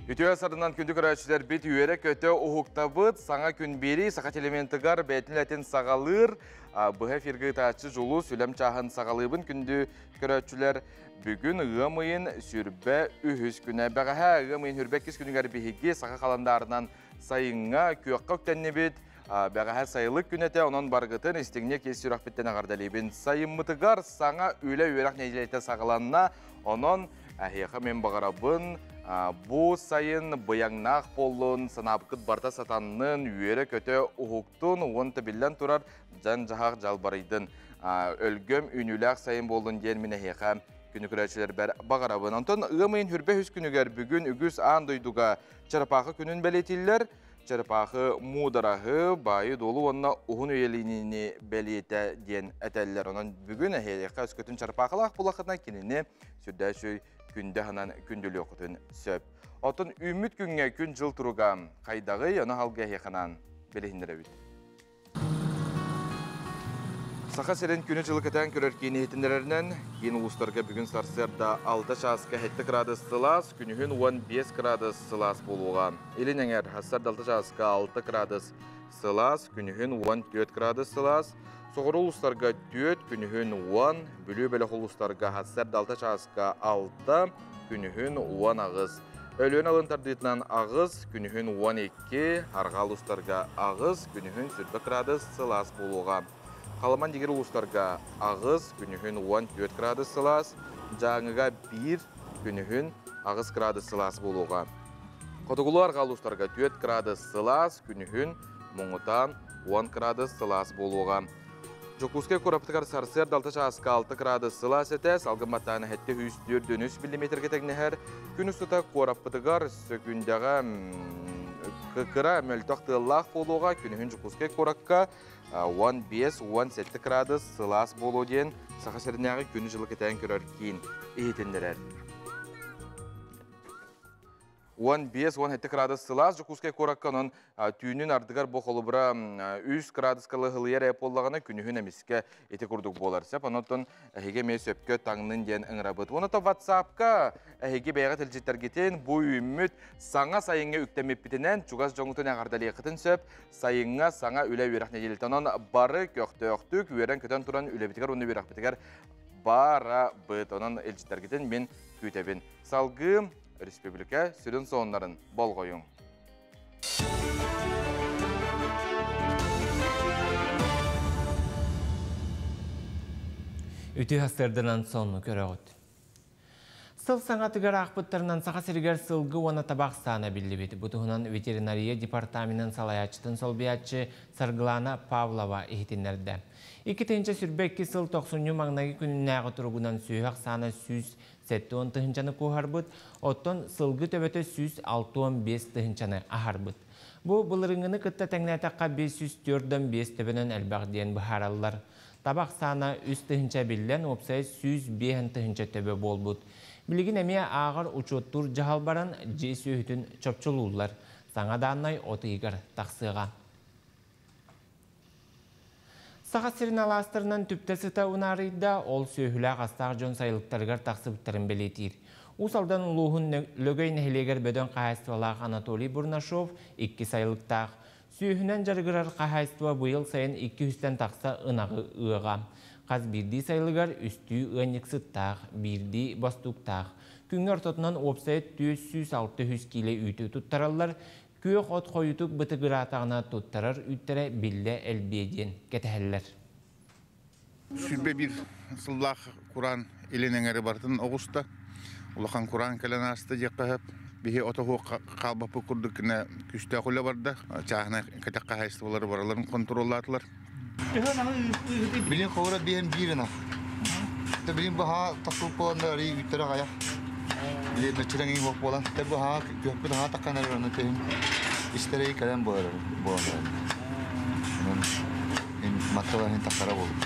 Үтүө сарынан күндү көрөөччүлэрбит үөрэ-көтө уһуктабыт. Саҥа күн биэрии Саха телементыгар бэйэтин үлэтин саҕалыыр. Быһа эфиргэ ыытааччы Дьулус үлэм чааһын саҕалыыбын күндү көрөөччүлэр. Бүгүн ыам ыйын сүрбэ үһүс күнэ. Бэҕэһээ ыам ыйын хүрбэ иккис күнүгэр биһиги саха халандаарынан сайыҥҥа күөххэ үктэннибит. Бэҕэһээ сайылык күн этэ, онон баргытын истиҥник ис сүрэхпиттэн эҕэрдэлиибин. Сайыммытыгар саҥа үлэ-үөрэх нэдиэлэтэ саҕаланна. Онон эһиэхэ мин баҕарабын бу сайын быйаҥнаах буоллун, санаабыккыт барыта сатаннын, үөрэ-көтө уһуктун, уонна биллэн турар дьан-дьаһах дьалбарыйдын. Өлгөм үүнүүлээх сайын буоллун диэн мин эһиэхэ күнү көрөөччүлэрбэр баҕарабын. Онтон ыам ыйын хүрбэ үс күнүгэр бүгүн үгүс аан дойдуга чарапаахы күнүн бэлиэтииллэр. Чарапаахы муудараһы, баайы-дуолу уонна уһун үйэлиинини бэлиэтэ диэн этэллэр. Онон бүгүн эһиэхэ өскөтүн чарапаахылаах булахытына кинини сүрдээх үчүгэй күндэ аһынан күндүлүөххүтүн сөп. Оттон үүммүт күҥҥэ күн-дьыл туруга хайдаҕый, ону халга эһиэхэ билиһиннэрэбит. Саха сирин күнү-дьылы кэтээн көрөр киин иһитиннэрэринэн, киин улуустарга бүгүн сарсыарда 6 чааска 7 градус сылаас, күнүһүн 15 градус сылаас буолуоҕа. Илин эҥэр сарсыарда 6 чааска 6 градус сылаас, күнүһүн 14 градус сылаас, соҕуруу улуустарга 4, күнүһүн 10, Бүлүү бөлөх улуустарга сарсыарда 6 чааска 6, күнүһүн 18. Өлүөн алын тардыытынан 8, күнүһүн 12, арҕаа улуустарга 8, күнүһүн 20 градус сылаас буолуоҕа. Халаман дигир улуустарга 8, күнүһүн 14 градус сылаас, Дьааҥыга 1, күнүһүн 8 градус сылаас буолуоҕа. Хотугулуу арҕаа улуустарга 4 градус сылаас, күнүһүн муҥутаан 10 градус сылаас буолуоҕа. Дьокуускай куораппытыгар сарсыарда 6 чааска 6 градус сылаас этэ, салгын баттаана 743 миллиметргэ тэҥнэһэр. Күн устата куораппытыгар сөкүүндэҕэ кыра мөлтөх тыаллаах буолуоҕа. Күнүһүн Дьокуускай куоракка 15-17 градус сылаас буолуо диэн Саха сиринээҕи күнү-дьылы кэтээн көрөр киин иһитиннэрэр. 15-17 градус сылаас Дьокуускай куоракка, онон түүнүн ардыгар бу холобура 3 градуска лыһылыйар ээ буоллаҕына, күнүһүн эмискэ ити курдук буолар сөп. Онон эһиги эмиэ сөпкө таҥнын диэн ыҥырабыт. Уонна то WhatsApp-ка эһиги бэйэҕит илдьиттэргитин бу үүммүт саҥа сайыҥҥа үктэммиппитинэн чугас дьоҥҥутун эҕэрдэлиэххитин сөп. Сайыҥҥа саҥа үлэ-үөрэх нэдиэлэтэ. Онон бары көхтөөхтүк, үөрэн-көтөн туран үлэбитигэр уонна үөрэхпитигэр барабыт. Онон илдьиттэргитин мин күүтэбин. Салгыы республика сүрүн сонуннарын болҕойуҥ. Үтүө сарсыарданан сонну көрөҕүт. Сыл саҥатыгар аахпыттарынан Саха сиригэр сылгы уонна таба ахсаана биллибит. Бу туһунан ветеринария департаменын салайааччытын солбуйааччы Саргылана Павлова иһитиннэрдэ. 2022 сыл тохсунньу маҥнайгы күнүнээҕи туругунан сүөһү ахсаана 170 тыһыынчаны куоһарбыт, оттон сылгы төбөтө 165 тыһыынчаны аһарбыт. Бу былырыыҥҥыны кытта тэҥнээтэххэ 504-5 төбөнөн элбэх диэн быһаараллар. Таба ахсаана 3 тыһыынча биллэн, уопсайа 105 тыһыынча төбө буолбут. Билигин эмиэ ааҕар учуоттуур дьаһал баран, дьиэ сүөһүтүн чопчулууллар. Саҥа дааннай от ыйыгар тахсыаҕа. Саха сирин алаастарынан түптэ сыта унаарыйда, ол сүөһүлээх астаах дьон сайылыктарыгар тахсыбыттарын бэлиэтиир. Уус Алдан улууһун Лөгөй нэһилиэгэр бөдөҥ хаһаайыстыбалаах Анатолий Бурнашов икки сайылыктаах. Сүөһүнэн дьарыгырар хаһаайыстыба быйыл сайын 200-тэн тахса ынаҕы ыаҕа. Хас биирдии сайылыгар үстүү ыанньыксыттаах, биирдии бостууктаах. Күҥҥэ ортотунан уопсайа 406 киилэ үүтү туттараллар, Күөх от хойутук бытыгыраатаҕына туттарар үүттэрэ биллэ элбиэ диэн кэтэһэллэр. 21 сыллаах кураан илин эҥэри барытын оҕуста. Улахан кураан кэлэн ааста диэххэ сөп. Биһи отоһуох хаалбаппыт курдук гына күүстээх үлэ барда. Чааһынай кэтэх хаһаайыстыбалары барыларын хонтуруоллаатылар. Билин ховра биэн биир ынах. Билин баһаа тахсыбыт буолан да арый үүттэрэ аҕайах. Били мөччүрэҥ иҥ буолан тэ баһаа күөхпүт аһаа таххан эрэр ону тэһин истэрэй кэлэн буолар буолан маттала иһин тахсара буолбут.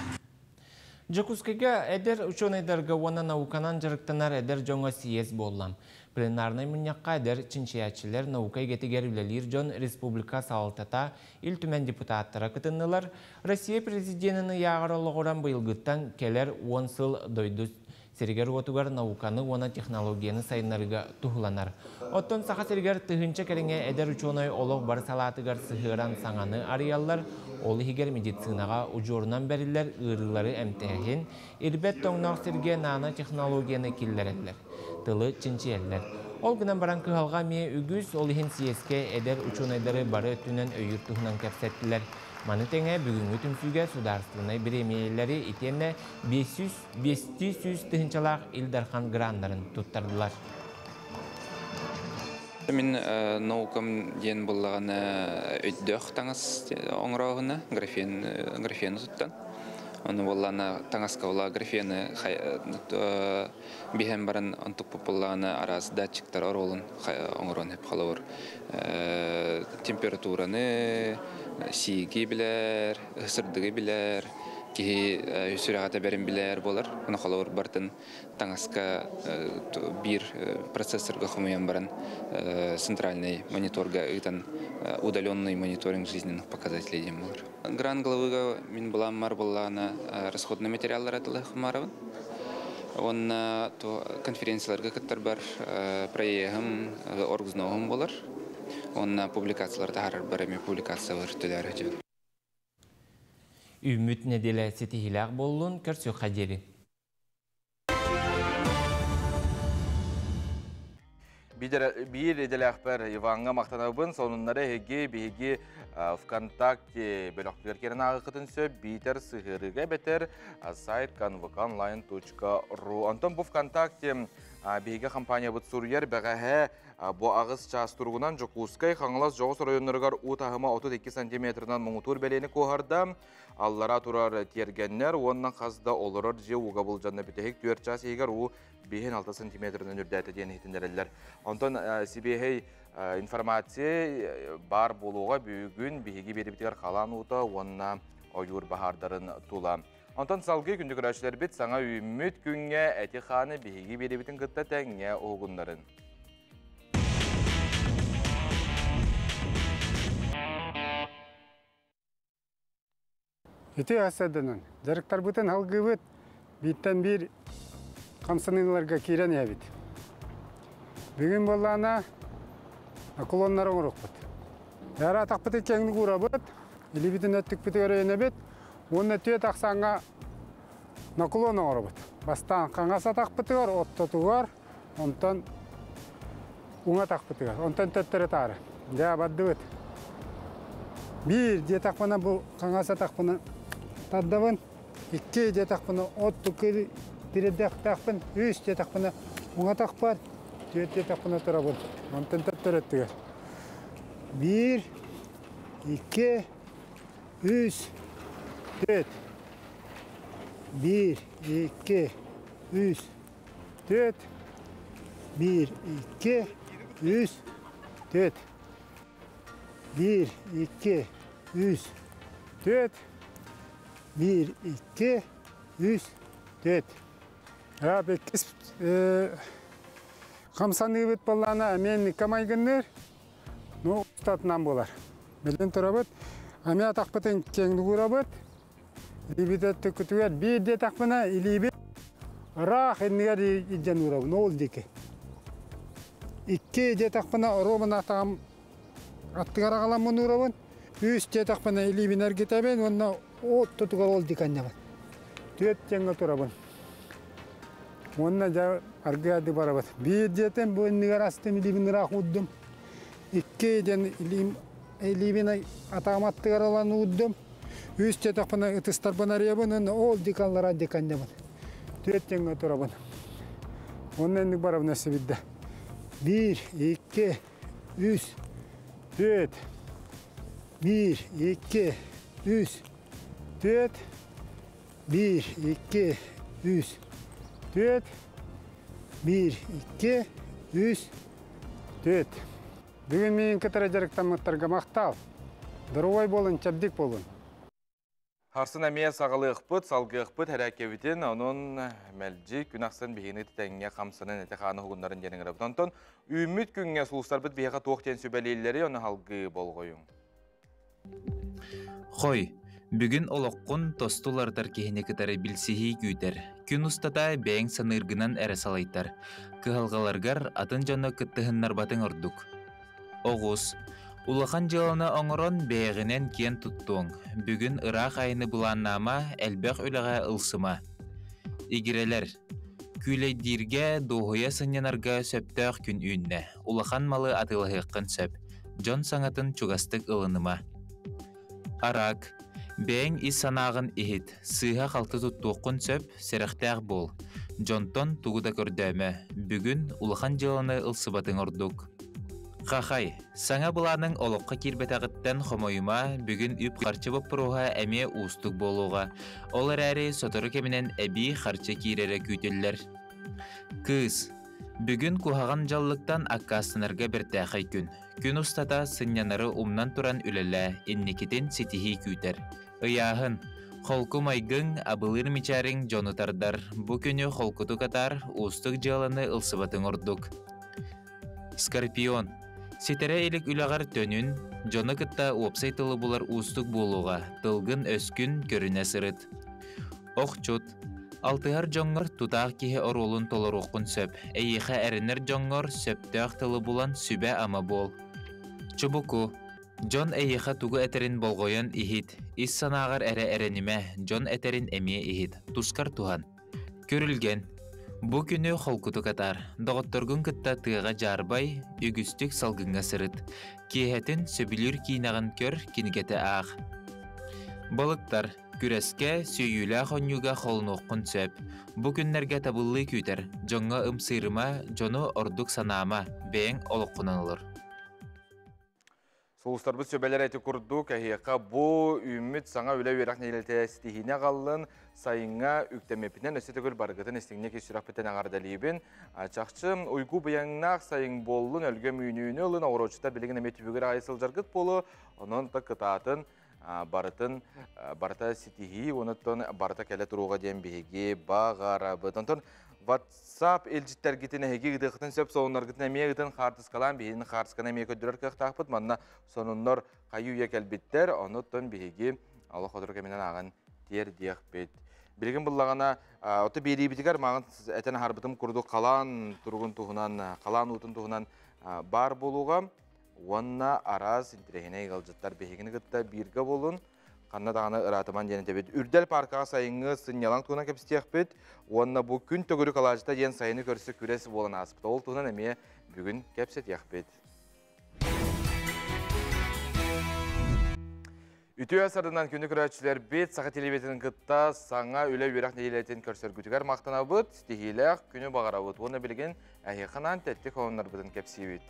Дьокуускайга эдэр учуонайдарга уонна науканан дьарыктанар эдэр дьоҥҥо съезд буолла. Пленарнай мунньахха эдэр чинчийээччилэр наука эйгэтигэр үлэлиир дьон республика салалтата, Ил Түмэн депутаттара кытыннылар. Россия президенин ыйааҕар олоҕуран быйылгыттан кэлэр 10 сыл дойду Сиригэр-уотугар науканы уонна технологияны сайыннарыыга туһуланар. Оттон Саха сиригэр тыһыынча кэриҥэ эдэр учуонай олох бары салаатыгар сыһыаран саҥаны арыйаллар, ол иһигэр медицинаҕа удьуорунан бэриллэр ыарыылары эмтээһин, ирбэт тоҥноох сиргэ нано-технологияны киллэрэллэр, тылы чинчийэллэр. Ол гынан баран кыһалҕа эмиэ үгүс, ол иһин съезкэ эдэр учуонайдары бары өттүнэн өйүүр туһунан кэпсэттилэр. Маны тэҥэ бүгүҥҥү түмсүүгэ судаарыстыбаннай бириэмийэлэри итиэннэ 500 тыһыынчалаах Ил Дархан граннарын туттардылар. Мин наукам диэн буоллаҕына өйдөөх таҥас оҥорооһуна графен графены туттан. Ону буоллаҕына таҥаска буолла графены биһэн баран онтукпут буоллаҕына араас датчиктар оруолун оҥорон сөп холобур температураны сииги билэр, сырдыгы билэр, киһи сүрэҕэ тэбэрин билэр буолар. Ону холобур барытын таҥаска биир процессорга хомуйан баран центральный мониторга ыытан удаленный мониторинг жизненных показателей диэн буолар. Гран главыга мин буламмар буоллаҕына расходный материаллар атылы хумарабын. Уонна конференцияларга кыттарбар проеһым, оргзноһум буолар. Уонна публикациялар таһаарарбар эмиэ публикациялар төлөөр сылдьабын. Үүммүт нэдиэлэ ситиһиилээх буоллун, көрсүөххэ диэри. Биир идэлээхпэр Иваҥҥа махтанабын. Сонуннары эһиги биһиги ВКонтакте бөлөхтүгэр киирэн ааҕыаххытын сөп, биитэр сыһыарыыга эбэтэр сайт kanvkonline.ru. Онтон бу ВКонтакте биһиги компаниябыт суруйар бэҕэһээ бу аҕыс чаас туругунан Дьокуускай, Хаҥалас дьоҕус оройуоннарыгар уу таһыма 32 сантиметрынан муҥутуур бэлиэни куоһарда. Аллара турар тиэргэннэр уонна хас да олорор дьиэ ууга былдьанна бүтэһик 4 чаас иһигэр уу 5-6 сантиметрынан үрдээтэ диэн иһитиннэрэллэр. Онтон сибиэһэй информация баар буолуоҕа бүгүн биһиги биэрибитигэр халаан уута уонна ойуур баһаардарын тула. Онтон салгыы күндү көрөөччүлэрбит саҥа үүммүт күҥҥэ эти-хааны биһиги биэрибитин кытта тэҥҥэ уһугуннарын. Ити ас-садынан дьарыктарбытын алгыыбыт, бииртэн биир хамсаныыларга киирэн иһэбит. Бүгүн буоллаҕына наклоннары оҥоруохпут. Эра атахпытын киэҥник уурабыт, илиибитин өттүкпүтүгэр өйөнөбүт уонна түөрт ахсааҥҥа наклон оҥоробут. Бастаан хаҥас атахпытыгар, ортотугар, онтон уҥа атахпытыгар, онтон төттөрү таары. Дьэ, бардыбыт. Биир диэтэхпинэ бу хаҥас атахпына тардабын, икки диэтэхпинэ от тукы тириэрдэхтээхпин, үс диэтэхпинэ уҥа атахпар, түөрт диэтэхпинэ турабын. Онтон төттөрү өттүгэр. Биир, икки, үс, түөрт. Биир, икки, үс, түөрт. Биир, икки, үс, түөрт. Биир, икки, үс, түөрт. Биир, икки, үс, түөрт. Иккис хамсаныыбыт буоллаҕына эмиэ инникке майгынныыр. Ну, устатынан буолар. Билин турабыт. Эмиэ атахпытын киэҥник уурабыт. Илиибит өттүккүтүгэр биир диэтэхпинэ илиибит ыраах иннигэр илдьэн уурабын, ол диэки. Икки диэтэхпинэ оруобуна атаҕым аттыгар аҕаламмын уурабын. Үс диэтэхпинэ илиибин эргитэбин уонна ортотугар ол диэки анньабын. Түөрт диэҥҥэ турабын. Уонна дьэ аргыарды барабыт. Биир диэтим бу иннигэр астым илиибин ыраах уурдум. Икки диэн илиим илиибин атаҕым аттыгар ылан уурдум. Үс диэтэхпинэ ытыстарбын арыйабын уонна ол диэки аллараа диэки анньабын. Түөрт диэҥҥэ турабын. Уонна инник барабын өссө биирдэ. Биир, икки, үс, түөрт. Биир, икки, үс, түөрт. Биир, икки, үс, түөрт. Биир, икки, үс, түөрт. Бүгүн миигин кытары дьарыктаммыттарга махтал. Доруобай буолун, чэбдик буолун. Харсын эмиэ саҕалыахпыт, салгыахпыт эрээккэбитин, онон мэлдьи күн ахсын биһигини тэҥҥэ хамсанан эти-хааны уһугуннарын диэн ыҥырабыт. Онтон үүммүт күҥҥэ сулустарбыт биһиэхэ туох диэн сүбэлииллэри, ону салгыы болҕойуҥ. Хой, Бүгүн олоххун тосту уларытар киһини кытары билсиһии күүтэр. Күн устата бэйэҥ саныыргынан эрэ салайтар. Кыһалҕаларгар атын дьону кыттыһыннарбатыҥ ордук. Оҕус. Улахан дьыаланы оҥорон бэйэҕинэн киэн туттуоҥ. Бүгүн ыраах айаны былааннаама, элбэх үлэҕэ ылсыма. Игирэлэр. Күүлэйдииргэ, дуоһуйа сынньанарга сөптөөх күн үүннэ. Улахан малы атыылаһыаххын сөп. Дьон саҥатын чугастык ылыныма. Араак. Бэйэҥ ис санааҕын иһит, сыыһа-халты туттуоххун сөп, сэрэхтээх буол. Дьонтон тугу да көрдөөмө, бүгүн улахан дьыаланы ылсыбатыҥ ордук. Хахай, саҥа былааныҥ олоххо киирбэтэҕиттэн хомойума, бүгүн үп-харчы боппуруоһа эмиэ уустук буолуоҕа. Ол эрээри сотору кэминэн эбии харчы киирэрэ күүтүллэр. Кыыс, бүгүн куһаҕан дьаллыктан аккаастанарга бэртээхэй күн. Күн устата сынньанары умнан туран үлэлээ, инникитин ситиһии күүтэр. Ыйааһын. Холку майгыҥ, абылыыр мичээриҥ дьону тардар. Бу күнү холкутук атаар, уустук дьыаланы ылсыбатыҥ ордук. Скорпион. Ситэрэ илик үлэҕэр төнүн, дьону кытта уопсай тылы булар уустук буолуоҕа, тылгын-өскүн көрүнэ сырыт. Охчут. Алтыһар дьоҥҥор тутаах киһи оруолун толоруоххун сөп. Эйиэхэ эрэнэр дьоҥҥор сөптөөх тылы булан сүбэ-ама буол. Чубуку. Дьон эйиэхэ тугу этэрин болҕойон иһит. Ис санааҕар эрэ эрэнимэ, дьон этэрин эмиэ иһит. Тускар туһан. Күрүлгэн. Бу күнү холкутук атаар. Доҕотторгун кытта тыаҕа дьаарбай, үгүстүк салгыҥҥа сырыт. Киэһэтин сөбүлүүр киинэҕин көр, кинигэтэ аах. Балыктар. Күрэскэ, сүүйүүлээх оонньууга холонуоххун сөп. Бу күннэргэ табыллыы күүтэр, дьоҥҥо ымсыырыма, дьону ордук санаама, бэйэҥ олоххунан олор. Сулустарбыт сүбэлэр эти курдук, эһиэхэ бу үүммүт саҥа үлэ үөрэх нэдиэлэтэ ситиһиини аҕаллын, сайыҥҥа үктэммиппинэн өссө төгүл барыгытын истиҥник ис сүрэхпиттэн эҕэрдэлиибин. Чахчы уйгу быйаҥнаах сайын буоллун, өлгөм үүнүүнү ылын, оҕуруотчуттар билигин эмиэ түбүгүр аайы сылдьаргыт буолуо, онон та кытаатын барытын барыта ситиһии онуттан барыта кэлэ туруоҕа диэн биһиги баҕарабыт. Онтон WhatsApp илдьиттэргитин эһиги ыытыаххытын сөп сонуннаргытын эмиэ ыытын хаартыскалаан биһигини хаартысканы эмиэ көрдөрөр кыахтаахпыт. Манна сонуннар хайыы-үйэ кэлбиттэр. Онуттан биһиги олох хотур кэминэн ааҕан тиэрдиэхпит. Билигин буллаҕына ото биэриибитигэр мааҕын этэн аһарбытым курдук халаан туругун туһунан, халаан уутун туһунан баар буолуоҕа. Уонна араас интэриэһинэй ыалдьыттар биһигини кытта бииргэ буолун, ханна даҕаны ыраатыман диэн этэбит. Үрдэл пааркаҕа сайыҥҥы сынньалаҥ туһунан кэпсэтиэхпит уонна бу күн төгүрүк алаадьыта диэн сайыны көрсө күрэс буолан ааспыт. Ол туһунан эмиэ бүгүн кэпсэтиэхпит. Үтүө сарынан күнү көрөөччүлэрбит Саха телевизорын кытта саҥа үлэ үөрэх нэдиэлэтин көрсөргүтүгэр махтанабыт, ситиһиилээх күнү баҕарабыт уонна билигин эһиэхэ анаан тэттик холоннорбутун кэпсиибит.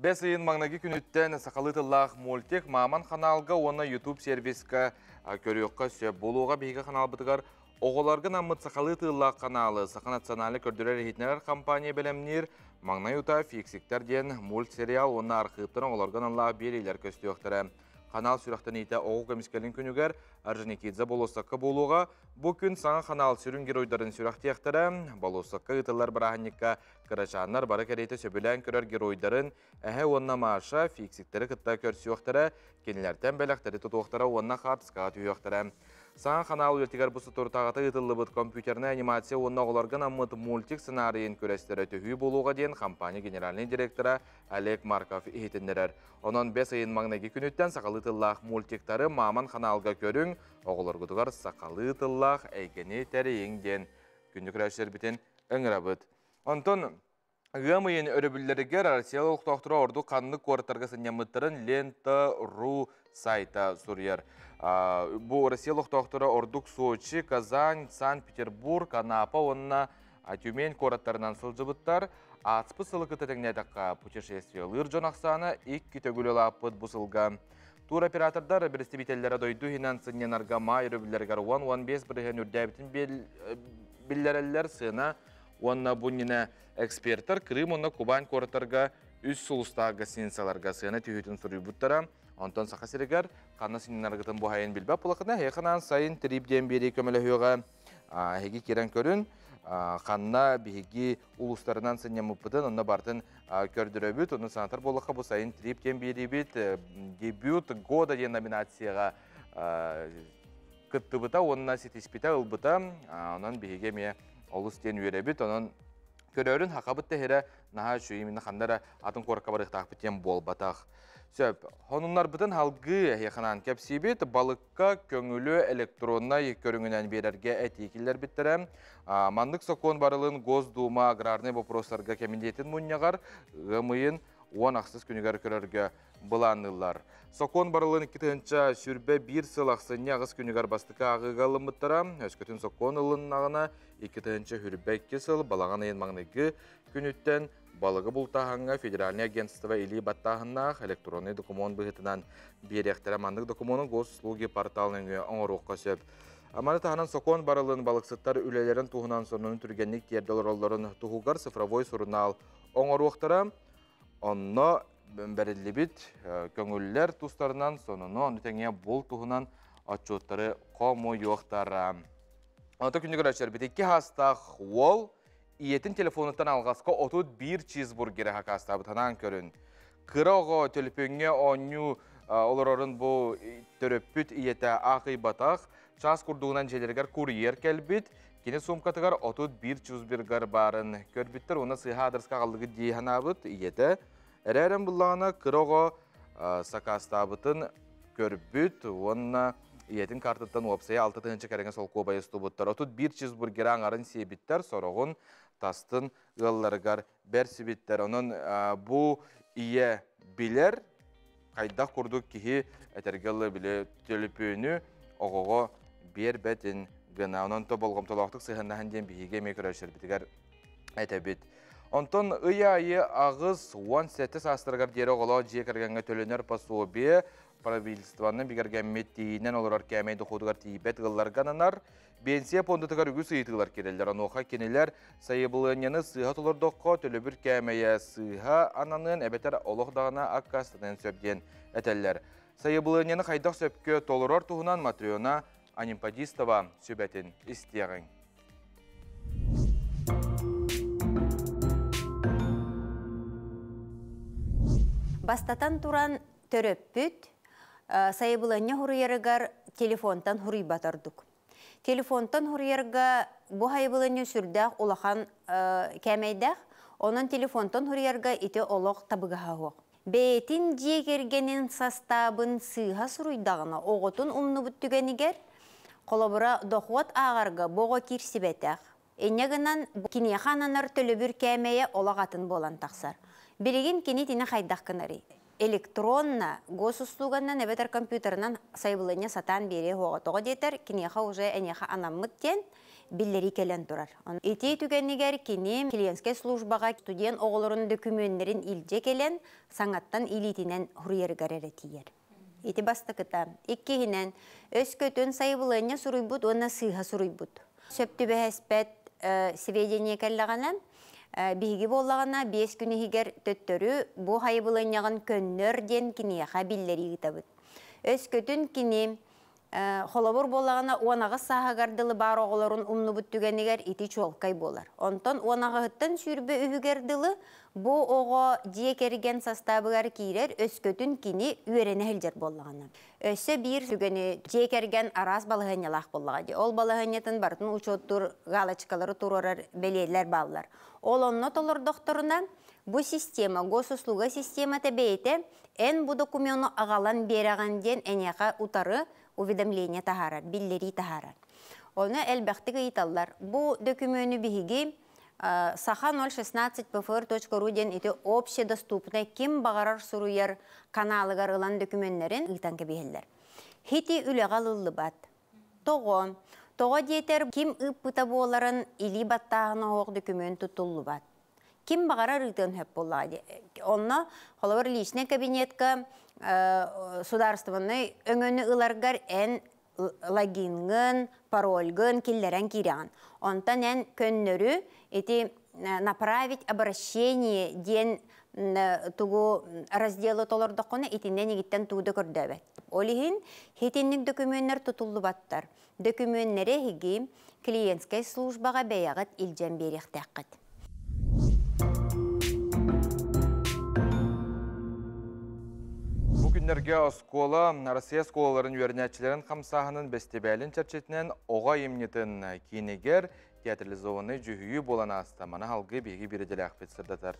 Бэс ыйын маҥнайгы күнүттэн сахалыы тыллаах мультик Маман ханаалга уонна YouTube сервиска көрүөххэ сөп буолуоҕа. Биһиги ханаалбытыгар оҕолорго наммыт сахалыы тыллаах ханаалы Саха национальнай көрдөрөр-иһитиннэрэр компания бэлэмниир Маҥнай утаа Фиксиктэр диэн мультсериал уонна архыыптан оҕолорго аналлаах биэриилэр көстүөхтэрэ. Ханаал сүрэхтэниитэ оҕо көмүскэлин күнүгэр Орджоникидзе болуоссакка буолуоҕа. Бу күн саҥа ханаал сүрүн геройдарын сүрэхтиэхтэрэ. Болуоссакка ыытыллар бырааһынньыкка кырачааннар бары кэриэтэ сөбүлээн көрөр геройдарын Эһэ уонна Маша фиксиктэри кытта көрсүөхтэрэ, кинилэртэн бэлэхтэри тутуохтара уонна хаартыскаҕа түһүөхтэрэ. Саҥа ханаал үлэтигэр бу соторутааҕыта ыытыллыбыт компьютернай анимация уонна оҕолорго анаммыт мультик сценарийын күрэстэрэ төһүү буолуоҕа диэн компания генеральнай директора Олег Марков иһитиннэрэр. Онон бэс ыйын маҥнайгы күнүттэн сахалыы тыллаах мультиктары Маман ханаалга көрүҥ, оҕолоргутугар сахалыы тыллаах эйгэни тэрийиҥ диэн күндү көрөөччүлэрбитин ыҥырабыт. Онтон ыам ыйын өрөбүллэригэр Россия олохтоохторо ордук ханнык куораттарга сынньаммыттарын Лента.ру сайта суруйар. Бу Россия олохтоохторо ордук Сочи, Казань, Санкт-Петербург, Анапа уонна Тюмень куораттарынан сылдьыбыттар. Ааспыт сылы кытта тэҥнээтэххэ, путешествиелыыр дьон ахсаана икки төгүл улааппыт бу сылга. Туроператордар бэрэстэбиитэллэрэ дойду иһинэн сынньанарга маай өрөбүллэригэр 10-15 бырыһыан үрдээбитин биллэрэллэр. Сыана уонна бу иннинэ экспертэр Крым уонна Кубань куораттарга үс сулустаах гостиницаларга сыана түһүүтүн суруйбуттара. Онтон Саха сиригэр ханна сынньанаргытын буһайын билбэт буолахына, эһиэхэ анаан сайын трип диэн биэрии көмөлөһүөҕэ. Эһиги киирэн көрүн. Ханна биһиги улуустарынан сынньаммыппытын, онно бартын көрдөрөбүт. Онно санатар буоллахха, бу сайын трип диэн биэриибит дебют года диэн номинацияҕа кыттыбыта уонна ситиспитэ ылбыта. Онон биһиги эмиэ олус диэн үөрэбит. Онон көрөрүн хакабыт тэһирэ наһаа үчүгэй, именно ханна эрэ атын куоракка барыахтаахпыт диэн буолбатах. Сөп. Хонуннарбытын халгыы эһиэханан кэпсиибит, балыкка көҥүлү электроннай көрүҥүнэн биэрэргэ этии киллэрбиттэрэ. Маннык сокуон барылын Госдума аграрнай вопростарга кэмитиэтин мунньаҕар ыам ыйын 10 күнүгэр көрөргө былаанныыллар. Сокуон барылын 2021 сыл ахсынньы 8 күнүгэр бастакы ааҕыыга ылыммыттара. Өскөтүн сокуон ылыннаҕына 2022 сыл балаҕан ыйын маҥнайгы күнүттэн балыгы бултааһыҥҥа федеральный агентство илии баттааһыннаах электронный документ быһыытынан биэриэхтэрэ. Маннык докумуону госуслуги портал нөҥүө оҥоруохха сөп. Маны таһынан сокуон барылын балыксыттар үлэлэрин туһунан сонунун түргэнник тиэрдэ олороллорун туһугар цифровой сурунаал оҥоруохтара. Онно бэриллибит көҥүллэр тустарынан сонуну, ону тэҥэ бул туһунан отчуоттары хомуйуохтара. Онто күнүгэр өчөрбүт икки хастаах уол ийэтин телефонуттан алҕаска 31 чизбургеры хакаастаабыт ханаан көрүн. Кыра оҕо төлөпүөҥҥэ оонньуу олорорун бу төрөппүт ийэтэ аахыйбатах. Чаас курдугунан дьиэлэригэр курьер кэлбит. Кини суумкатыгар 31 чизбургер баарын көрбүттэр, уонна сыыһа аадырыска аҕаллыгыт дии санаабыт ийэтэ. Эрээрэн буллаҕына кыра оҕо сакаастаабытын көрбүт уонна ийэтин картыттан уопсайа 6 тыһыынча кэриҥэ солкуобайы устубуттар. 31 чизбургер аҥарын сиэбиттэр, сороҕун тастын ыалларыгар бэрсибиттэр. Онон бу ийэ билэр хайдах курдук киһи этэргэ ылы биле төлөпүөнү оҕоҕо биэрбэтин гына. Онон то болҕомтолоохтук сыһыаннаһын диэн биһиги эмиэ көрөөччүлэрбитигэр этэбит. Онтон ый айы 87 саастарыгар диэри оҕолоох дьиэ кэргэҥҥэ төлөнөр пособие правительствоны бигэргэммит тиийинэн олорор кээмэй дохуотугар тиийбэт ыалларга ананар. Пенсия пуондатыгар үгүс ыйытыылар кирэллэр. Онуоха кинилэр сайабылыанньаны сыыһа толордоххо төлөбүр кээмэйэ сыыһа ананыан эбэтэр олох даҕаны аккаастаныан сөп диэн этэллэр. Сайабылыанньаны хайдах сөпкө толорор туһунан Матрена Анимпадистова сүбэтин истиэҕиҥ. Бастатан туран төрөппүт сайабылыанньа хуруйарыгар телефонтан хуруйбат ордук. Телефонтан хуруйарга бу хайыбылыанньа сүрдээх улахан кээмэйдээх, онон телефонтан хуруйарга ити олох табыгаһа суох. Бэйэтин дьиэ кэргэнин састаабын сыыһа суруйдаҕына, оҕотун умнубут түгэнигэр, холобура дохуот ааҕарга бу оҕо киирсибэтэх. Инньэ гынан киниэхэ ананар төлөбүр кээмэйэ олох атын буолан тахсар. Билигин кини итини хайдах гынарый? Электронно, госуслуганан эбэтэр компьютерынан сайабылыанньа сатаан биэриэ суоҕа. Тоҕо диэтэр, киниэхэ уже эниэхэ анаммыт диэн биллэрии кэлэн турар. Ити түгэнигэр кини клиентскэй службаҕа студент оҕолорун дөкүмүөннэрин илдьэ кэлэн, саҥаттан илиитинэн хуруйарыгар эрэ тиийэр. Ити бастакыта. Иккиһинэн, өскөтүн сайабылыанньа суруйбут уонна сыыһа суруйбут. Сөп түбэһэспэт сведения кэллэҕинэ, биһиги буоллаҕына 5 күн иһигэр төттөрү бу хайыбылыанньаҕын көннөр диэн киниэхэ биллэрии ыытабыт. Өскөтүн кини холобур буоллаҕына 18 сааһыгар дылы баар оҕолорун умнубут түгэнигэр ити чуолкай буолар. Онтон 18-тан 23-гэр дылы бу оҕо дьиэ кэргэн састаабыгар киирэр, өскөтүн кини үөрэнэ сылдьар буоллаҕына. Өссө биир түгэни дьиэ кэргэн араас балаһыанньалаах буоллаҕа дии. Ол балаһыанньатын барытын учуоттуур галочкалары туруорар бэлиэлэр бааллар. Ол онно толордохторуна бу система, госуслуга системата бэйэтэ эн бу докумену аҕалан биэрэҕин диэн эниэхэ утары уведомление таһаарар, биллэрии таһаарар. Ону элбэхтик ыйыталлар. Бу докумену биһиги саха 016 pfr.ru диэн ити общедоступный ким баҕарар суруйар каналыгар ылан докуменнэрин ыытан кэбиһэллэр. Ити үлэҕэ ылыллыбат. Тоҕо? Тоҕо диэтэр ким ыыппыта буоларын илии баттааһына суох документ тутуллубат. Ким баҕарар ыытыан сөп буоллаҕа дии. Онно холобур личный кабинетка судаарыстыбаннай өҥөнү ыларгар эн логингын, парольгын киллэрэн киирэҕин. Онтон эн көннөрү ити направить обращение диэн тугу разделы толордоххуна итиннэн игиттэн тугу да көрдөөбөт. Ол иһин итинник документтар тутуллубаттар. Дөкүмүөннэри эһиги клиентскэй службаҕа бэйэҕит илдьэн биэриэхтээххит. Бу күннэргэ оскуола Россия оскуолаларын үөрэнээччилэрин хамсааһынын бэстибээлин чэрчитинэн оҕо айымньытын киинигэр театрализованнай дьүһүйүү буолан ааста. Маны алгыы биһиги биирдэлээхпит сырдатар.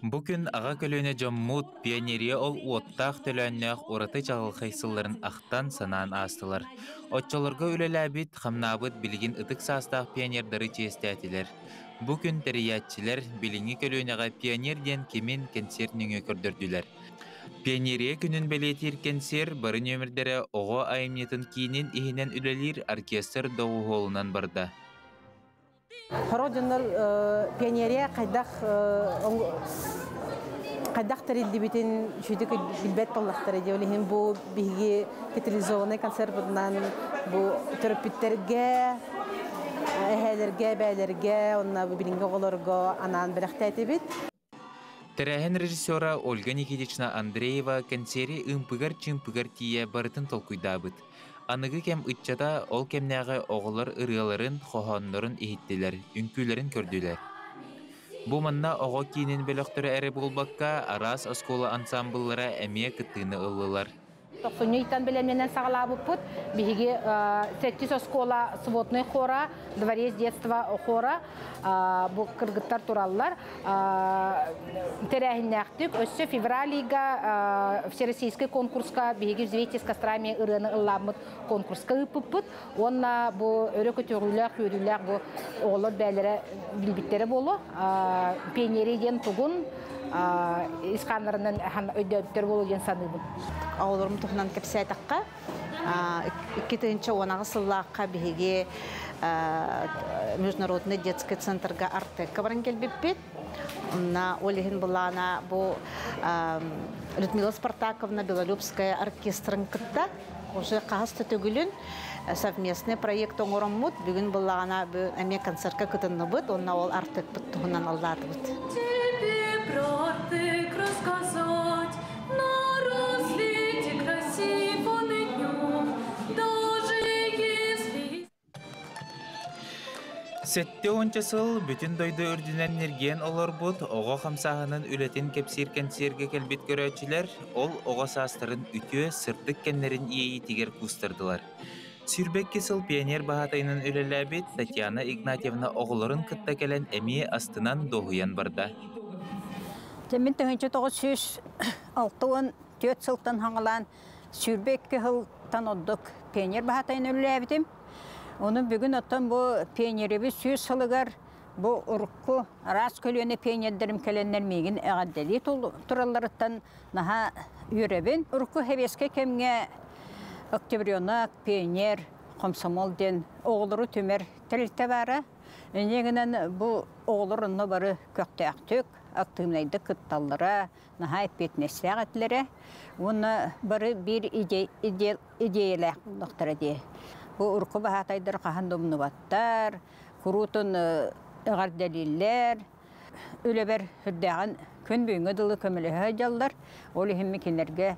Бу күн аҕа көлүөнэ дьоммут пионерия ол уоттаах төлөөннөөх ураты чаҕылхай сылларын ахтан санаан аастылар. Оччолорго үлэлээбит, хамнаабыт билигин ытык саастаах пионердары чиэстээтилэр. Бу күн тэрийээччилэр билиҥҥи көлүөнэҕэ пионер диэн кимин кэнсиэр нөҥүө көрдөрдүлэр. Пионерия күнүн бэлиэтиир кэнсиэр бары нүөмэрдэрэ оҕо айымньытын киинин иһинэн үлэлиир оркестр доҕуһуолунан барда. Хоро дьоннор пионерия хайдах хайдах тэриллибитин үчүгэй билбэт буоллахтара дии. Ол иһин бу биһиги театрализованный концерпытынан бу төрөппүттэргэ, эһээлэргэ, бээлэргэ, онно бу билиҥҥи оҕолорго анаан бэлэхтээтибит. Тэрээһин режиссера Ольга Никитична Андреева кэнсиэри ымпыгар-чымпыгар тиийэ барытын толкуйдаабыт. Аныгы кэм ыччата ол кэмнээҕи оҕолор ырыаларын, хоһооннорун иһиттилэр, үҥкүүлэрин көрдүлэр. Бу манна оҕо киинин бөлөхтөрө эрэ буолбакка, араас оскуола ансаамбыллара эмиэ кыттыыны ыллылар. Тохсунньу ыйтан бэлэмнэнэн саҕалаабыппыт. Биһиги сэттис оскуола сводный хора, дворец детства хора бу кыргыттар тураллар. Тэрээһиннээхтик өссө февралига всероссийский конкурска биһиги «Взвейтесь кострами» ырыаны ылламмыт конкурска ыыппыппыт. Уонна бу өрө көтөҕүүлээх, үөрүүлээх бу оҕолор бээлэрэ билбиттэрэ буолуо. Пионерия диэн тугун ис хааннарынан өйдөөбүттэр буолуо диэн саныыбын. Оҕолорум туһунан кэпсээтэххэ, 2018 сыллаахха биһиги Международный детский центрга Артекка баран кэлбиппит. Онна ол иһин былаана бу Людмила Спартаковна Белолюбская оркестрын кытта уже хаһыс да төгүлүн совместный проект оҥороммут. Бүгүн былаана бу эмиэ концертка кытынныбыт, онна ол Артекпыт туһунан аллаатыбыт. Тебе про Артек рассказать, на рассвете красив он и днем, даже если 70 сыл бүтүн дойду үрдүнэн ньиргийэн олорбут оҕо хамсааһынын үлэтин кэпсиир кэнсиэргэ кэлбит көрөөччүлэр ол оҕо саастарын үтүө, сырдык кэмнэрин иэйиитигэр куустардылар. 22 сыл пионер баһаатайынан үлэлээбит Татьяна Игнатьевна оҕолорун кытта кэлэн эмиэ астынан дуоһуйан барда. Мин 1964 сылтан хаҥалаан 22 сылтан ордук пионер баһаатайынан үлэлээбитим. Онон бүгүн оттон бу пионерибит 100 сылыгар бу урукку араас көлүөнэ пионердэрим кэлэннэр миигин эҕэрдэлии туралларыттан наһаа үөрэбин. Урукку сэбиэскэй кэмҥэ октябренок, пионер, комсомол диэн оҕолору түмэр тэрилтэ баара. Инньэ гынан бу оҕолор онно бары көхтөөхтүк, актыыбынайдык кытталлара, наһаа эппиэтинэстээх этилэрэ. Уонна бары биир идиэйэлээх буоллахтара дии. Бу урукку баһаатайдар хаһан да умнубаттар, куруутун эҕэрдэлииллэр, үлэбэр сүрдээҕин күн бүгүҥҥэ дылы көмөлөһө сылдьаллар. Ол иһин кинилэргэ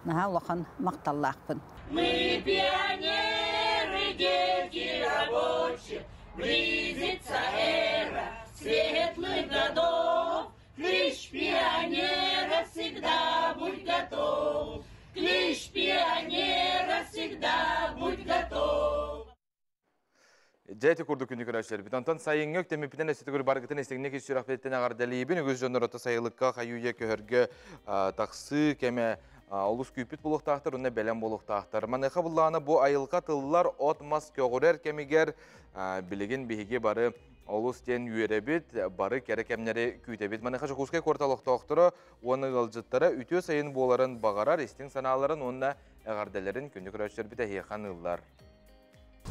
наһаа улахан махталлаахпын. Мы пионеры, дети рабочих, близится эра светлых годов. Клич пионера, всегда будь готов. Клич пионера, всегда будь готов. Дьэ ити курдук күндү көрөөччүлэрбит. Онтон сайыҥҥы үктэммиппитин өссө баргытын истиҥник ис сүрэхпититтэн эҕэрдэлиибин. Үгүс дьоннор ото сайылыкка хайыы-үйэ көһөргө тахсыы кэмэ олус күүппүт буолуохтаахтар, уонна бэлэм буолуохтаахтар. Маныаха буллаҕына бу айылҕа тыллар от-мас көҕүрэр кэмигэр билигин биһиги бары олус диэн үөрэбит, бары кэрэ кэмнэри күүтэбит. Маныаха Дьокуускай куорат олохтоохторо уонна ыалдьыттара үтүө сайын буоларын баҕарар истиҥ санааларын уонна эҕэрдэлэрин күндү көрөөччүлэрбит эһиэхэ аныыллар.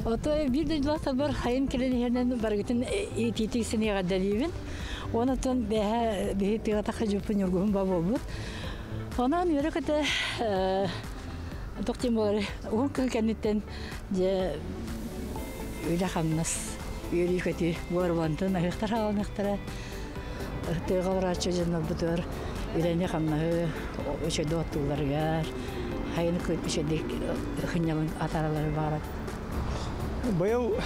Ото биир дойдулаахтарбар хайын кэлэн иһэринэн барыгытын итиитик син эҕэрдэлиибин. Онон бэһэ биһи тыгатаха дьуппун ньургуһун ба буолбут. Онон үөрэ көтө тохтим буолар уһун кыһын кэнниттэн дьэ үлэ хамнас үөрүү көтүү буолар буолантан аһыахтар хаалыныахтара. Тыаҕа олорооччу дьоннорбутугар үлэни-хамнаһы үчүгэйдик оттуулларыгар, хайыны үчүгэйдик хынньалын атаараллары баҕарабыт. Быйыл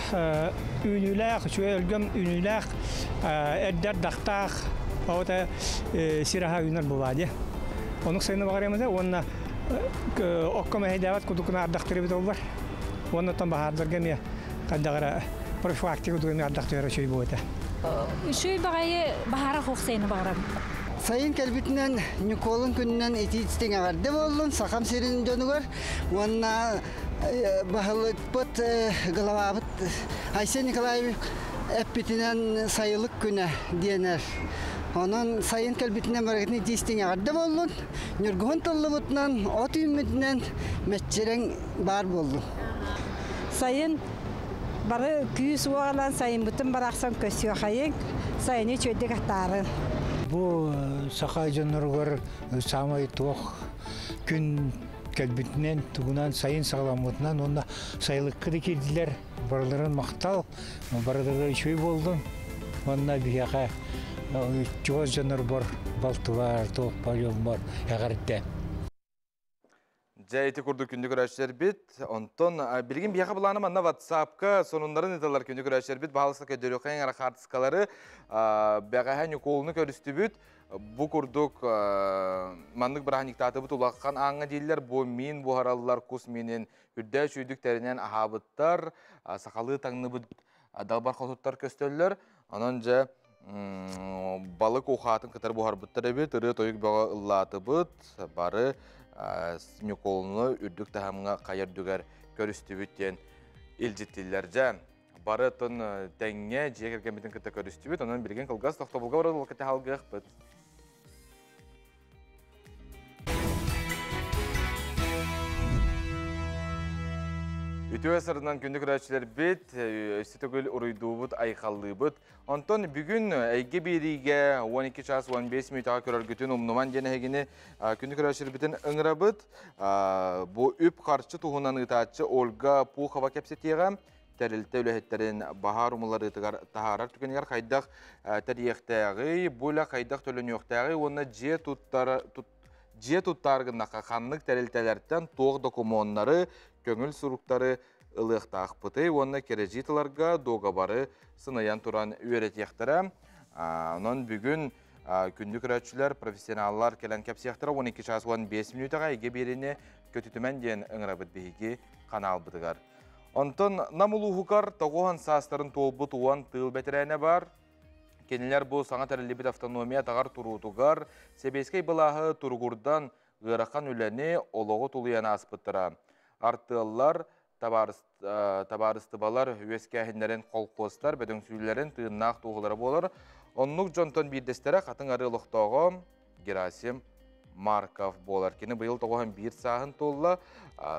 үүнүүлээх, үчүгэй өлгөм үүнүүлээх, эрдэр дахтаах, оҕото сир аһа үүнэр буолаа дии. Онук сайыны баҕарыамыта уонна окко мэһэйдээбэт кудукуна ардахтырыбыт оллар. Уонна оттон баһаардарга эмиэ хайдах эрэ профилактика кудук эмиэ ардах түһэр үчүгэй буолуо этэ. Үчүгэй баҕайы баһаара суох сайыны баҕарабын. Сайын кэлбитинэн Ньукуолун күнүнэн итии-истиҥ эҕэрдэ буоллун Сахам сирин дьонугар уонна баһылыкпыт главабыт Айсен Николаевич эппитинэн сайылык күнэ диэнэр. Онон сайын кэлбитинэн барыгытын итии-истиҥ эҕэрдэ буоллун. Ньургуһун тыллыбытынан, от үүммүтүнэн мэччирэҥ баар буоллун. Сайын бары күүс уоҕалаан сайынбытын барахсан көссүөхайыҥ, сайыны үчүгэйдик атаарын. Бу саха дьонноругар саамай туох күн кэлбитинэн, тугунан сайын саҕаламмытынан уонна сайылыкка да киирдилэр. Барыларын махтал, барыларыгар үчүгэй буоллун. Уонна биһиэхэ чугас дьоннорбор балтыбар, туохпар, дьоммор эҕэрдэ. Дьэ, ити курдук күндү көрөөччүлэрбит. Онтон билигин биһиэхэ былаана манна WhatsApp-ка сонуннарын ыыталлар күндү көрөөччүлэрбит. Баһаалыста көрдөрүөххэ эрэ хаартыскалары бэҕэһээ Ньукуолуну көрүстүбүт. Бу курдук маннык бырааһынньыктаатыбыт улахан ааҥҥа дииллэр. Бу миин буһараллар, кус миинин үрдээ сүүдүк тэринэн аһаабыттар, сахалыы таҥныбыт далбар хотуттар көстөллөр. Онон дьэ балык ухаатын кытары буһарбыттар эбит, ырыа-тойук бөҕө ыллаатыбыт, бары Ньукуолуну үрдүк таһымҥа хайа үрдүгэр көрүстүбүт диэн илдьиттиллэр. Дьэ, бары тон тэҥҥэ дьиэ кэргэммитин кытта көрүстүбүт, онон билигин кылгас тохтобулга баран кэтэһалгыахпыт. Үтүө сырынан күндү көрөөччүлэрбит, өссө төгүл уруйдуубут, айхаллыыбыт. Онтон бүгүн эйгэ биэриигэ 12 час 15 мүнүүтэҕэ көрөргүтүн умнуман диэн эһигини күндү көрөөччүлэрбитин ыҥырабыт. Бу үп-харчы туһунан ыытааччы Ольга Пухова кэпсэтиэҕэ. Тэрилтэ үлэһиттэрин баһаар умулларыытыгар таһаарар түгэнигэр хайдах тэрийиэхтээҕий, бу үлэ хайдах төлөнүөхтээҕий уонна дьиэ туттар дьиэ туттаар гыннахха ханнык тэрилтэлэртэн туох докумуоннары, көҥүл суруктары ылыахтаахпытый уонна кирэдьиит ыларга дуогабары сыныйан туран үөрэтиэхтэрэ. Онон бүгүн күндү көрөөччүлэр, профессионаллар кэлэн кэпсиэхтэрэ 12 час 15 мүнүүтэҕэ эйгэ биэриини көтүтүмэн диэн ыҥырабыт биһиги ханаалбытыгар. Онтон Нам улууһугар тоҕуһан саастарын туолбут уон тыыл бэтэрээнэ бар. Кинилэр бу саҥа тэриллибит автономия атаҕар туруутугар сэбиэскэй былааһы туругурдан ыарахан үлэни, олоҕу тулуйан ааспыттара. Артыаллар, табаарыстыбалар үөскээһиннэрин холкуостар бөдөҥсүүлэрин тыыннаах туоһулара буолар. Оннук дьонтон биирдэстэрэ Хатыҥ Арыы олохтооҕо Герасим Марков буолар. Кини быйыл 91 сааһын туолла.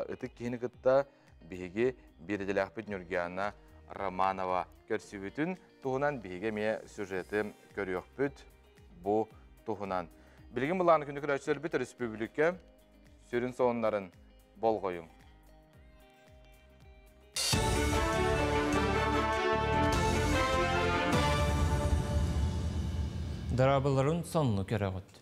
Ытык киһини кытта биһиги биир идэлээхпит Нюргиана Романова көрсүбүтүн туһунан биһиги эмиэ сюжеты көрүөхпүт бу туһунан. Билигин былааны күндү көрөөччүлэрбит өрөспүүбүлүкэ сүрүн сонуннарын болҕойуҥ. Дорооболорун сонну көрөҕүт.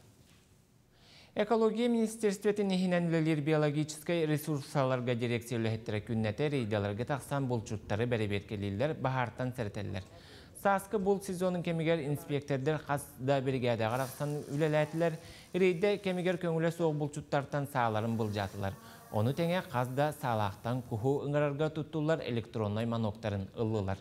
Экология министерствотын иһинэн үлэлиир биологическай ресурсаларга дирекция үлэһиттэрэ күннэтэ рейдаларга тахсан булчуттары бэрэбиэркэлииллэр, баһаартан сэрэтэллэр. Сааскы булт сезонун кэмигэр инспектордар хас да биригээдэҕэ арахсан үлэлээтилэр. Рейдэ кэмигэр көҥүлэ суох булчуттартан сааларын былдьаатылар. Ону тэҥэ хас да саалаахтан куһу ыҥырарга туттуллар электроннай маноктарын ыллылар.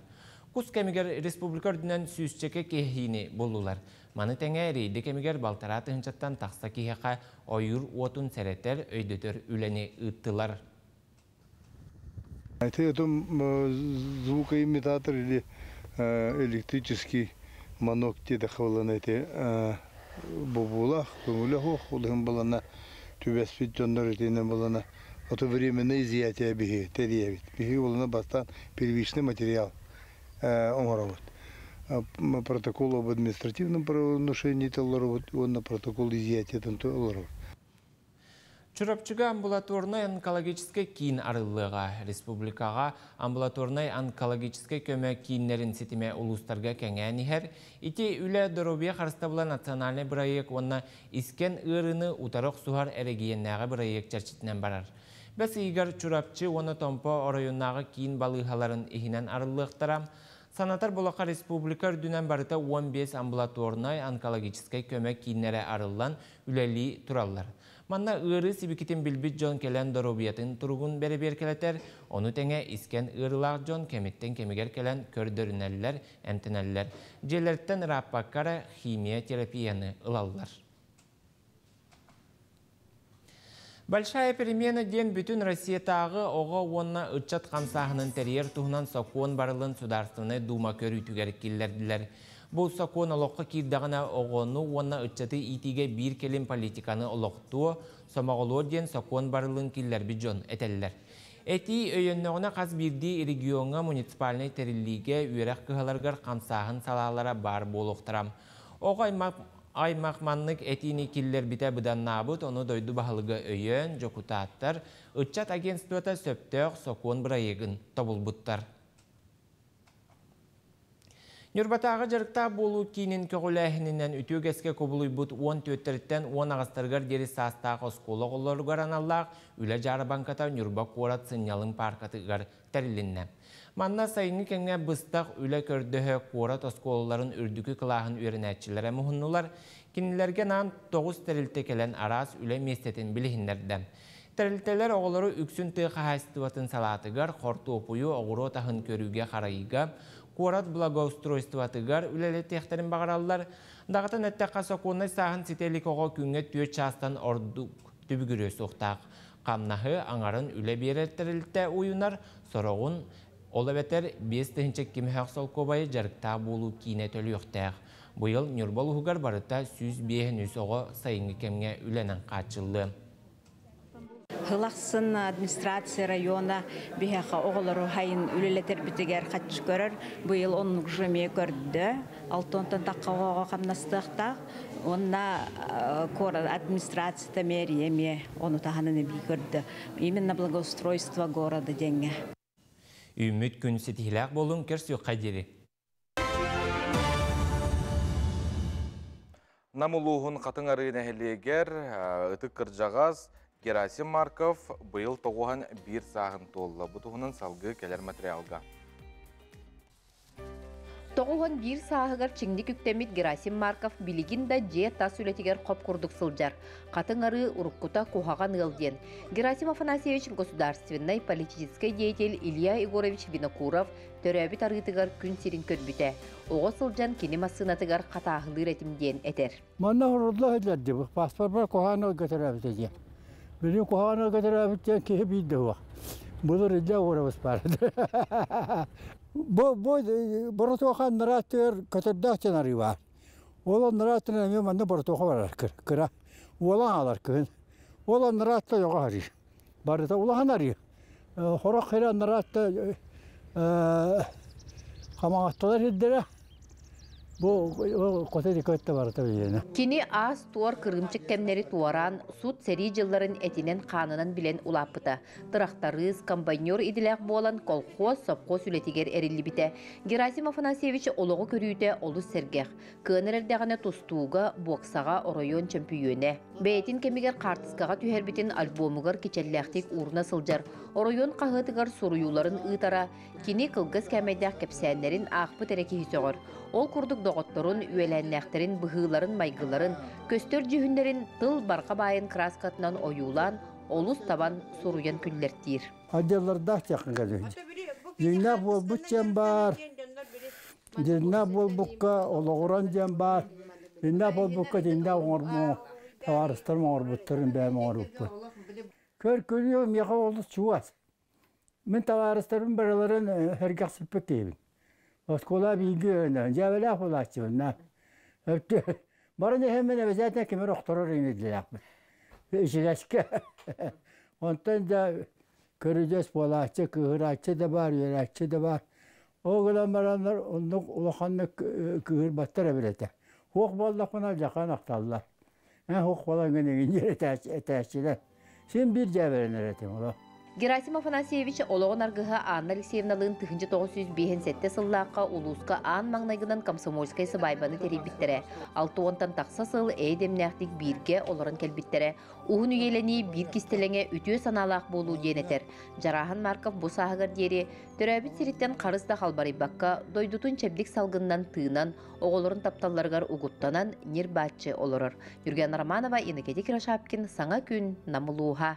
Кус кэмигэр республика үрдүнэн сүүсчэкэ кэһиини буллулар. Маны тэҥэ рейдэ кэмигэр балтараа тыһыынчаттан тахса киһиэхэ ойуур уотун сэрэтэр, өйдөтөр үлэни ыыттылар. Это звукоимитатор или электрический манок диэтэххэ буолан эти бобуулаах, көҥүлэ суох улахан балана түбэспит дьоннор итинэн балана ото временное изъятие биһи тэрийэбит. Биһи болана бастаан первичный материал оҥоробут. Протокол об административном правонарушении толоробут уонна протокол изъятиетын толоробут. Чурапчыга амбулаторнай онкологическай киин арыллыаҕа. Республикаҕа амбулаторнай онкологическай көмө кииннэрин ситимэ улуустарга кэҥээн иһэр. Ити үлэ Доруобуйа харыстабыла национальнай бырайыак уонна искэн ыарыыны утары охсуһар эрэгийиэннээҕи бырайыак чэрчитинэн барар. Бэс ыйыгар Чурапчы уонна Томпо оройуоннааҕы киин балыыһаларын иһинэн арыллыахтара. Санатар буоллахха, республика үрдүнэн барыта 15 амбулаторнай онкологическай көмө кииннэрэ арыллан үлэлии тураллар. Манна ыарыы сибикитин билбит дьон кэлэн доруобуйатын туругун бэрэбиэркэлэтэр, ону тэҥэ искэн ыарыылаах дьон кэмиттэн кэмигэр кэлэн көрдөрүнэллэр, эмтэнэллэр. Дьиэлэриттэн ырааппакка эрэ химия терапияны ылаллар. Большая перемена диэн бүтүн Россиятааҕы оҕо уонна ыччат хамсааһынын тэрийэр туһунан сокуон барылын Судаарыстыбаннай Дума көрүүтүгэр киллэрдилэр. Бу сокуон олоххо киирдэҕинэ оҕону уонна ыччаты иитиигэ биир кэлим политиканы олохтуо, сомоҕолуо диэн сокуон барылын киллэрбит дьон этэллэр. Этии өйөннөҕүнэ хас биирдии региоҥҥа муниципальнай тэриллиигэ үөрэх кыһаларыгар хамсааһын салаалара баар буолуохтара. Оҕо аймах аймах маннык этиини киллэрбитэ быданнаабыт, ону дойду баһылыга өйөөн, дьокутааттар, ыччат агентствота сөптөөх сокуон бырайыагын тобулбуттар. Ньурбатааҕы дьарыктаах буолуу киинин көҕүлээһининэн үтүө үгэскэ кубулуйбут 14-тэриттэн 18-тарыгар диэри саастаах оскуола оҕолоругар аналлаах үлэ дьаарбаҥката Ньурба куорат сынньалаҥ пааркатыгар тэрилиннэ. Манна сайыҥҥы кэмҥэ быстах үлэ көрдөһө куорат оскуолаларын үрдүкү кылааһын үөрэнээччилэрэ муһуннулар. Кинилэргэ анаан 9 тэрилтэ кэлэн араас үлэ миэстэтин билиһиннэрдэ. Тэрилтэлэр оҕолору үксүн тыа хаһаайыстыбатын салаатыгар, хортуоппуйу, оҕуруот аһын көрүүгэ-харайыыга, куорат благоустройствотыгар үлэлэтиэхтэрин баҕараллар. Даҕатан эттэххэ, сокуоннай сааһын ситэ илик оҕо күҥҥэ 4 чаастан ордук түбүгүрүө суохтаах. Хамнаһы аҥарын үлэ биэрэр тэрилтэ уйунар, сороҕун, ол эбэтэр 5200 солкуобайы дьарыктаах буолуу киинэ төлүөхтээх. Быйыл Ньурба улууһугар барыта 153 оҕо сайыҥҥы кэмҥэ үлэнэн хааччыллыа. Сыл ахсын администрация района биһиэхэ оҕолору хайын үлэлэтэрбитигэр хаччы көрөр. Быйыл оннук же эмиэ көрдө. Алтонтон тахха оҕоҕо хамнастыахтаах. Уонна куорат администрацията мэрия эмиэ ону таһынан эбии көрдө. Именно благоустройство города диэҥҥэ. Үүммүт күн ситиһилээх буолуҥ, көрсүөххэ диэри. Нам улууһун Хатыҥ Арыы нэһилиэгэр ытык кырдьаҕас Герасим Марков быйыл 91 сааһын туолла. Бу туһунан салгыы кэлэр материалга. 91 сааһыгар чиҥник үктэммит Герасим Марков билигин да дьиэ тас үлэтигэр хоп курдук сылдьар. Хатыҥ Арыы уруккута куһаҕан ыал диэн. Герасим Афанасьевич государственнай политическай деятель Илья Егорович Винокуров төрөөбүт арыытыгар күн сирин көрбүтэ. Оҕо сылдьан кини массыынатыгар хатааһылыыр этим диэн этэр. Манна хорулла сылдьар паспорпар куһаҕан ыалга төрөөбүтэ диэн. Билигин куһаҕан ыалга төрөөбүт диэн киһи биир да суох. Былыр Илья Егорович баар. Бу бу боротуоха аннарааттыгар көтөрдөөх диэн арыы баар. Ол аннарааттынан эмиэ манна боротуоха барар кыра. Уолан аалар кыһын. Ол аннараатта ойоҕо арыы. Барыта улахан арыы. Хорох хире аннараатта хамаҕатталар сирдэрэ. Бу хоту көттө барыта билиэнэ. Кини аас-туор кырыымчык кэмнэри туораан, сут-сэрии дьылларын этинэн-хаанынан билэн улааппыта. Тырахтарыыс, комбайнер идэлээх буолан колхоз, совхоз үлэтигэр эриллибитэ. Герасим Афанасьевич олоҕу көрүүтэ олус сэргэх. Кыанар эрдэҕинэ тустууга, боксаҕа оройуон чөмпүйүөнэ. Бэйэтин кэмигэр хаартыскаҕа түһэрбитин альбомугар кичэллээхтик ууруна сылдьар. Оройуон хаһыатыгар суруйууларын ыытара, Кини кылгас кээмэйдээх кэпсээннэрин аахпыт эрэ киһи сөҕөр. Ол курдук доҕотторун, үөлээннээхтэрин быһыыларын-майгыларын, көстөр дьүһүннэрин тыл барҕа баайын кырааскатынан ойуулаан, олус табан суруйан күллэртиир. Отделлардаах диэххин кэлин. Дьиҥнээх буолбут диэн баар, дьиҥнээх буолбукка олоҕуран диэн баар, дьиҥнээх буолбукка дьиҥнээх оҥорбут табаарыстарым оҥорбуттарын бэйэм оҥорбуппун. Көр-күлүү миэхэ олус чугас. Мин табаарыстарым барыларын сэргэхсиппит киһибин. Оскуола бииргэ үөрэнэбин, дьээбэлээх буолааччыбын. Баран иһэммин обязательно кими эрэ охторор инидилээхпин. Ичигэскэ. Онтон да көрүдьүөс буолааччы, кыыһырааччы да баар, үөрээччи да баар. Ол гынан бараннар оннук улаханнык кыыһырбаттар эбит этэ. Суох буоллахпына дьахан ахталлар. Эн суох буолаҥҥын эҥин этээччилэр. Син биир дьээбэрэнэр этим олох. Герасим Афанасьевич олоҕун аргыһа Анна Алексеевналыын 1957 сыллаахха улууска аан маҥнайгынан комсомольскай сыбаайбаны тэрийбиттэрэ. 60-тан тахса сыл эйэ-дэмнээхтик бииргэ олорон кэлбиттэрэ. Уһун үйэлэнии биир кистэлэҥэ үтүө санаалаах буолуу диэн этэр. Дьарааһын Марков бу сааһыгар диэри төрөөбүт сириттэн харыс да халбарыйбакка, дойдутун чэбдик салгынынан тыынан, оҕолорун тапталларыгар угуттанан ньир-бааччы олорор. Юргена Романова, Иннокентий Кирашапкин, Саҥа күн, Нам улууһа.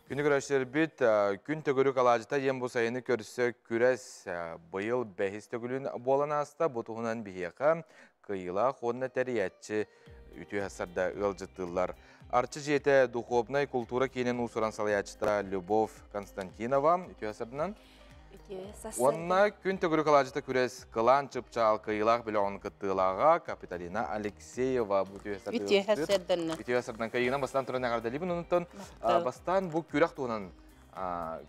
Күнү көрөөччүлэрбит күн төгүрүк алаадьыта диэн бу сайыны көрсө күрэс быйыл бэһис төгүлүн буолан ааста. Бу туһунан биһиэхэ кыайыылаах уонна тэрийээччи үтүө сарда ыалдьыттыыллар. Арчы дьиэтэ духовнай култуура киинин уусуран салайааччыта Любовь Константинова үтүө сарданан Уонна күн төгүрүк алаадьыта күрэс кылаан чыпчаал кыайыылаах бөлөҕүн кыттыылааҕа Капиталина Алексеева бу үтүө сардан кыайыынан бастаан туран эҕэрдэлиибин. Онтон бастаан бу күрэх туһунан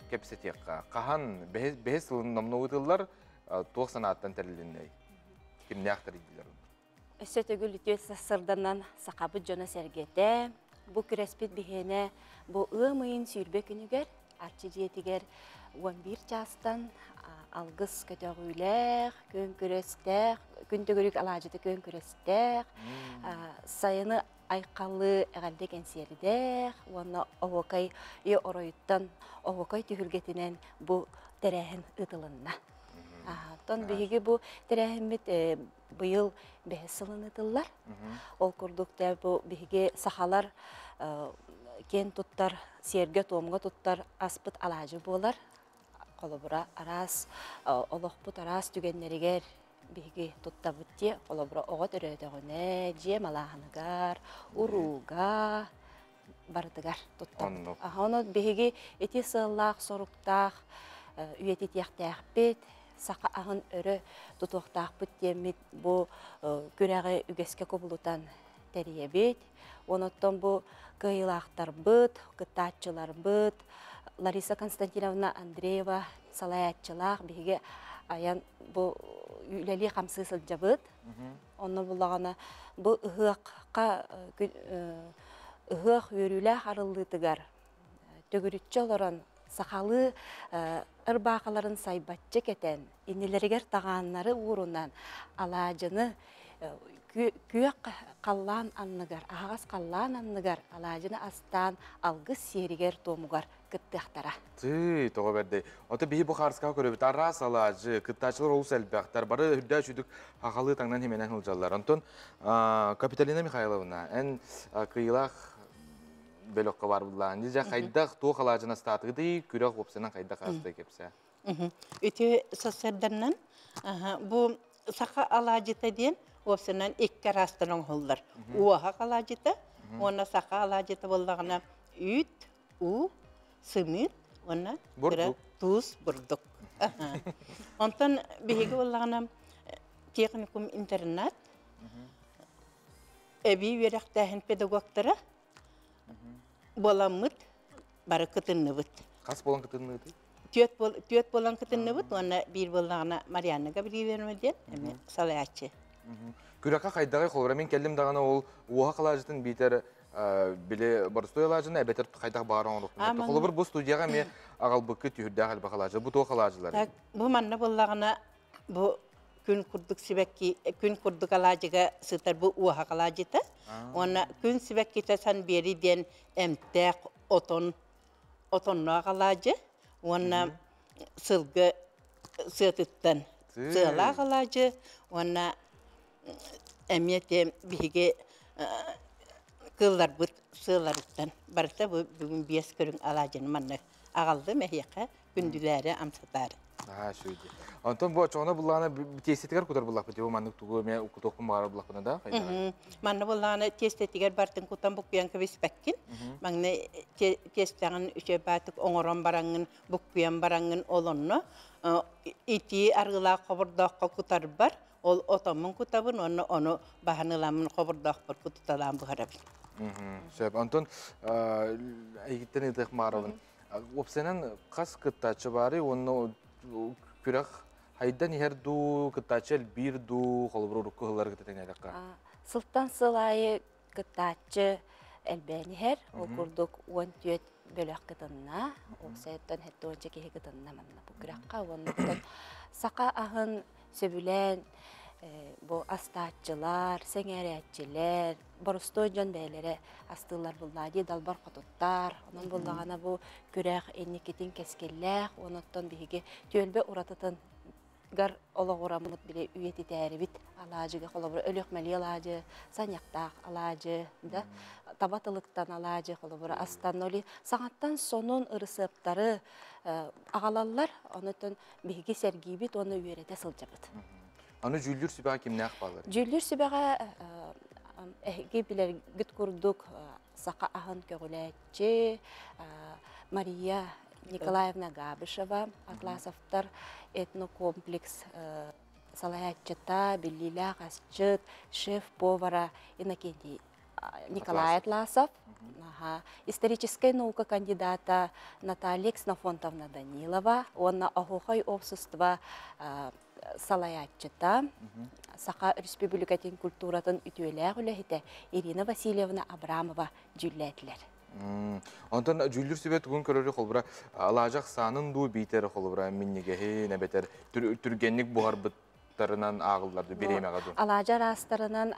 кэпсэтиэххэ. Хаһан бэһис сылын номнуо ыытыллар, туох санааттан тэрилиннэй? Кимнээх тэрийдилэр? Өссө төгүл үтүө сарданан сахабыт дьоно-сэргэтэ, бу күрэспит биһиэнэ бу ыам ыйын 20 күнүгэр Арчы дьиэтигэр 11 чаастан алгыс көтөҕүүлээх, күөн күрэстээх, күн төгүрүк алаадьыта күөн күрэстээх, сайыны айхаллыы эҕэрдэ кэнсиэрдээх уонна оһуокай оройуттан оһуокай түһүлгэтинэн бу тэрээһин ыытылынна. Оттон биһиги бу тэрээһиммит быйыл бэһис сылын ыытыллар. Ол курдук те бу биһиги сахалар киэн туттар, сиэргэ-туомҥа туттар аспыт алаадьы буолар. Холобура, араас олохпут араас түгэннэригэр биһиги туттабыт дии. Холобура, оҕо төрөөтөҕүнэ, дьиэ малааһыныгар, урууга барытыгар туттабыт. Ону биһиги ити сыаллаах, соруктаах үйэтитиэхтээхпит, саха аһын өрө тутуохтаахпыт диэммит бу күрэҕи үгэскэ кубулутан тэрийэбит. Оноттон бу кыайыылаахтарбыт, кыттааччыларбыт Лариса Константиновна Андреева салайааччылаах биһиги айан бу үлэлии хамсыы сылдьабыт. Онно буллаҕына бу ыһыахха ыһыах үөрүүлээх арыллыытыгар төгүрүччү олорон сахалыы ырбаахыларын сайбаччы кэтэн, иннилэригэр таҕааннары уурунан алаадьыны күөх халлаан анныгар, аһаҕас халлаан анныгар алаадьыны астаан алгыс сиэригэр-туомугар кыттыахтара. Тыы, тоҕо бэрдэй. Ото биһи бу хаарыскаҕа көрөбүт араас алаадьы, кыттааччылар олус элбэхтэр, бары үрдээ үчүдүк хахалыы таҥнан хименэн сылдьаллар. Онтон Капиталина Михайловна, эн кыйылаах бөлөххө бар буллаан. Дьэ хайдах туох алаадьын астаатыгытый, күрэх уопсанан хайдах аастай кэпсээ. Үтүө сарсыарданнан бу саха алаадьыта диэн уопсанан икки араастан оҥоһуллар. Уоһах алаадьыта уонна саха алаадьыта буоллаҕына үүт, уу, сымыыт уонна кыра туус бурдук. Онтон биһиги буоллаҕына техникум интернат эбии үөрэхтээһин педагогтара буоламмыт бары кытынныбыт. Хас буолан кытынныгытый? Түөрт буолан кытынныбыт уонна биир буоллаҕына Марианна Гаврильевна диэн эмиэ салайааччы. Күрэххэ хайдаҕый холобура мин кэллим даҕаны ол уоһа халаажытын биитэр били боростуой алаадьыны эбэтэр хайдах баҕар оҥоруохпун. Холобур бу студияҕа эмиэ аҕалбыккыт түһүрдээх элбэх алаадьы. Бу туох алаадьылар? Бу манна буоллаҕына бу күн курдук сибэкки күн курдук алаадьыга сытар бу уоһах алаадьыта уонна күн сибэккитэ санбиэри диэн эмтээх отон отонноох алаадьы уонна сылгы сыатыттан сыалаах алаадьы уонна эмиэ те биһиги кыылларбыт сыаларыттан барыта бу бүгүн биэс көрүҥ алаадьыны манна аҕаллым эһиэхэ күндүлээри амсатаары. Аа, үчүгэй. Онтон бу очоҕуна буллаҕына тиэстэтигэр кутар буллахпыт бу маннык тугу эмэ кутуохпун баҕарар буллахпына да хайдаҕай? Манна буллаҕына тиэстэтигэр бартын кутан буккуйан кэбиспэккин. Маҥнай тиэстэҕин үчүгэй баатык оҥорон бараҥҥын, буккуйан бараҥҥын ол онно итии арыылаах хобордооххо кутарбар ол отоммун кутабын уонна ону баһан ыламмын хобордоохпор кутуталаан буһарабын. Сөп. Онтон эйигиттэн ыытыах баҕарабын. Уопсайынан хас кыттааччы баарый уонна күрэх хайдан иһэр дуу, кыттааччы элбиир дуу, холобур урукку сыллары кытта тэҥнээтэххэ? Сылтан сыл аайы кыттааччы элбээн иһэр. Ол курдук 14 бөлөх кытынна. Уопсайыттан 70 киһи кытынна манна бу күрэххэ. Уонна саха аһын сөбүлээн бу астааччылар, сэҥээрээччилэр, боростуой дьон бэйэлэрэ астыыллар буллаа дии далбар хотуттар. Онон буллаҕына бу күрэх инникитин кэскиллээх, оноттон биһиги түөлбэ уратытын гар олоҕураммыт били үйэтитээрибит алаадьыга холобура өлүөхмэлии алаадьы, саньяктаах алаадьы, да таба тылыктан алаадьы холобура астан оли саҥаттан сонун ырысыаптары аҕалаллар, онотон биһиги сэргиибит уонна үөрэтэ сылдьабыт. Аны дьүүллүүр сүбэҕэ кимнээх бааллар? Дьүүллүүр сүбэҕэ эһиги билэргит курдук саха аһын көҕүлээччи Мария Николаевна Габышева, Атласовтар этнокомплекс салайааччыта, биллиилээх асчыт, шеф-повара Иннокентий Николай Атласов, историческай наука кандидата Наталья Ксенофонтовна Данилова уонна Оһуохай общество салайааччыта, Саха Республикатын культуратын үтүөлээх үлэһитэ Ирина Васильевна Абрамова дьүүллээтилэр. Онтон дьүүллүүр сүбэ тугун көрөрү холбура алаажах саанын дуу биитэр холобура минньигэһин эбэтэр түргэнник буһарбыттарынан ааҕыллар бириэмэҕэ дуу? Алаажа араастарынан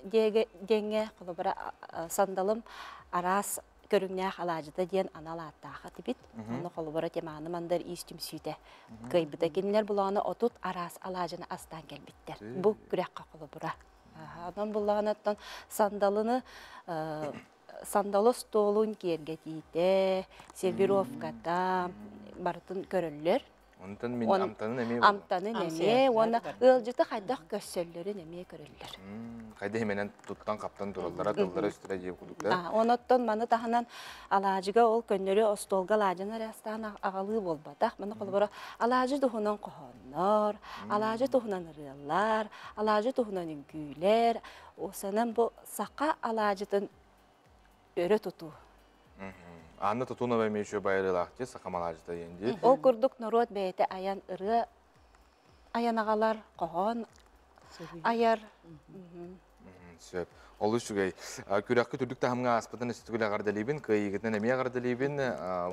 диэҥҥэ холобура сандалым араас көрүҥнээх алаадьыта диэн анал ааттаах этибит. Онно холобура теманы мандар иис түмсүүтэ кыайбыта. Кинилэр булаҕына 30 араас алаадьыны астаан кэлбиттэр. Бу күрэххэ холобура. Онон буллаҕынаттан сандалыны сандалы остуолун киэргэтиитэ, сервировката барытын көрөллөр. Онтон мин амтанын эмиэ амтанын эмиэ уонна ыалдьыты хайдах көрсөллөрүн эмиэ көрөллөр. Хайда хименен туттан хаптан тураллара, тыллара үстүрэ дии кудуктар. Оноттон маны таһынан алаажыга ол көннөрү остуолга алаажын арастаан аҕалыы буолбатах. Маны холобура алаажы туһунан хоһооннор, алаажы туһунан ырыалар, алаажы туһунан үҥкүүлэр, осанан бу саха алаажытын өрө тутуу. Анна Тутунова эмиэ еще байырылаахчы саха малаажыта диэн. Ол курдук норуот бэйэтэ аян ырыа аянагалар, хоһоон айар. Сөп. Ол үчүгэй. Күрэхкэ түрдүк таһымҥа ааспытын өстүгүл аҕардалиибин, кыайыгытын эмиэ аҕардалиибин,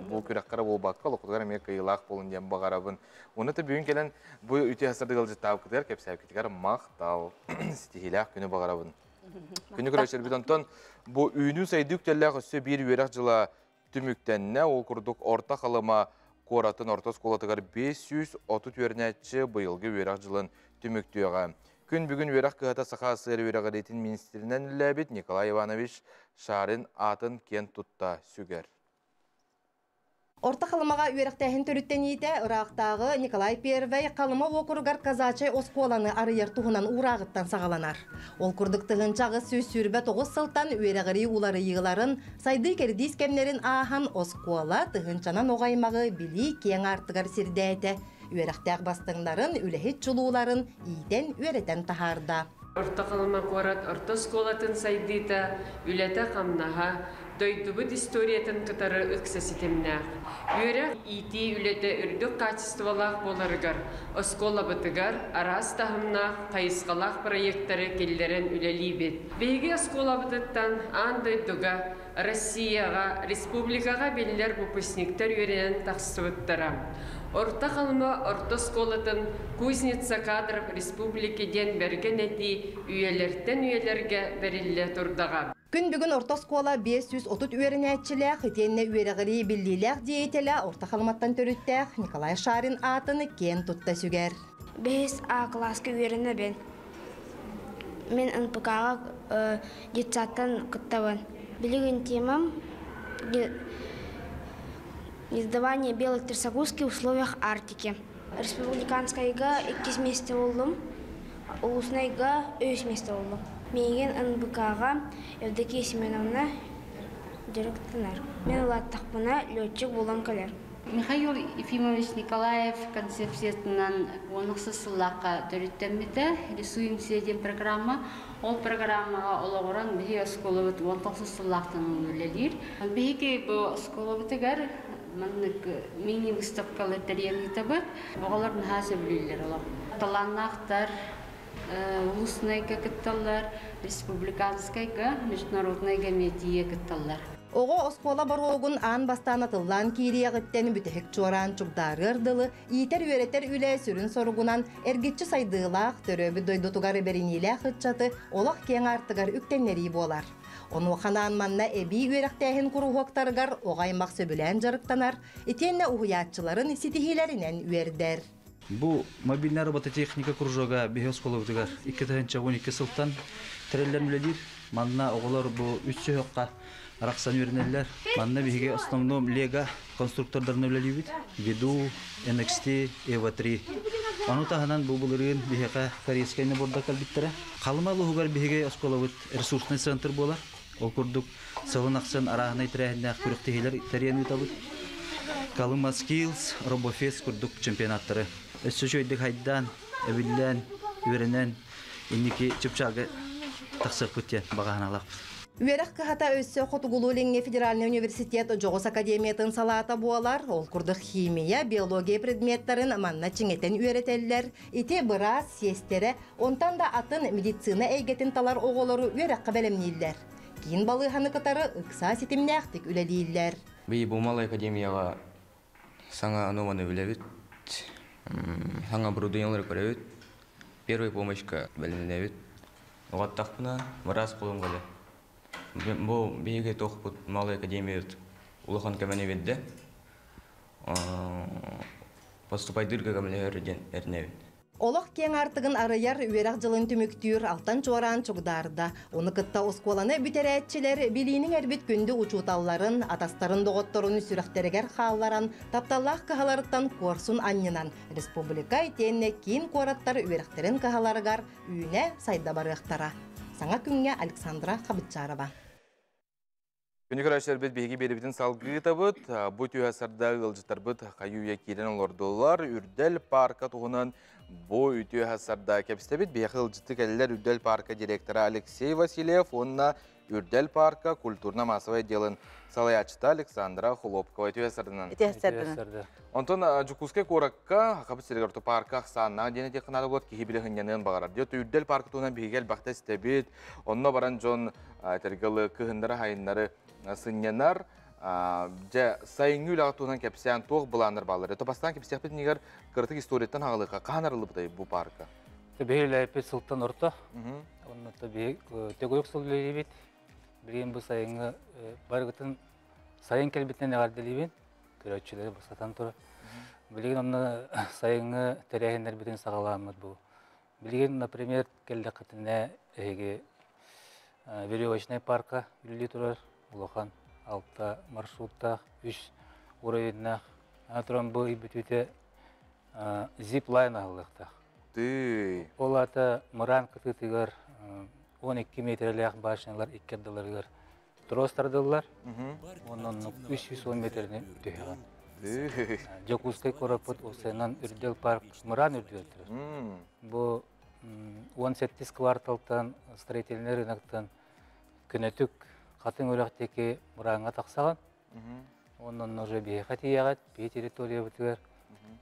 бу күрэххэ буолбакка, олохтугар эмиэ кыайыылаах буолун диэн баҕарабын. Уонна та бүгүн кэлэн бу үтүө хасырдыгылдьыттаабыкытыгар, кэпсээбиккитигэр махтал. Ситиһиилээх күнү баҕарабын. Күнү көрөчөрбүт онтон бу үүнүү сайдыы үктэллээх өссө биир үөрэх дьыла түмүктэннэ. Ол курдук Орто Халыма куоратын орто оскуолатыгар 530 үөрэнээччи быйылгы үөрэх дьылын түмүктүөҕэ. Күн бүгүн үөрэх кыһата Саха СССР үөрэҕириитин министринэн үлэлээбит Николай Иванович Шарин аатын киэн тутта сүгэр. Орто Халымаҕа үөрэхтээһин төрүттэниитэ ыраахтааҕы Николай Первэй Халыма уокуругар казачай оскуоланы арыйар туһунан уурааҕыттан саҕаланар. Ол курдук 1829 сылтан үөрэҕирии уларыйыыларын, сайдыы кэрдиис кэмнэрин ааһан оскуола тыһыынчанан оҕо аймаҕы билии киэҥ аартыгар сирдээтэ. Үөрэхтээх бастыҥнарын, үлэһит чулууларын иитэн, үөрэтэн таһаарда. Орто Халыма куорат орто оскуолатын сайдыыта, үлэтэ-хамнаһа, дойдубут историятын кытары ыкса ситимнээх. Үөрэх иитии үлэтэ үрдүк качестволаах буоларыгар, оскуолабытыгар араас таһымнаах, хайысхалаах проекттары киллэрэн үлэлиибит. Биһиги оскуолабытыттан аан дойдуга, Россияҕа, республикаҕа биллэр выпускниктар үөрэнэн тахсыбыттара. Орто Халыма орто оскуолатын «Кузница кадров республики» диэн бэргэн этии үйэлэртэн үйэлэргэ бэриллэ турдаҕа. Күн бүгүн орто оскуола 530 үөрэнээччилээх, итиэннэ үөрэҕирии биллиилээх деятелэ Орто Халыматтан төрүттээх Николай Шарин аатын киэн тутта сүгэр. Бэһис А кылааска үөрэнэбин. Мин НПК-ҕа детсадтан кыттабын. Билигин темам издавание белой трясогузки в условиях Арктики. Республиканскайга иккис месте болдум, улуснайга үс месте болдум. Миигин НБК-ҕа Евдокия Семеновна директорнар. Мен улааттахпына летчик буолан кэлэр. Михаил Ефимович Николаев концепциятынан 16 сыллаахха төрүттэммитэ «Рисуемся» диэн программа. Ол программаҕа олоҕуран биһиги оскуолабыт 19 сыллаахтан үлэлиир. Биһиги бу оскуолабытыгар маннык мини-выставкалар тэрийэн ыытабыт. Оҕолор наһаа сөбүлүүллэр олох. Талааннаахтар, Улуснайга кытталлар, республиканскайга, международнайга эмиэ кытталлар. Оҕо оскуола боруогун аан бастаан атыллаан киириэҕиттэн бүтэһик чуораан чугдаарыар дылы иитэр-үөрэтэр үлэ сүрүн соругунан эргиччи сайдыылаах, төрөөбүт дойдутугар бэриниилээх ыччаты олох киэҥ аартыгар үктэннэрии буолар. Онуоха анаан манна эбии үөрэхтээһин куруһуоктарыгар оҕо аймах сөбүлээн дьарыктанар, итиэннэ уһуйааччыларын ситиһиилэринэн үөрдэр. Бу мобильная робототехника кружога биһи оскуолабытыгар 2012 сылтан тэриллэн үлэлиир. Манна оҕолор бу үс сүһүөххэ арахсан үөрэнэллэр. Манна биһиги основном Лего конструктордарына үлэлиибит. Веду, NXT, EVA 3. Ону таһынан бу былырыын биһиэхэ корейскай наборда кэлбиттэрэ. Халыма улууһугар биһиги оскуолабыт ресурсный центр буолар. Ол курдук сылын ахсын арааһынай тэрээһиннээх күрэхтэһиилэр тэрийэн ыытабыт. Колыма Skills, Робофест курдук чемпионаттары өссө үчүгэйдик хайдаан, эбиллээн, үөрэнэн инники чыпчаалга тахсыахпыт диэн баҕа санаалаахпыт. Үөрэх кыһата өссө Хотугулуу-Илиҥҥи федеральнай университет дьоҕус академиятын салаата буолар. Ол курдук химия, биология предметтарын манна чиҥэтэн үөрэтэллэр. Ити быраас, сиэстэрэ, онтон да атын медицина эйгэтин талар оҕолору үөрэххэ бэлэмнииллэр. Киин балыыһаны кытары ыкса ситимнээхтик үлэлииллэр. Би бу малай академияҕа саҥа аноманы билэбит, саҥа оборудованиелары көрөбүт, первая помощька бэлэмнэнэбит. Оҕоттахпына быраас буолуом кэлэ. Бу биһиги туохпут малай академиябыт улахан көмөнү биэрдэ. Поступайдыырга көмөлөһөр диэн эрэнэбин. Олох киэҥ аартыгын арыйар үөрэх дьылын түмүктүүр алтан чуораан чугдаарда. Ону кытта оскуоланы бүтэрээччилэр билиинин эрбит күндү учууталларын, атастарын доҕотторун сүрэхтэригэр хаалларан, тапталлаах кыһаларыттан куорсун анньынан республика итиэннэ киин куораттар үөрэхтэрин кыһаларыгар үүнэ сайда барыахтара. Саҥа күҥҥэ Александра Хабытчарова. Күнү көрөөччүлэрбит биһиги биэрибитин салгыытабыт. Бу түһэ сарда ыалдьыттарбыт хайыы-үйэ киирэн олордулар. Үрдэл парка туһунан бу үтүө сарда кэпсэбит. Биһиэхэ ыалдьытты кэллэр Үрдэл парка директора Алексей Васильев уонна Үрдэл парка культурно-массовай отделын салайааччыта Александра Хлопкова үтүө сарданан. Үтүө сарданан. Онтон Дьокуускай куоракка Хабыт сиригэр парка ахсааннаах диэн этиэххэ наада буолар киһи билэ сынньаныан баҕарар. Дьэ Үрдэл парка туһунан биһиги элбэхтэ истэбит. Онно баран дьон этэргэ кыһыннары хайыннары сынньанар. Дьэ сайыҥҥы үлэҕэ туһунан кэпсээн туох былааннар бааллар? Это бастаан кэпсиэхпит иннигэр кыратык историяттан хаалыахха. Хаһан арыллыбытай бу парка? Биһи үлэлэппит сылтан орто. Онно биһи төгүрүк сыл үлэлиибит. Билигин бу сайыҥҥы барыгытын сайын кэлбитинэн эҕэрдэлиибин. Көрөөччүлэри бастатан турар. Билигин онно сайыҥҥы тэрээһиннэрбитин саҕалааммыт бу. Билигин, например, кэллэххитинэ эһиги веревочный парка үлэлии турар улахан алта маршруттаах, үс уровеннаах. Аны туран бу ый бүтүүтэ зип-лайн аһыллыахтаах. Ол аата мыраан кытыытыгар 12 метрэлээх башнялар икки ардыларыгар трос тардыллар. Онон 310 метрини түһэҕин. Дьокуускай куораппыт уопсайынан Үрдэл парк мыраан үрдүгэр турар. Бу 17 кварталтан строительный рыноктан көнөтүк Хатыҥ үрэх диэки мырааҥҥа тахсаҕын. Онон уже биһиэхэ тиийэҕит, биһи территориябытыгар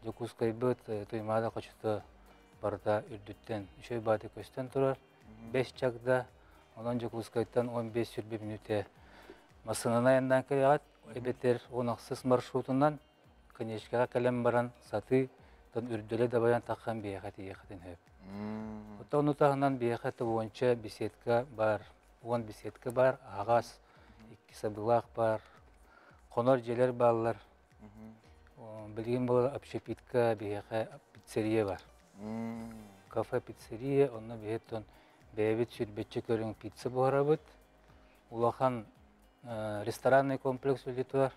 Дьокуускайбыт Туймаада хочото барыта үрдүттэн үчүгэй бааты көстөн турар. 5 чагда, онон Дьокуускайтан 15-20 мүнүүтэ массыынанан айаннаан кэлэҕит, эбэтэр 16 маршрутунан конечкаҕа кэлэн баран сатыы тон үрдэлэ дабайан таххан биһиэхэ тиийиэххитин сөп. Оттон ону таһынан биһиэхэ уонча беседка баар, уон беседка баар, аһаҕас, икки сабыылаах баар, хонор дьиэлэр бааллар. Билигин буолар общепитка биһиэхэ пиццерия бар. Кафе пиццерия, онно биһиэттэн бэйэбит сүүрбэччэ көрүҥ пицца буһарабыт. Улахан ресторанный комплекс үлэлии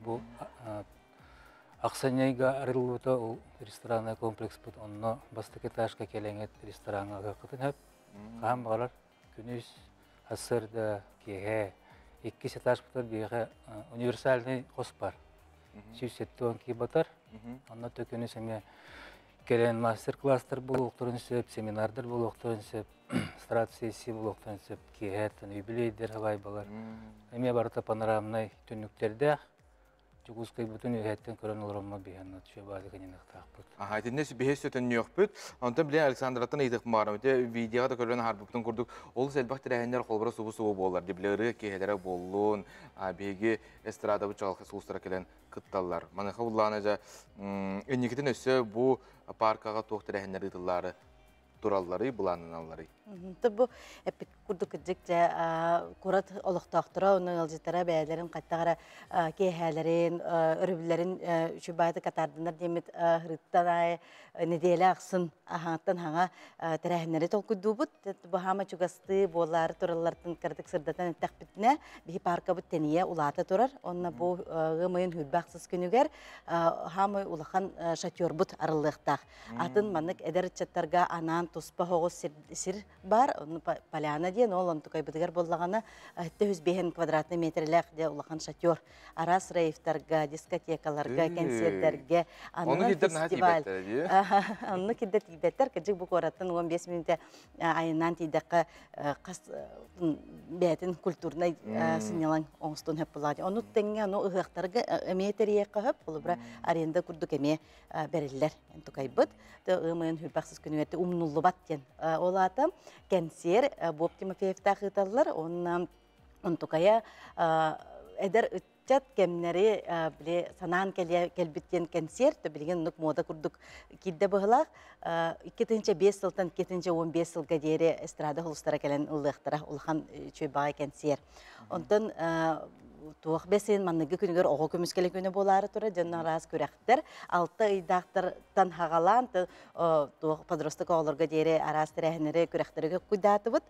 Бу ахсынньыга арыллыбыта ол ресторанный комплекспыт онно бастакы этажка кэлэҥҥит рестораҥҥа ыһыаххытын сөп. Хаһан баҕарар күнүс, сарсыарда, киэһэ иккис этажпытыгар биһиэхэ универсальный хос бар. 170 киһи батар. Онно төкүнүс эмиэ кэлэн мастер-класстар буолуохтарын сөп, семинардар буолуохтарын сөп, страт-сессия буолуохтарын сөп, киэһэттэн юбилейдер, хабайбалар. Эмиэ барыта панорамнай түннүктэрдээх. Дьокуускайбытын үөһэттэн көрөн олороммут биһиэннэ түшэ баады. Аха, итиннэ биһи сөтөннүөхпүт. Онтон билен Александраттан ыйытык баарым. Ити видеоға да көрөн харбыптын курдук олус элбэх тэрээһиннэр холбора субу-субу буолар. Диблеры киһилэрэ буоллун, биһиги эстрадабыт чаҕылхай сулустара кэлэн кытталлар. Маныха буллаана жа инникитин өссө бу паркаға туох тэрээһиннэр ыытыллаары тураллары, былааннаналлары. Бу эппит курдук кырдьык дьэ куорат олохтоохторо уонна ыалдьыттара бэйэлэрин хайдах эрэ киэһээлэрин, өрөбүллэрин үчүгэй баайдык атаардынар диэммит ырыттан аайы нэдиэлэ ахсын аһаҥаттан хаҥа тэрээһиннэри толкуйдуубут. Бу хаама чугастыы буолаары тураллартан кыратык сырдатан эттэхпитинэ, биһи паркабыт тэнийэ улаата турар. Онно бу ыам ыйын хүрбэ ахсыс күнүгэр хаамай улахан шатербут арыллыахтаах. Атын маннык эдэр ыччаттарга анаан туспа соҕус сир бар, онну поляна диэн, ол онтукайбытыгар буоллаҕына 705 квадратный метрлээх дьэ улахан шатер. Араас рейвтарга, дискотекаларга, кэнсиэрдэргэ ананан фестиваль. Онну кирдэ тиийбэттэр, кырдьык бу куораттан 15 мүнүүтэ айаннаан тиийдэххэ хас бэйэтин культурнай сынньалаҥ оҥостон хөп булаат. Ону тэҥҥэ ону ыһыахтарга эмиэ тэрийиэххэ хөп, холобура аренда курдук эмиэ бэриллэр тукайбыт. Ымыйын хүрбэхсис күнүгэр умнуллубат диэн. Ол аата кэнсиэр Боб Тимофеевтаах ыыталлар. Онна онтукайа эдэр ыччат кэмнэри били санаан кэлбит диэн кэнсиэр, билигин оннук мода курдук киирдэ быһылаах. 2005 сылтан 2015 сылга диэри эстрада холустара кэлэн ыллыахтара улахан үчүгэй баҕай кэнсиэр. Онтон туох бэсин манныгы күнүгэр оҕо көмүскэлэ күнэ буолаары турар дьонно араас күрэхтэр алта ыйдаахтартан хагалаан туох подросток оҕолорго диэри араас тэрээһиннэри күрэхтэри куйдаатыбыт.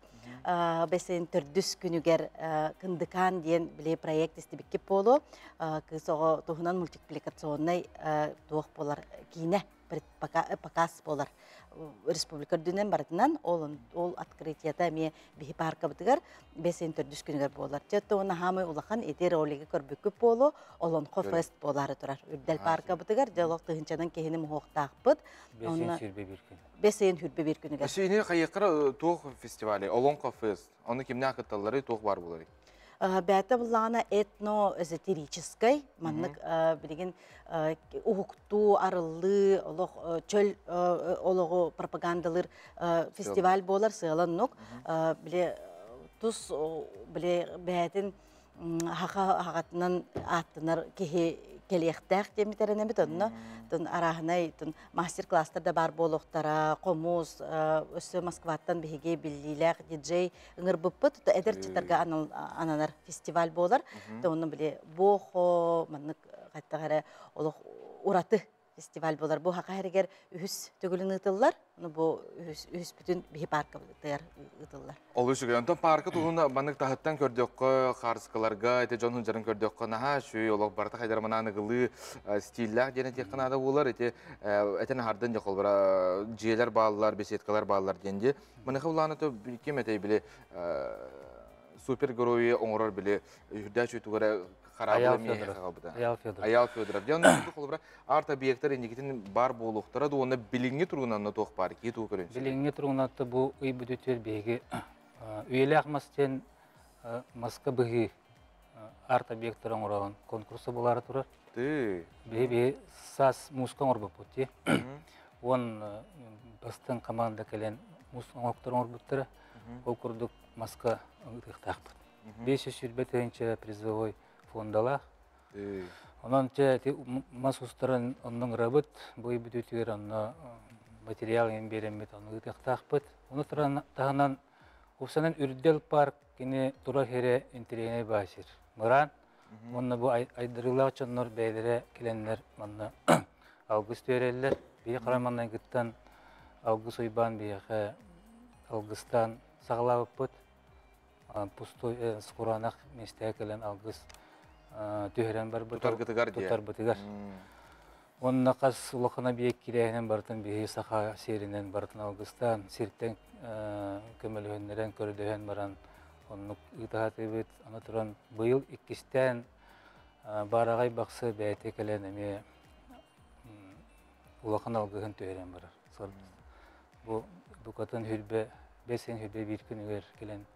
Бэсин төрдүс күнүгэр Кындыкаан диэн били проект истибиккит буолуо. Кыыс оҕо туһунан мультипликационнай туох буолар киинэ показ буолар республика үрдүнэн барытынан ол ол открытиета эмиэ биһи паркабытыгар бэсин төрдүс күнүгэр буолар. Чэ уонна хаамай улахан ити ролиги көрбүккүт буолуо Олонхо фест буолаары турар. Үрдэл паркабытыгар дьэ олох тыһынчанан киһини муһуохтаахпыт. Бэсин сүрбэ бир күн. Бэсин хүрбэ бир күнүгэр. Өссө хайыккара туох фестивали Олонхо фест. Оны кимнээх кытталлары туох бар буоларый? Бээтэ буллаҕына этно-эзотерическай, маннык билигин уһуктуу, арыллыы, олох чөл олоҕу пропагандалыыр фестиваль буолар сыала-нук. Били тус били бэйэтин хаха хаҕатынан ааттанар киһи кэлиэхтээх диэммит эрэнэбит. Онно тун арааһынай тун мастер-класстар да баар буолуохтара, хомус, өссө Москваттан биһиги биллиилээх диджей ыҥырбыппыт. Эдэр ыччаттарга ананар фестиваль буолар. Онно били бохо маннык хаттах эрэ олох ураты фестиваль буолар. Бу хаха эригэр үһүс төгүлүн ыытыллар. Бу үһүс бүтүн биһи паркабытыгар ыытыллар. Ол үчүгэй. Онтон парка туһуна баннык таһыттан көрдөккө, харыскаларга, ити дьон хунжарын көрдөккө наһаа шүй олох барта хайдар манаан ыгылыы стиллээх диэн этиэххэ наада буолар. Ити этен хардын дьэ холбара дьиэлэр бааллар, беседкалар бааллар диэн ди. Маныха улаана то ким этэй били супергеройу оҥорор били үрдээ чуйтугара Аял Федоров. Аял Федоров. Аял Федоров. Дьон холбара арт объекттар инникитин бар буолуохтара дуонна билиҥҥи туругунан туох бар ки туу көрүн. Билиҥҥи туругунан бу ый бүтүтүөр биһиги үйэлээх мас диэн маска быһыы арт объекттар оҥороон конкурса булаары турар. Биһи биһи саас мууска оҥорбуппут ти. Уон бастыҥ команда кэлэн муус оҥоктор оҥорбуттара. Ол курдук маска ытыахтаахпыт. 520 тыһыынча призовой фондалаах. Онон те мас устарын оннун ырабыт, бу бүтүтүгэр онно материал ен береммит, ону ытыахтаахпыт. Ону таһынан Упсанан Үрдэл парк кини тура хере интеллигеней баасир. Мыран, онно бу айдарылаах чоннор бэйлере киленнер манна алгыс түөреллер. Бии караманнан гыттан алгыс уйбаан биэхэ алгыстан саҕалаабыппыт. Пустой скуранах местеге келен алгыс түһэрэн барбыт. Тутаргытыгар. Тутарбытыгар. Онна қас улахана биек кирээһинен бартын биһи саха сиэринен бартын алгыстан сиртен көмөлөһөннөрөн көрдөһөн баран оннук ыытаһатыбыт. Аны туран быйыл иккистээн баарагай баксы бэйте келен эме улахан алгыһын түһэрэн барар. Бу букатын хүрбе бесен хүрбе бир күнүгэр келен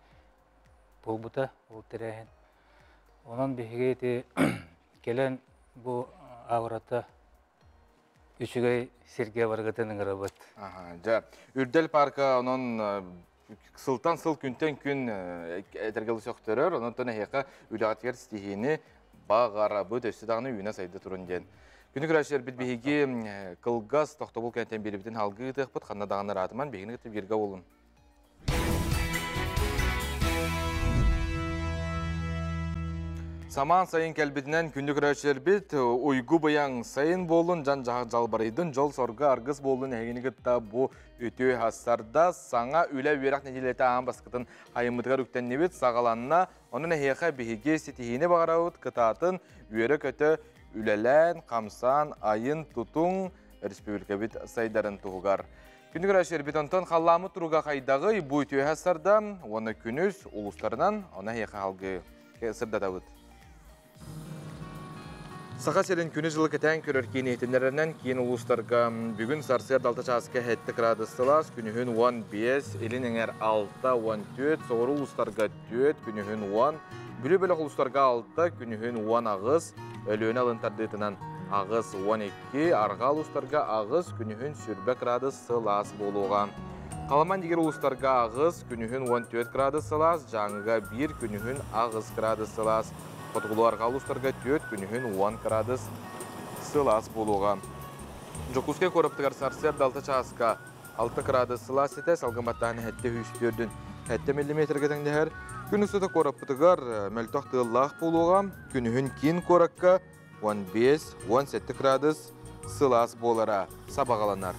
болбута ол тэрээһин. Онон биһиги ити келен Бу аурата үчүгэй сиргэ баргытын ыҥырабыт. Дьэ, Үрдэл парка онон сылтан сыл күнтэн күн этэргэл сөхтөрөр, онон эһиэхэ үлэҕитигэр ситиһиини баҕарабыт, өссө даҕаны үүнэ сайда турун диэн. Күнү көрөөччүлэрбит биһиги кылгас тохтобул кэнтэн биэрбитин халгыы ыытыахпыт, ханна даҕаны ыраатыман биһигини кытта бииргэ буолун. Самаан сайын кэлбитинэн күндү көрөөччүлэрбит уйгу быйаҥ сайын буоллун, дьан дьаһах дьалбарыйдын, дьол сорго аргыс буоллун эһигини кытта бу үтүө хассарда саҥа үлэ үөрэх нэдиэлэтэ аан баскытын айыммытыгар үктэннибит, саҕаланна. Онон эһиэхэ биһиги ситиһиини баҕарабыт, кытаатын, үөрэ-көтө үлэлээн, хамсаан, айын тутуҥ, республикабыт сайдарын туһугар. Күнү көрөөччүлэрбит онтон халлааммыт туруга хайдаҕый бу үтүөһэ сарда уонна күнүс улуустарынан она эһиэхэ халгыы сырдатабыт. Саха сирин күнү-дьылы кэтээн көрөр киин иһитиннэрэринэн киин улуустарга бүгүн сарсыарда 6 чааска 7 градус сылаас, күнүһүн 15, илин эҥэр 6, 14, соҕуруу улуустарга 4, күнүһүн 10, Бүлүү бөлөх улуустарга 6, күнүһүн 18, Өлүөнэ алын тардыытынан 8, 12, арҕаа улуустарга 8, күнүһүн 20 градус сылаас буолуоҕа. Халаман дигэр улуустарга 8, күнүһүн 14 градус сылаас, Дьааҥыга 1, күнүһүн 8 градус сылаас. Хотугулуу арҕаа улуустарга 4, күнүһүн 10 градус сылаас буолуоҕа. Дьокуускай куораттыгар сарсыарда 6 чааска 6 градус сылаас этэ, салгын баттааһын 704 7 миллиметргэ тэҥнэһэр. Күн устата куораппытыгар мөлтөх тыаллаах буолуоҕа. Күнүһүн киин куоракка 15-17 градус сылаас буолара сабаҕаланар.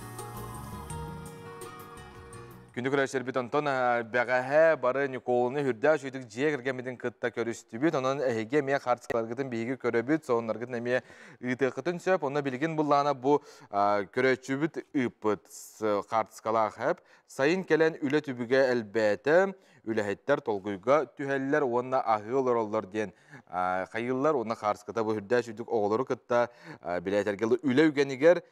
Күндү көрөөччүлэрбит онтон бэҕэһээ бары Ньукуолуну үрдээх үчүгдүк дьиэ кэргэммитин кытта көрүстүбүт. Онон эһиги эмиэ хаарчыларгытын биһиги көрөбүт, сонуннаргытын эмиэ ыытыаххытын сөп. Онно билигин буллаана бу көрөөччүбүт ыыппыт хаартыскалаах хэп. Сайын кэлэн үлэ түбүгэ элбээтэ, үлэһиттэр толкуйга түһэллэр уонна аһыы олороллор диэн хайыыллар. Уонна хаарыската бу үрдээх үчүгдүк оҕолору кытта билээтэргэ үлэ үгэнигэр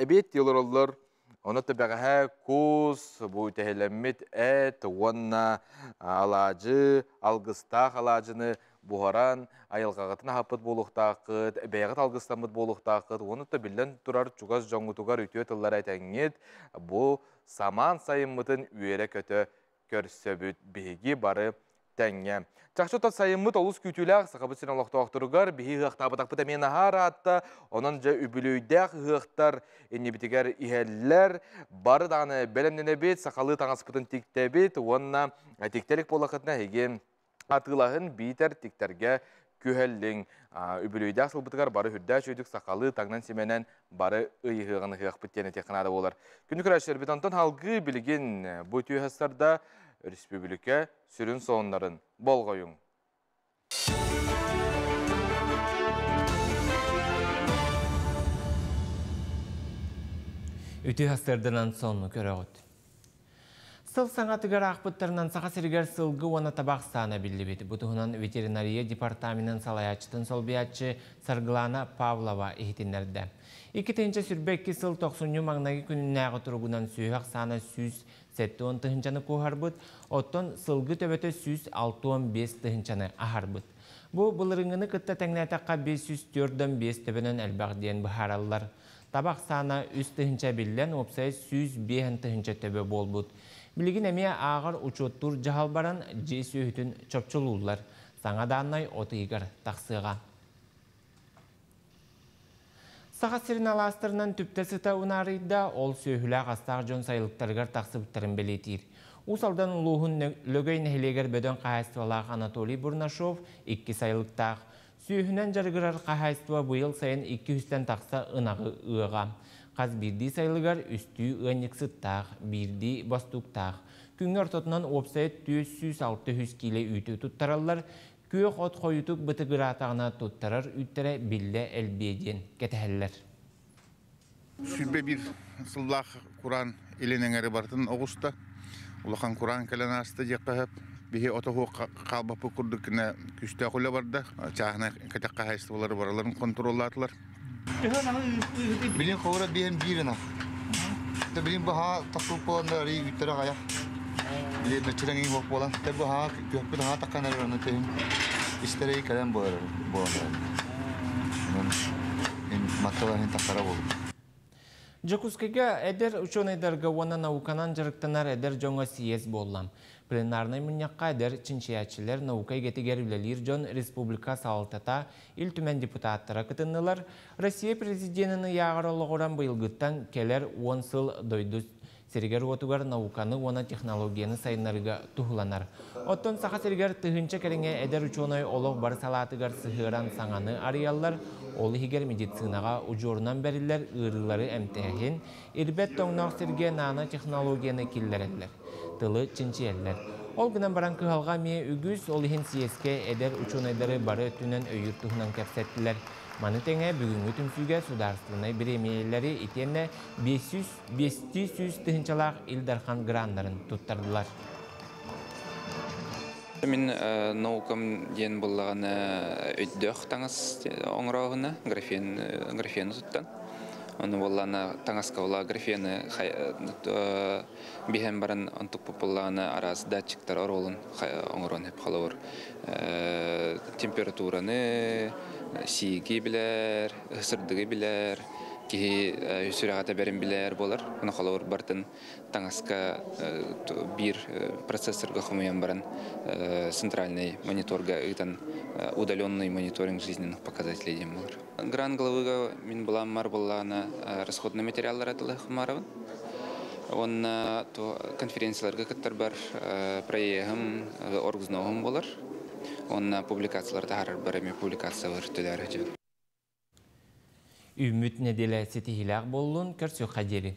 эбиэт дии олороллор. Ону бэҕэһээ кус, бу үтэһэлэммит эт уонна алаадьы, алгыстаах алаадьыны буһаран, айылҕаҕытын аһаппыт буолуохтааххыт, бэйэҕит алгыстаммыт буолуохтааххыт, уонна да биллэн турар чугас дьоҥҥутугар үтүө тыллары этэҥҥит, бу самаан сайыммытын үөрэ-көтө көрсөбүт биһиги бары тэҥҥэ. Чахчы тот сайыммыт олус күүтүүлээх Сахабыт сирин олохтоохторугар биһи ыһыахтаабатахпыт эмиэ наһаа ыраатта. Онон дьэ үбүлүөйдээх ыһыахтар иннибитигэр иһэллэр. Бары даҕаны бэлэмнэнэбит, сахалыы таҥаспытын тиктэбит уонна тиктэлик буоллаххытына эһиги атыылаһын биитэр тиктэргэ күһэллиҥ. Үбүлүөйдээх сылбытыгар бары үрдээх үчүгдүк сахалыы таҥнан-симэнэн бары ыйыһыаҕын ыһыахпыт диэн этиэххэ наада буолар. Күнү көрөөччүлэрбит онтон салгыы билигин бу түөһэстарда өрөспүүбүлүкэ сүрүн сонуннарын болҕойуҥ. Үтүө сырдынан сонну көрөҕүт. Сыл саҥатыгар аахпыттарынан Саха сиригэр сылгы уонна таба ахсаана биллибит. Бу туһунан ветеринария департаменын салайааччытын солбуйааччы Саргылана Павлова иһитиннэрдэ. 2022 сыл тохсунньу маҥнайгы күнүнээҕи туругунан сүөһү ахсаана 170 тыһыынчаны куоһарбыт, оттон сылгы төбөтө 165 тыһыынчаны аһарбыт. Бу былырыыҥҥыны кытта тэҥнээтэххэ 504 төбөнөн элбэх диэн быһаараллар. Таба ахсаана 3 тыһыынча биллэн, уопсайа 105 тыһыынча төбө буолбут. Билигин эмиэ ааҕар учуоттуур дьаһал баран дьиэ сүөһүтүн чопчулууллар. Саҥа дааннай от ыйыгар тахсыаҕа. Саха сирин алаастарынан түптэ сыта унаарыйда, ол сүөһүлээх астаах дьон сайылыктарыгар тахсыбыттарын бэлиэтиир. Уус Алдан улууһун Лөгөй нэһилиэгэр бөдөҥ хаһаайыстыбалаах Анатолий Бурнашов икки сайылыктаах. Сүөһүнэн дьарыгырар хаһаайыстыба быйыл сайын 200-тэн тахса ынаҕы ыаҕа. Хас биирдии сайылыгар үстүү ыанньыксыттаах, биирдии бостууктаах. Күҥҥэ ортотунан уопсайа 406 киилэ үүтү туттараллар. Күөх от хойутук бытыгыраатаҕына туттарар үүттэрэ биллэ элбиэ диэн кэтэһэллэр. 21 сыллаах кураан илин эҥэри барытын оҕуста. Улахан кураан кэлэн ааста диэххэ сөп. Биһи ото хаалбаппыт курдук гына күүстээх үлэ барда. Чааһынай кэтэх хаһаайыстыбалары барыларын контроллаатылар. Билин ховра биһэн биир ынах. Билин баһаа тахсыбыт буолан арый үттэрэ аҕайах. Били мөччүрэҥ иҥ буолан. Тэ баһаа күөхпүт аһаа таххан эрэр ону тэһин истэрэй кэлэн буолар буолан. Онон ин матталарын тахара болу. Дьокуускайга эдэр учуонайдарга уонна науканан дьарыктанар эдэр дьоҥҥо сийиэс буолла. Пленарнай мунньахха эдэр чинчийээччилэр, наука эйгэтигэр үлэлиир дьон, республика салалтата, Ил Түмэн депутаттара кытыннылар. Россия президенин ыйааҕар олоҕуран быйылгыттан кэлэр 10 сыл дойду сиригэр-уотугар науканы уонна технологияны сайыннарыыга туһуланар. Оттон Саха сиригэр тыһыынча кэриҥэ эдэр учуонай олох бары салаатыгар сыһыаран саҥаны арыйаллар, ол иһигэр медицинаҕа удьуорунан бэриллэр ыарыылары эмтээһин, ирбэт тоҥноох сиргэ нано-технологияны киллэрэллэр, тылы чинчийэллэр. Ол гынан баран кыһалҕа эмиэ үгүс, ол иһин съезкэ эдэр учуонайдары бары өттүнэн өйүүр туһунан кэпсэттилэр. Маны тэҥэ бүгүҥҥү түмсүүгэ судаарыстыбаннай бириэмийэлэри итиэннэ 500 тыһыынчалаах Ил Дархан граннарын туттардылар. Мин наукам диэн буллаҕына өйдөөх таҥас оҥорооһуна графен графены туттан. Ону буоллаҕына таҥаска була графены биһэн баран онтукпут буоллаҕына араас датчиктар оруолун оҥорон сөп холобур температураны сииги билэр, сырдыгы билэр, киһи сүрэҕэ тэбэрин билэр буолар. Ону холобур бартын таҥаска биир процессорга хомуйан баран центральный мониторга ыытан удаленный мониторинг жизненных показателей диэн буолар. Гран главыга мин буламмар буллаана расходный материаллар атылы хумарабын. Уонна конференцияларга кыттарбар проеһым, оргзноһум болар. Уонна публикациялар таһаарарбар эмиэ публикациялар төлөөр өтүбүт. Үүммүт нэдиэлэ ситиһиилээх буоллун, көрсүөххэ диэри.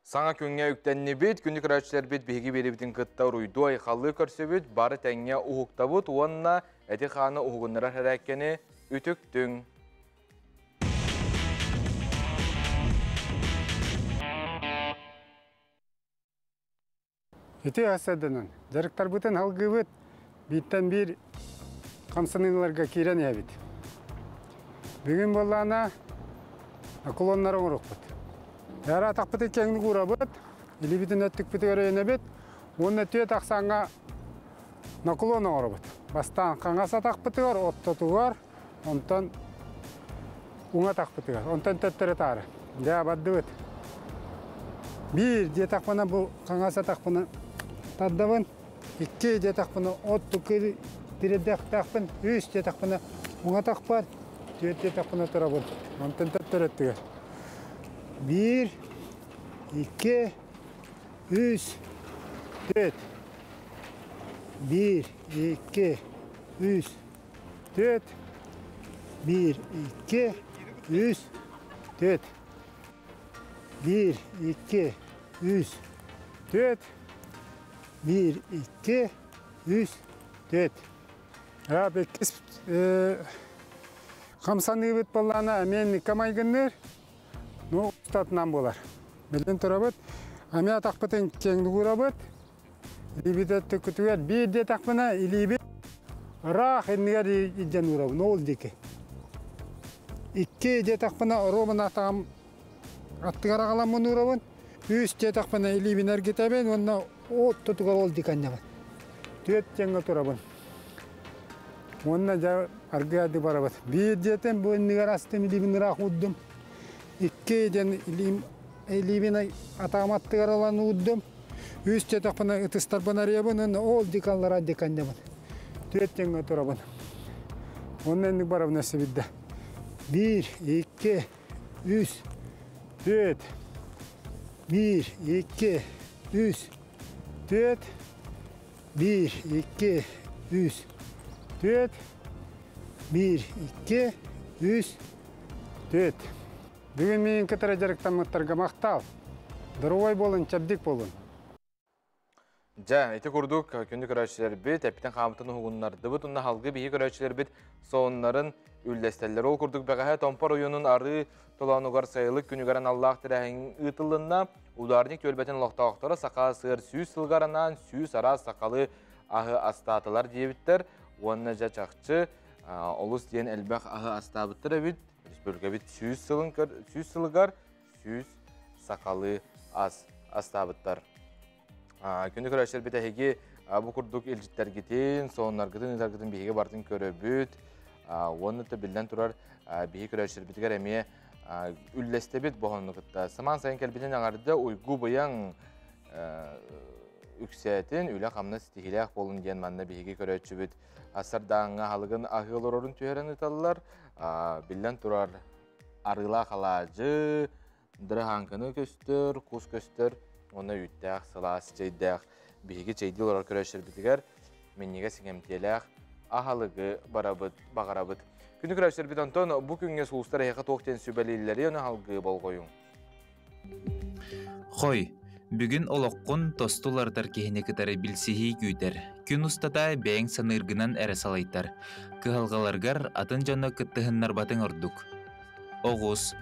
Саҥа күҥҥэ үктэннибит, күнү көрөөччүлэрбит биһиги биэрибитин кытта уруйдуу айхаллыы көрсүбүт, бары тэҥҥэ уһуктабыт уонна эти-хааны уһугуннарар хэрээккэни үтүктүҥ. Ити АСД-нан дьарыктарбытын алгыыбыт, бииртэн биир хамсаныыларга киирэн иһэбит. Бүгүн буоллаана наклоннары оҥоруохпут. Эра атахпытын киэҥник уурабыт, илиибитин өттүкпүтүгэр өйөнөбүт уонна түөрт ахсааҥҥа наклон оҥоробут. Бастаан хаҥас атахпытыгар, ортотугар, онтон уҥа атахпытыгар, онтон төттөрү таары. Дьэ, бардыбыт. Биир диэтэхпинэ бу хаҥас атахпына тардабын, икки диэтэхпинэ оттуку тириэрдэхтээхпин, үс диэтэхпинэ уҥа атахпар, түөрт диэтэхпинэ турабын. Онтон төттөрү өттүгэр. Биир, икки, үс, түөрт. Биир, икки, үс, түөрт, биир, икки, үс, түөрт. Биир, икки, үс, түөрт, биир, икки, үс, түөрт. Иккис хамсаныыбыт буоллаана эмиэ майгынныыр, ну, устатынан буолар. Билин турабыт, эмиэ атахпытын киэҥник уурабыт, илиибит өттүккүтүгэр биир диэтэхпинэ илиибит ыраах иннигэр илдьэн уурабын, ол диэки. Икки диэтэхпинэ оруобуна атаҕым аттыгар аҕаламмын уурабын, үс диэтэхпинэ илиибин эргитэбин уонна ортотугар ол диэки анньабын. Түөрт диэҥҥэ турабын. Уонна дьэ аргыарды барабыт. Биир диэтим бу иннигэр астым илиибин ыраах уурдум. Икки диэн илиим илиибин атаҕым аттыгар ылан уурдум. Үс диэтэхпинэ ытыстарбын арыйабын уонна ол диэки аллараа диэки анньабын. Түөрт диэҥҥэ турабын. Уонна инник барабын өссө биирдэ. Биир, икки, үс, түөрт. Биир, икки, үс, түөрт. Биир, икки, үс, түөрт. Биир, икки, үс, түөрт. Бүгүн миигин кытары дьарыктаммыттарга махтал. Доруобай буолун, чэбдик буолун. Дьэ, ити курдук күндү көрөөччүлэрбит эппитин хаамытын уһугуннардыбыт уонна халгы биһи көрөөччүлэрбит сонуннарын үллэстэллэр. Ол курдук бэҕэһээ Томпор ойуунун арыы толоонугар сайылык күнүгэр аналлаах тэрээһин ыытыллынна. Ударник түөлбэтин олохтоохторо саха сыар 100 сылга анаан 100 араас сахалыы аһы астаатылар диэбиттэр. Уонна дьэ чахчы олус диэн элбэх аһы астаабыттар эбит. Республикабыт 100 сылын 100 сылыгар 100 сахалыы ас астаабыттар. Күндү көрөөччүлэрбит эһиги Бу курдук илдьиттэргитин, сонуннаргытын, ыытаргытын биһиги барытын көрөбүт. Уонна да биллэн турар биһи көрөөччүлэрбитигэр эмиэ үллэстэбит боһонну кытта. Самаан сайын кэлбитин эҕэрдэ уйгу быйаҥ үксээтин, үлэ-хамнас ситиһиилээх буолун диэн манна биһиги көрөөччүбүт сардааҥҥа аһылыгын аһыы олорорун түһэрэн ыыталлар. Биллэн турар, арыылаах алаадьы, дырыһааҥканы көстөр, кус көстөр уонна үүттээх, сылаас чэйдээх биһиги чэйдии олорор көрөөччүлэрбитигэр минньигэс иҥэмтиэлээх аһылыгы барабыт, баҕарабыт. Күнү көрөөччүлэрбит онтон бу күҥҥэ сулустар эһиэхэ туох диэн сүбэлииллэри ону алгыы болҕойуҥ. Хой, бүгүн олоххун тосту уларытар киһини кытары билсиһии күүтэр. Күн устата бэйэҥ саныыргынан эрэ салайтар. Кыһалҕаларгар атын дьону кыттыһыннарбатыҥ ордук. Оҕус,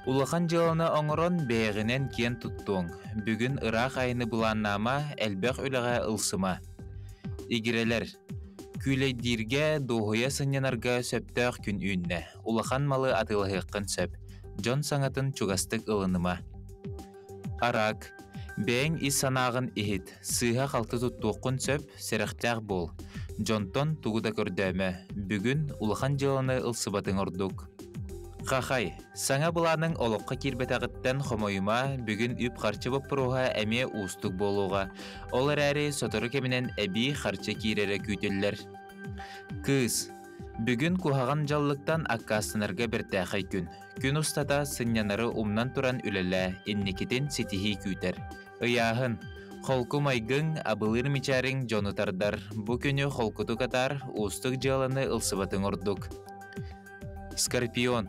улахан дьыаланы оҥорон бэйэҕинэн киэн туттуоҥ. Бүгүн ыраах айаны былааннаама, элбэх үлэҕэ ылсыма. Игирэлэр, күүлэйдииргэ, дуоһуйа сынньанарга сөптөөх күн үүннэ. Улахан малы атыылаһыаххын сөп. Дьон саҥатын чугастык ылыныма. Араак, бэйэҥ ис санааҕын иһит, сыыһа-халты туттуоххун сөп, сэрэхтээх буол. Дьонтон тугу да көрдөөмө, бүгүн улахан дьыаланы ылсыбатыҥ ордук. Хахай, саҥа былааныҥ олоххо киирбэтэҕиттэн хомойума, бүгүн үп-харчы боппуруоһа эмиэ уустук буолуоҕа. Ол эрээри сотору кэминэн эбии харчы киирэрэ күүтүллэр. Кыыс, бүгүн куһаҕан дьаллыктан аккаастанарга бэртээхэй күн. Күн устата сынньанары умнан туран үлэлээ, инникитин ситиһии күүтэр. Ыйааһын. Холку майгыҥ, абылыыр мичээриҥ дьону тардар. Бу күнү холкутук атаар, уустук дьыаланы ылсыбатыҥ ордук. Скорпион.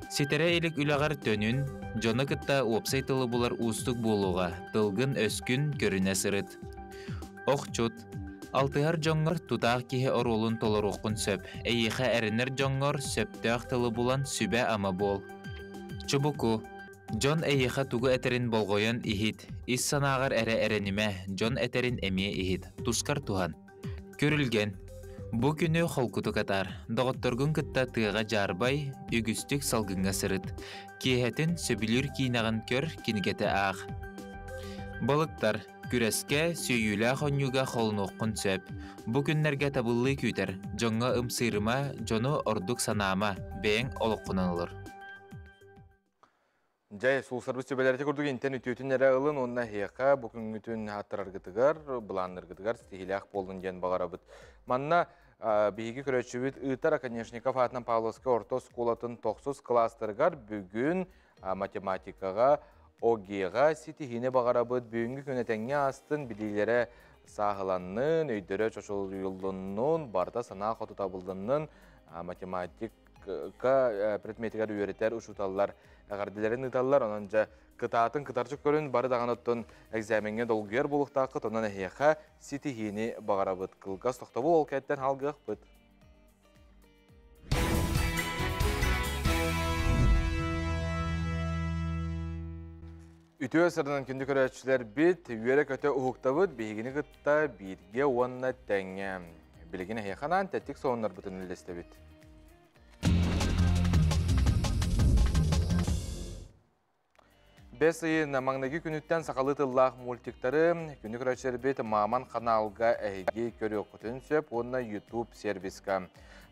Ситэрэ илик үлэҕэр төнүн, дьону кытта уопсай тылы булар уустук буолуоҕа, тылгын-өскүн көрүнэ сырыт. Охчут. Алтыһар дьоҥҥор тутаах киһи оруолун толоруоххун сөп. Эйиэхэ эрэнэр дьоҥҥор сөптөөх тылы булан сүбэ-ама буол. Чубуку. Дьон эйиэхэ тугу этэрин болҕойон иһит, ис санааҕар эрэ эрэнимэ, дьон этэрин эмиэ иһит, тускар туһан. Күрүлгэн. Бу күнү холкутук атаар, доҕотторгун кытта тыаҕа дьаарбай, үгүстүк салгыҥҥа сырыт. Киэһэтин сөбүлүүр киинэҕин көр, кинигэтэ аах. Балыктар. Күрэскэ, сүүйүүлээх оонньууга холонуоххун сөп. Бу күннэргэ табыллыы күүтэр, дьоҥҥо ымсыырыма, дьону ордук санаама, бэйэҥ олоххунан олор. Дьэ, сулусарбыт сүбэлэрити курдук интэн үтүөтүн эрэ ылын уонна эһиэхэ бу күҥҥүтүн аттараргытыгар, былааннаргытыгар ситиһиилээх буоллун диэн баҕарабыт. Манна биһиги көрөөччүбүт ыытар Оконешников аатынан Павловскай орто оскуолатын тохсус кылаастарыгар бүгүн математикаҕа ОГЭ-ҕа ситиһиини баҕарабыт. Бүгүҥҥү күн этэҥҥэ аастын, билиилэрэ сааһыланнын, өйдөрө чочулуйуллуннун, барыта санаа хоту табыллыннын, математик предметигэр үөрэтэр учууталлар эҕэрдэлэрин ыыталлар. Онон дьэ кытаатын кытарчы көрүн бары даҕаны оттон экзамеҥҥа долгуйар буолуохтааххыт. Онон эһиэхэ ситиһиини баҕарабыт. Кылгас тохтобул ол кэнниттэн халгыахпыт. Үтүө сырынан күндү көрөөччүлэрбит, үөрэ-көтө уһуктабыт, биһигини кытта бииргэ уонна тэҥҥэ. Билигин эһиэхэ анаан тэттик сонуннарбытын үллэстэбит. Бэс ыйын маҥнайгы күнүттэн сахалыы тыллаах мультиктары күнү көрөөччүлэрбит Маман ханаалга эһиги көрүөххүтүн сөп уонна YouTube сервиска.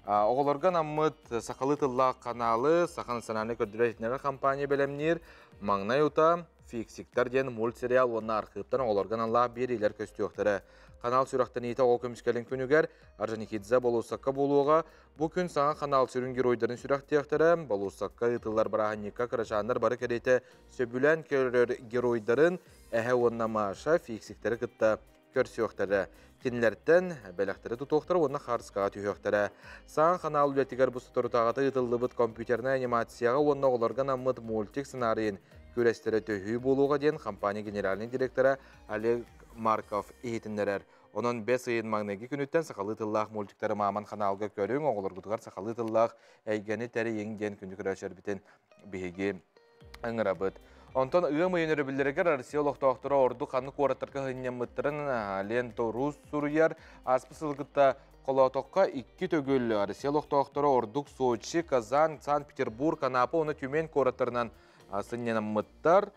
Оҕолорго анаммыт сахалыы тыллаах каналы Саха национальнай көрдөрөр-иһитиннэрэр компания бэлэмниир. Маҥнай ута Фиксиктар диэн мультсериал уонна архыыптан оҕолорго аналлаах биэриилэр көстүөхтэрэ. Канал сүрэхтэниитэ оҕо көмүскэлин күнүгэр Орджоникидзе болуоссакка буолуоҕа. Бу күн саҥа канал сүрүн геройдарын сүрэхтиэхтэрэ. Болуоссакка ыытыллар бырааһынньыкка кырачааннар бары кэриэтэ сөбүлээн көрөр геройдарын Эһэ уонна Маша фиксиктэри кытта көрсүөхтэрэ. Кинилэртэн бэлэхтэри тутуохтара уонна хаарыскаҕа түһүөхтэрэ. Саҥа ханаал үлэтигэр бу соторутааҕыта ыытыллыбыт компьютернай анимацияҕа уонна оҕолорго анаммыт мультик сценарийын күрэстэрэ төһүү буолуоҕа диэн компания генеральнай директора Олег Марков иһитиннэрэр. Онон бэс ыйын маҥнайгы күнүттэн сахалыы тыллаах мультиктары Мааман ханаалга көрүҥ, оҕолоргутугар сахалыы тыллаах эйгэни тэрийиҥ диэн күндү көрөөччүлэрбитин биһиги ыҥырабыт. Онтон ыам ыйын өрөбүллэригэр Россия олохтоохторо ордук ханнык куораттарга сынньаммыттарын Лента Рус суруйар. Ааспыт сылы кытта холоотоххо икки төгүл Россия олохтоохторо ордук Сочи, Казань, Санкт-Петербург, Анапа уонна Тюмень куораттарынан сынньанаммыттар.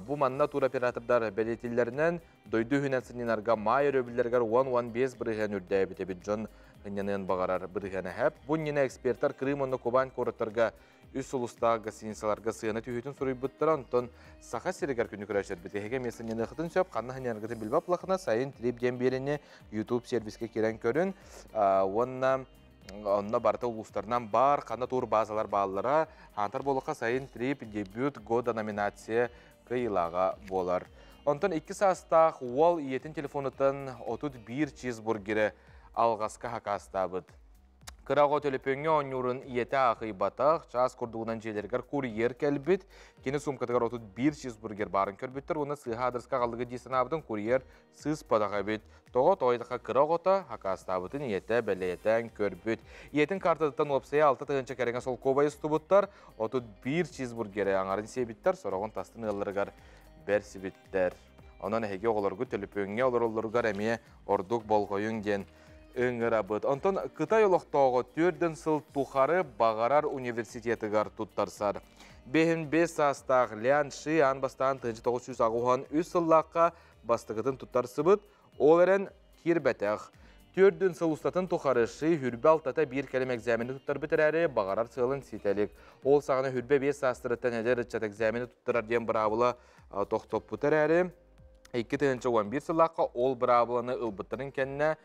Бу манна туроператордар бэлиэтииллэринэн, дойду иһинэн сынньанарга маай өрөбүллэригэр 10-15% үрдээбит эбит дьон сынньаныан баҕарар бырыһыана хэп. Бу иннинэ экспертэр Крым уонна Кубань куораттарга үс сулустаах гостиницаларга сыана түһүүтүн суруйбуттара. Онтон Саха сиригэр күнү көрөөччүлэрбит эһиги эмиэ сынньаныахытын сөп. Ханна сынньанаргытын билбэт буоллаххына, сайын трип диэн биэриини YouTube сервиске киирэн көрүн. Уонна онно барыта улуустарынан бар, ханна тур базалар бааллара. Хаантар буоллахха сайын трип дебют года номинация кыайыылааҕа буолар. Онтон 2 саастаах уол ийэтин телефонуттан 31 чизбургеры алҕаска хакаастаабыт. Кыра оҕо төлөпүөҥҥэ оонньуурун ийэтэ аахыйбатах, чаас курдугунан дьиэлэригэр курьер кэлбит. Кини суумкатыгар 31 чизбургер баарын көрбүттэр уонна сыыһа аадырыска аҕаллыгы дии санаабытын курьер сыыспатах эбит. Тоҕо тоойдохо кыра оҕото хакаастаабытын ийэтэ бэлиэтээн көрбүт. Ийэтин картатыттан уопсайа 6 тыһыынча кэриҥэ солкуобай устубуттар, 31 чизбургери аҥарын сиэбиттэр, сороҕун тастын ыалларыгар бэрсибиттэр. Онон эһиги оҕолоргут төлөпүөҥҥэ олороллоругар эмиэ ордук болҕойуҥ диэн ыҥырабыт. Онтон Кытай олохтооҕо 4 сыл тухары баҕарар университетыгар туттарсар. 55 саастаах Лян Ши аан бастаан 1983 сыллаахха бастакытын туттарсыбыт, ол эрэн киирбэтэх. 4 сыл устатын тухары Ши хүрбэ алтата биир кэлим экзамени туттарбыт эрээри, баҕарар сыалын ситэ илик. Ол саҕана 25 саастарыттан эдэр ыччат экзамени туттарар диэн быраабыла тохтоппут эрээри, 2011 сыллаахха ол быраабыланы ылбыттарын кэннэ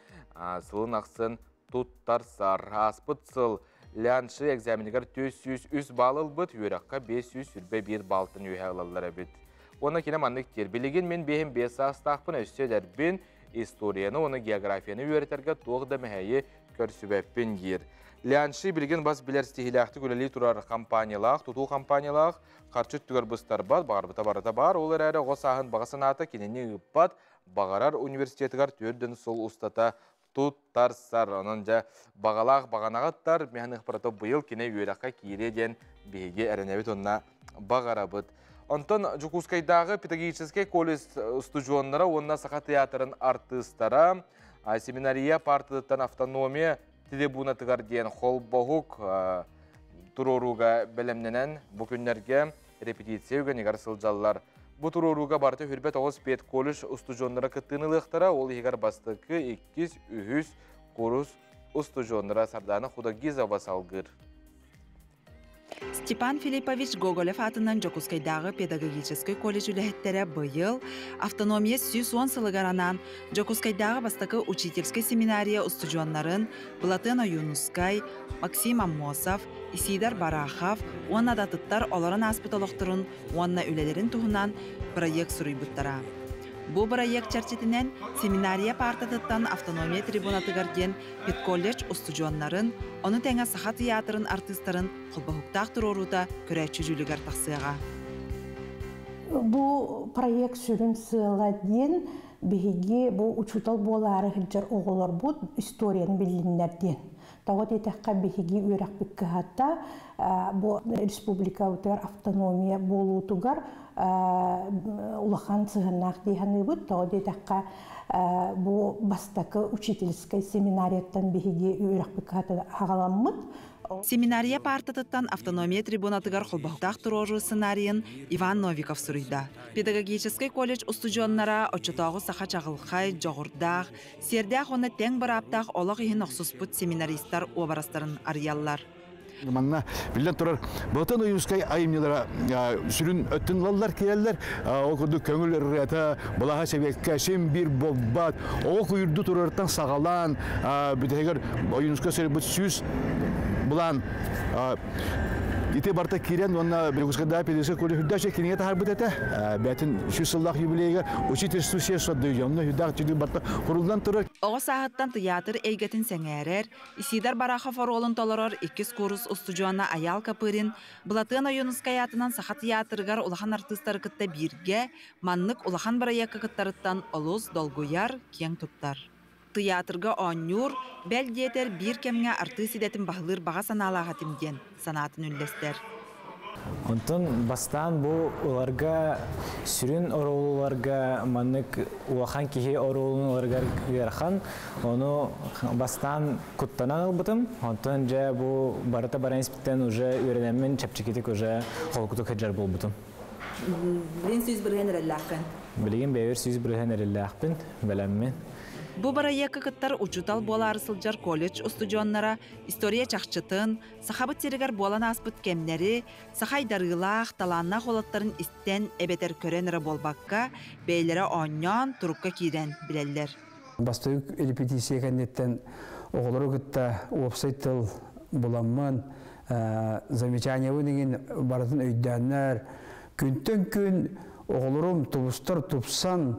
сылын ахсын туттарсар. Ааспыт сыл Лян Ши экзаменигар 403 балл ылбыт, үөрэххэ 521 баалтан үөһэ ылаллар эбит. Уонна кини маннык диир. Билигин мин 55 саастаахпын, өссө эдэрбин, историяны уонна географияны үөрэтэргэ туох да мэһэйи көрсүбэппин диир. Лянши билигин бас билэр ситиһиилээхтик үлэлии турар компаниялаах, тутуу компаниялаах, харчы өттүгэр быстарбат, баҕарбыта барыта баар, ол эрээри оҕо сааһын баҕа санаата кинини ыыппат, баҕарар университетыгар 4 сыл устата туттарсар. Онон дьэ баҕалаах баҕанаҕыттар, миһаныхпарата быйыл кини үөрэххэ киириэ диэн биһиги эрэнэбит уонна баҕарабыт. Онтон Дьокуускайдааҕы педагогическай колледж устудьуоннара уонна Саха театрын артыыстара семинария партиятыттан автономия трибунатыгар диэн холбоһук туруорууга бэлэмнэнэн бу күннэргэ репетиция үгэнигэр сылдьаллар. Бу туруорууга барыта 29 педколледж устудьуоннара кыттыыны ылыахтара, ол иһигэр бастакы, иккис, үһүс курус устудьуоннара. Сардаана Худогизова салгыыр. Степан Филиппович Гоголев аатынан Дьокуускайдааҕы педагогическай колледж үлэһиттэрэ быйыл автономия 110 сылыгар анаан Дьокуускайдааҕы бастакы учительскай семинария устудьуоннарын Былатыан Ойуунускай, Максим Аммосов, Исидор Барахов уонна да атыттар олорон ааспыт олохторун уонна үлэлэрин туһунан проект суруйбуттара. Бу бырайыак чэрчитинэн семинария паартатыттан автономия трибунатыгар диэн педколледж устудьуоннарын, ону тэҥэ Саха тыйаатырын артыыстарын холбоһуктаах туруоруута көрөөччү дьүүлүгэр тахсыаҕа. Бу проект сүрүн сыала диэн биһиги бу учуутал буолаары сылдьар оҕолорбут историяны биллиннэр диэн. Тоҕо диэтэххэ биһиги үөрэхпит кыһата бу республикабытыгар автономия буолуутугар улахан сыһыаннаах дии саныыбыт. Тоҕо диэтэххэ бу бастакы учительскай семинарияттан биһиги үөрэхпит кыһата аҕаламмыт. Семинария паартатыттан автономия трибунатыгар холбоһуктаах туруоруу сценарийын Иван Новиков суруйда. Педагогическай колледж устудьуоннара оччотооҕу саха чаҕылхай, дьоҕурдаах, сиэрдээх уонна тэҥ бырааптаах олох иһин охсуспут семинаристар уобарастарын арыйаллар. Манна биллэн турар Былатыан Ойуунускай айымньылара сүрүн өттүн ылаллар, киирэллэр. Ол курдук көҥүл ырыата, былаһа сэбиэккэ син биир буолбат. Оҕо куйурду турарыттан саҕалаан бүтэһигэр Ойуунускай суруйбут 100 былаан ити барыта киирэн уонна Белгускайдааҕы педагогическай колледж үрдээх кинигэ таһаарбыт этэ. Бээтин 100 сыллаах юбилейга учительство все создаю. Онно үрдээх түгү барыта куруллан турар. Оҕо сааһыттан тыйаатыр эйгэтин сэҥээрэр, Исидор Барахов оруолун толорор иккис куурус устудьуона Айаал Копырин Былатыан Ойуунускай аатынан Саха тыйаатырыгар улахан артыыстары кытта бииргэ маннык улахан бырайыакка кыттарыттан олус долгуйар, киэҥ туттар. Тыйаатырга оонньуур, бэл диэтэр биир кэмҥэ артыыс идэтин баһылыыр баҕа санаалаах этим диэн санаатын үллэстэр. Онтон бастаан бу ыларга сүрүн оруолларга маннык улахан киһи оруолун ыларыгар ыарахан. Ону бастаан куттанан ылбытым. Онтон дьэ бу барыта баран испиттэн уже үөрэнэммин чэпчэкитик уже холкутук сылдьар буолбутум. Билигин 100% эрэллээххин. Билигин бэйэбэр 100% эрэллээхпин, бэлэммин. Бу бырайыакка кыттар учуутал буолаары сылдьар колледж устудьуоннара история чахчытын, Сахабыт сиригэр буолан ааспыт кэмнэри, саха айдарыылаах, талааннаах уолаттарын истэн эбэтэр көрөн эрэ буолбакка, бэйэлэрэ оонньоон, турукка киирэн билэллэр. Бастакы репетиция кэнниттэн оҕолору кытта уопсай тыл буламмын, замечаниебын иҥин барытын өйдөөннөр, күнтэн күн оҕолорум тубустар тупсан,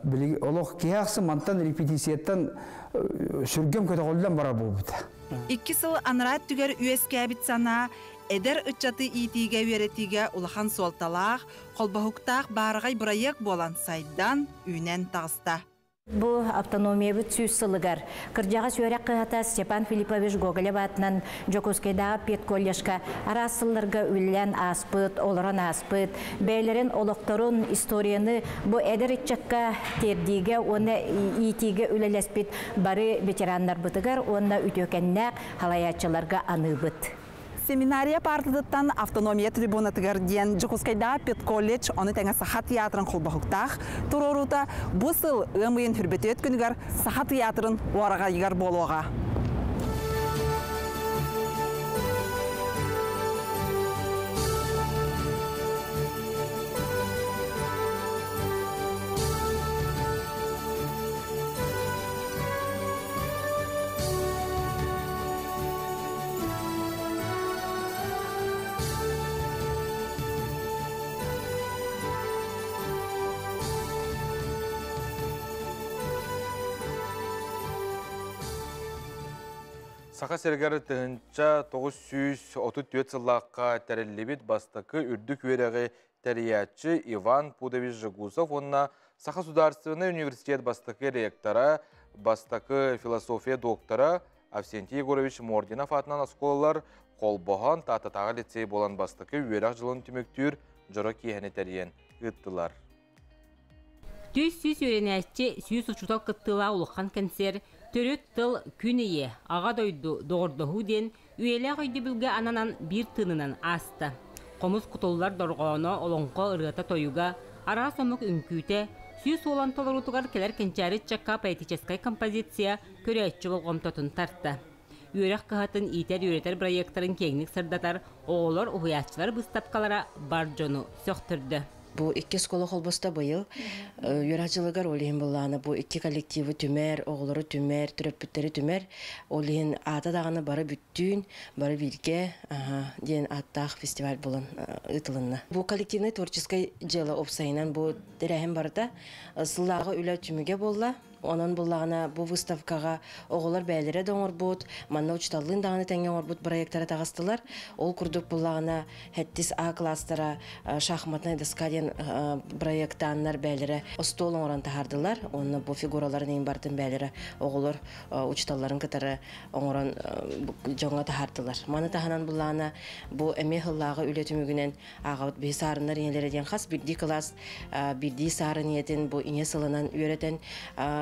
билиги олох киһи ахсын мантан репетицияттан сүргэм көтөҕүллэн барар буолбута. Икки сыл анараа өттүгэр үөскээбит санаа эдэр ыччаты иитиигэ-үөрэтиигэ улахан суолталаах, холбоһуктаах баараҕай бырайыак буолан сайдан, үүнэн таҕыста. Бу автономиябыт сүүс сылыгар кырдьаҕас үөрэх кыһата Степан Филиппович Гоголев аатынан Дьокуускайдааҕы педколледжка араас сылларга үлэлээн ааспыт, олорон ааспыт, бэйэлэрин олохторун, историяны бу эдэр ыччакка тиэрдиигэ уонна иитиигэ үлэлэспит бары ветераннарбытыгар уонна үтүөкэннээх салайааччыларга аныыбыт. Семинария паартатыттан автономия трибунатыгар диэн Дьокуускайдааҕы педколледж, ону тэҥэ Саха театрын холбоһуктаах туруоруута бу сыл ыам ыйын хүрбэтиэт күнүгэр Саха театрын уораҕайыгар буолуоҕа. Саха сиригэр 1934 сыллаахха тэриллибит бастакы үрдүк үөрэҕи тэрийээччи Иван Пудович Жегусов уонна Саха судаарыстыбаннай университет бастакы ректора, бастакы философия доктора Авсентий Егорович Мординов аатынан оскуолалар холбоһон Тааттатааҕы лицей буолан бастакы үөрэх дьылын түмүктүүр дьоро киэһэни тэрийэн ыыттылар. 400 үөрэнээччи, 100 учуутал кыттыылаах улахан кэнсиэр Төрүт тыл, күн ийэ, Аҕа дойду, доҕордоһуу диэн үйэлээх өйдөбүлгэ ананан биир тыынынан ааста. Хомус кутуллар дорҕооно, олоҥхо ырыата-тойуга, араас омук үҥкүүтэ, 100 уолан толоруутугар кэлэр кэнчээри ыччакка поэтическай композиция көрөөччү болҕомтотун тарта. Үөрэх кыһатын иитэр-үөрэтэр бырайыактарын киэҥник сырдатар оҕолор, уһуйааччылар быыстапкалара бар дьону сөхтөрдө. Бу икки оскуола холбосто быйыл үөрэх дьылыгар, ол иһин былаана бу икки коллективы түмэр, оҕолору түмэр, төрөппүттэри түмэр. Ол иһин аата даҕаны бары бүттүүн, бары бииргэ диэн ааттаах фестиваль буолан ыытылынна. Бу коллективный творческай дьыала уопсайынан бу тэрээһин барыта сыллааҕы үлэ түмүгэ буолла. Онон буллаҕына бу выставкаҕа оҕолор бэйэлэрэ да оҥорбут, манна учууталлыын даҕаны тэҥҥэ оҥорбут проектара таҕыстылар. Ол курдук буллаҕына сэттис А класстара шахматная доска диэн проектааннар бэйэлэрэ остуол оҥорон таһаардылар. Онно бу фигураларын иин бартын бэйэлэрэ оҕолор учууталларын кытары оҥорон дьоҥҥо таһаардылар. Маны таһынан буллаҕына бу эмиэ сыллааҕы үлэ түмүгүнэн ааҕабыт биһи саарыннар ийэлэрэ диэн хас биирдии кылаас биирдии саарын ийэтин бу ийэ сылынан үөрэтэн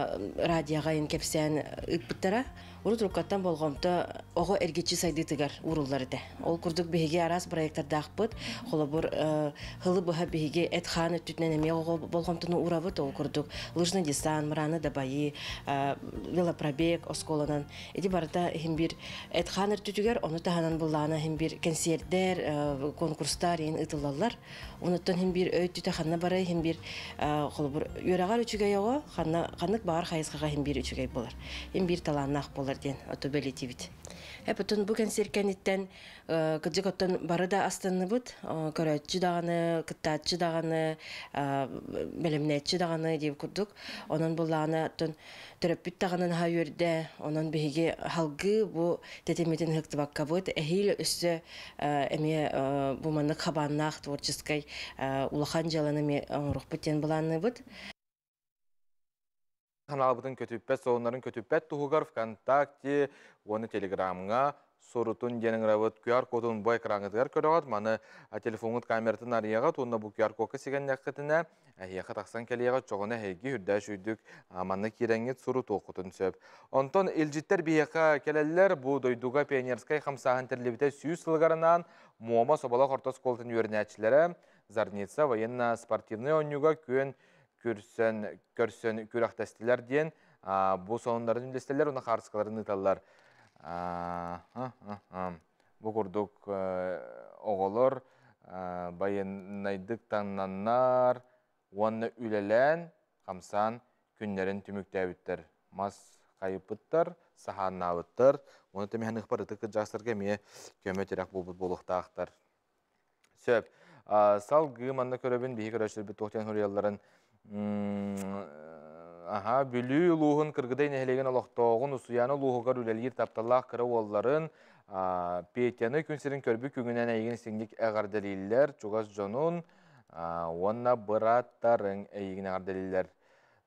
радиоҕа ин кэпсээн ыыппыттара. Урут уруккаттан болҕомто оҕо эргиччи сайдыытыгар ууруллар этэ. Ол курдук биһиги араас проекттардаахпыт. Холобур, һылы быһа биһиги эт-хаан өттүтүнэн эмиэ оҕо болҕомтону уурабыт. Ол курдук лыжный десант, мыраны дабайыы, велопробег оскуоланан. Ити барыта иһин биир эт-хаан өртүтүгэр, ону таһынан буллаана иһин биир кэнсиэрдэр, конкурстар иһин ыытыллаллар. Онуттан иһин биир өй өттүтэ ханна барай иһин биир холобур үөрэҕэр үчүгэй оҕо ханна ханнык баҕар хайысхаҕа иһин биир үчүгэй буолар. Иһин биир талааннаах буолар диэн ото бэлиэтиибит. Эпотун бу кэнсиэр кэнниттэн кырдьык оттон бары да астынныбыт. Көрөөччү даҕаны, кыттааччы даҕаны, бэлэмнээччи даҕаны диэбит курдук. Онон буллаҕына оттон төрөппүт даҕаны наһаа үөрдэ. Онон биһиги халгыы бу тэтиммитин ыһыктыбаккабыт эһиил өссө эмиэ бу маннык хабааннаах творческай улахан дьыаланы эмиэ оҥоруохпут диэн былаанныыбыт. Ханаалбытын көтүппэт, сонуннарын көтүппэт туһугар ВКонтакте уонна Телеграмҥа сурутун диэн ыҥырабыт. QR-кодун бу экраҥҥытыгар көрөҕүт. Маны телефоҥҥут камератын арыйаҕыт уонна бу QR-кодка сигэннэххитинэ эһиэхэ тахсан кэлиэҕэ, чоҕуна эһиги үрдээ сүйдүк манна киирэҥҥит сурутуоххутун сөп. Онтон илдьиттэр биһиэхэ кэлэллэр. Бу дойдуга пионерскай хамсааһын тэриллибитэ 100 сылыгар анаан Муома Соболох орто оскуолатын үөрэнээччилэрэ Зарница военно-спортивный оонньууга күөн көрсөн, көрсөн күрэхтэстилэр диэн бу сонуннарын үллэстэллэр уонна хаарыскаларын ыыталлар. Бу курдук оҕолор байыаннайдык таҥнаннар уонна үлэлээн, хамсаан күннэрин түмүктээбиттэр. Мас хайыппыттар, саһааннаабыттар. Уонна тэмиһэн ыхпар ытык кырдьаҕастарга эмиэ көмө-тирэх буолбут буолуохтаахтар. Сөп. Салгыы манна көрөбүн, биһи көрөөччүлэрбит туох диэн суруйалларын. Аха, Бүлүү улууһун Кыргыдай нэһилиэгин олохтооҕун Усуйаана улууһугар үлэлиир тапталлаах кыра уолларын Петяны күн сирин көрбүт күҥүнэн эйигин истиҥник эҕэрдэлииллэр, чугас дьонун уонна бырааттарыҥ эйигин эҕэрдэлииллэр.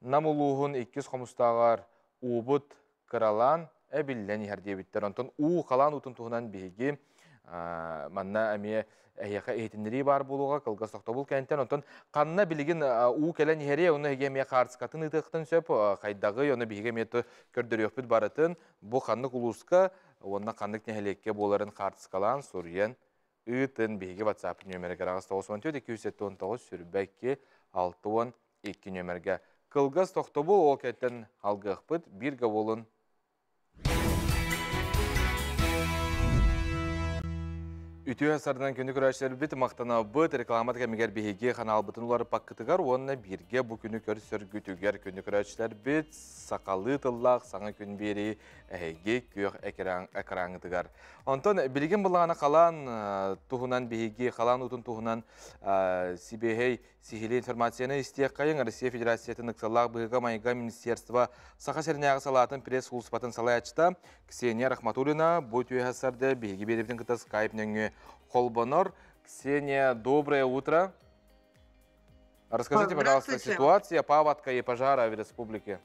Нам улууһун иккис хомустааҕар уубут кыралаан эбиллэн иһэр диэбиттэр. Онтон уу халаан уутун туһунан биһиги манна эмиэ эһиэхэ иһитиннэрии баар буолуоҕа кылгас тохтобул кэнниттэн. Онтон ханна билигин уу кэлэн иһэрий, ону эһиги эмиэ хаартыскатын ыытыахтын сөп, хайдаҕый, ону биһиги эмиэ көрдөрүөхпүт барытын. Бу ханнык улууска уонна ханнык нэһилиэккэ буоларын хаартыскалаан, суруйан ыытын биһиги WhatsApp нүөмэригэр 894 279 22 62 нүөмэргэ. Кылгас тохтобул ол кэттэн алгыахпыт биир буолун. Үтүө сарынан күнү көрөөччүлэрбит махтанабыт реклама кэмигэр биһиги ханаалбытын уларыппаккытыгар уонна бииргэ бу күнү көрсөргүтүгэр күнү көрөөччүлэрбит сахалыы тыллаах саҥа күн биэрии эһиги күөх экраҥҥытыгар. Онтон билигин былаана халаан туһунан биһиги халаан уутун туһунан сибиэһэй Сиһилии информацияны истиэххэйиҥ Россия Федерациятын ыксаллаах быһыыга-майгыга министерство Саха сиринээҕи салаатын пресс-сулууспатын салайааччыта Ксения Рахматуллина бу үтүө сарда биһиги биэрэбитин кытта скайп нөҥүө холбонор. Ксения, доброе утро. Расскажите, пожалуйста, ситуация паводка и пожара в республике.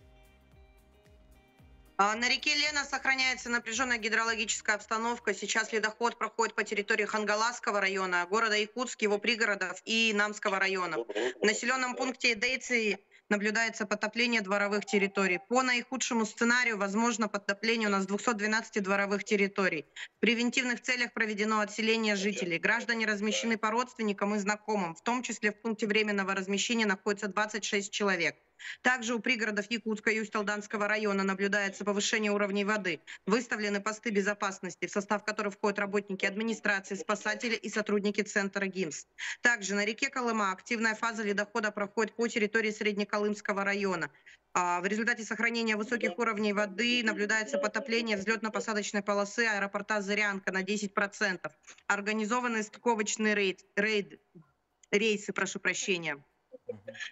На реке Лена сохраняется напряженная гидрологическая обстановка. Сейчас ледоход проходит по территории Хангаласского района, города Якутск, его пригородов и Намского района. В населенном пункте Дейции наблюдается потопление дворовых территорий. По наихудшему сценарию возможно потопление у нас 212 дворовых территорий. В превентивных целях проведено отселение жителей. Граждане размещены по родственникам и знакомым. В том числе в пункте временного размещения находится 26 человек. Также у пригородов Якутска и Усть-Алданского района наблюдается повышение уровней воды. Выставлены посты безопасности, в состав которых входят работники администрации, спасатели и сотрудники центра ГИМС. Также на реке Колыма активная фаза ледохода проходит по территории Среднеколымского района. В результате сохранения высоких уровней воды наблюдается потопление взлетно-посадочной полосы аэропорта Зырянка на 10%. Организованы стыковочные рейсы, прошу прощения.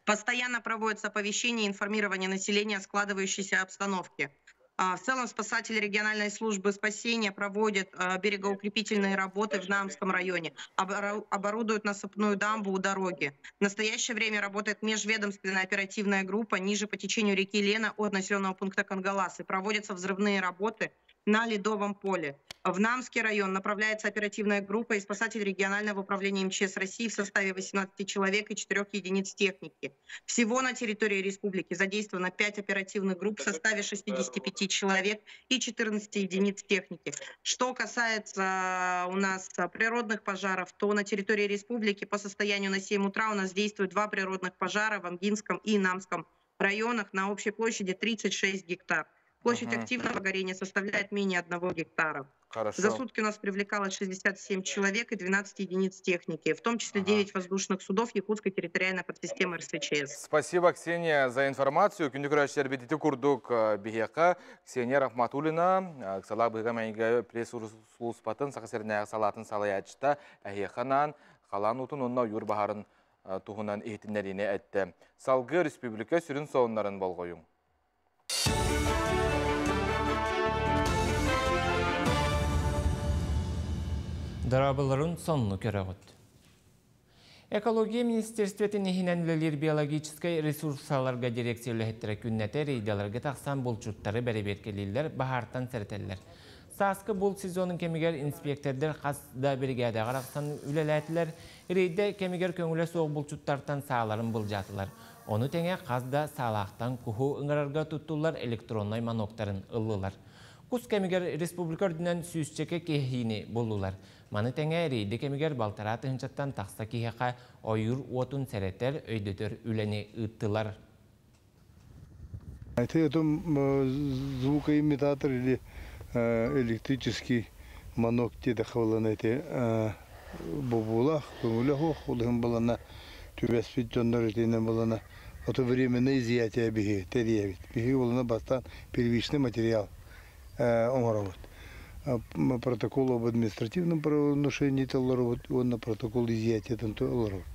Постоянно проводится оповещение и информирование населения о складывающейся обстановке. В целом спасатели региональной службы спасения проводят берегоукрепительные работы в Намском районе, оборудуют насыпную дамбу у дороги. В настоящее время работает межведомственная оперативная группа ниже по течению реки Лена от населенного пункта Кангаласы. Проводятся взрывные работы на Ледовом поле. В Намский район направляется оперативная группа и спасатель регионального управления МЧС России в составе 18 человек и 4 единиц техники. Всего на территории республики задействовано 5 оперативных групп в составе 65 человек и 14 единиц техники. Что касается у нас природных пожаров, то на территории республики по состоянию на 7 утра у нас действуют 2 природных пожара в Амгинском и Намском районах на общей площади 36 гектар. Площадь активного горения составляет менее 1 гектара. Хорошо. За сутки у нас привлекалось 67 человек и 12 единиц техники, в том числе 9 воздушных судов Якутской территориальной подсистемы РСЧС. Спасибо, Ксения, за информацию. Күндү көрөөччүлэр ити курдук биһиэхэ Ксения Рахматуллина, ыксалаах быһыыга-майгыга пресс-сулууспатын Саха сиринээҕи салаатын салайааччыта эһиэхэ халаан уутун уонна ойуур баһаарын туһунан иһитиннэриини эттэ. Салгыы республика сүрүн сонуннарын болҕойуҥ. Дорооболорун сонну көрөҕүт. Экология министерствотын иһинэн үлэлиир биологическай ресурсаларга дирекция үлэһиттэрэ күннэтэ рейдаларга тахсан булчуттары бэрэбиэркэлииллэр, баһаартан сэрэтэллэр. Сааскы булт сезонун кэмигэр инспектордар хас да биригээдэҕэ арахсан үлэлээтилэр. Рейдэ кэмигэр көҥүлэ суох булчуттартан сааларын былдьаатылар. Ону тэҥэ хас да саалаахтан куһу ыҥырарга туттуллар электроннай маноктарын ыллылар. Кус кэмигэр республика үрдүнэн сүүсчэкэ кэһиини буллулар. Маны тэҥэ рейдэ кэмигэр балтараа тыһыынчаттан тахса киһиэхэ ойуур уотун сэрэтэр, өйдөтөр үлэни ыыттылар. Это звукоимитатор или электрический манок диэтэххэ буоллаҕына ити бобуулаах, көҥүлэ суох, ол иһин буоллаҕына түбэспит дьоннор итинэн буоллаҕына ото временное изъятие биһиги тэрийэбит. Биһиги буоллаҕына бастаан первичный материал оҥоробут. Протокол об административном правонарушении толоробут уонна протокол изъятиетын толоробут.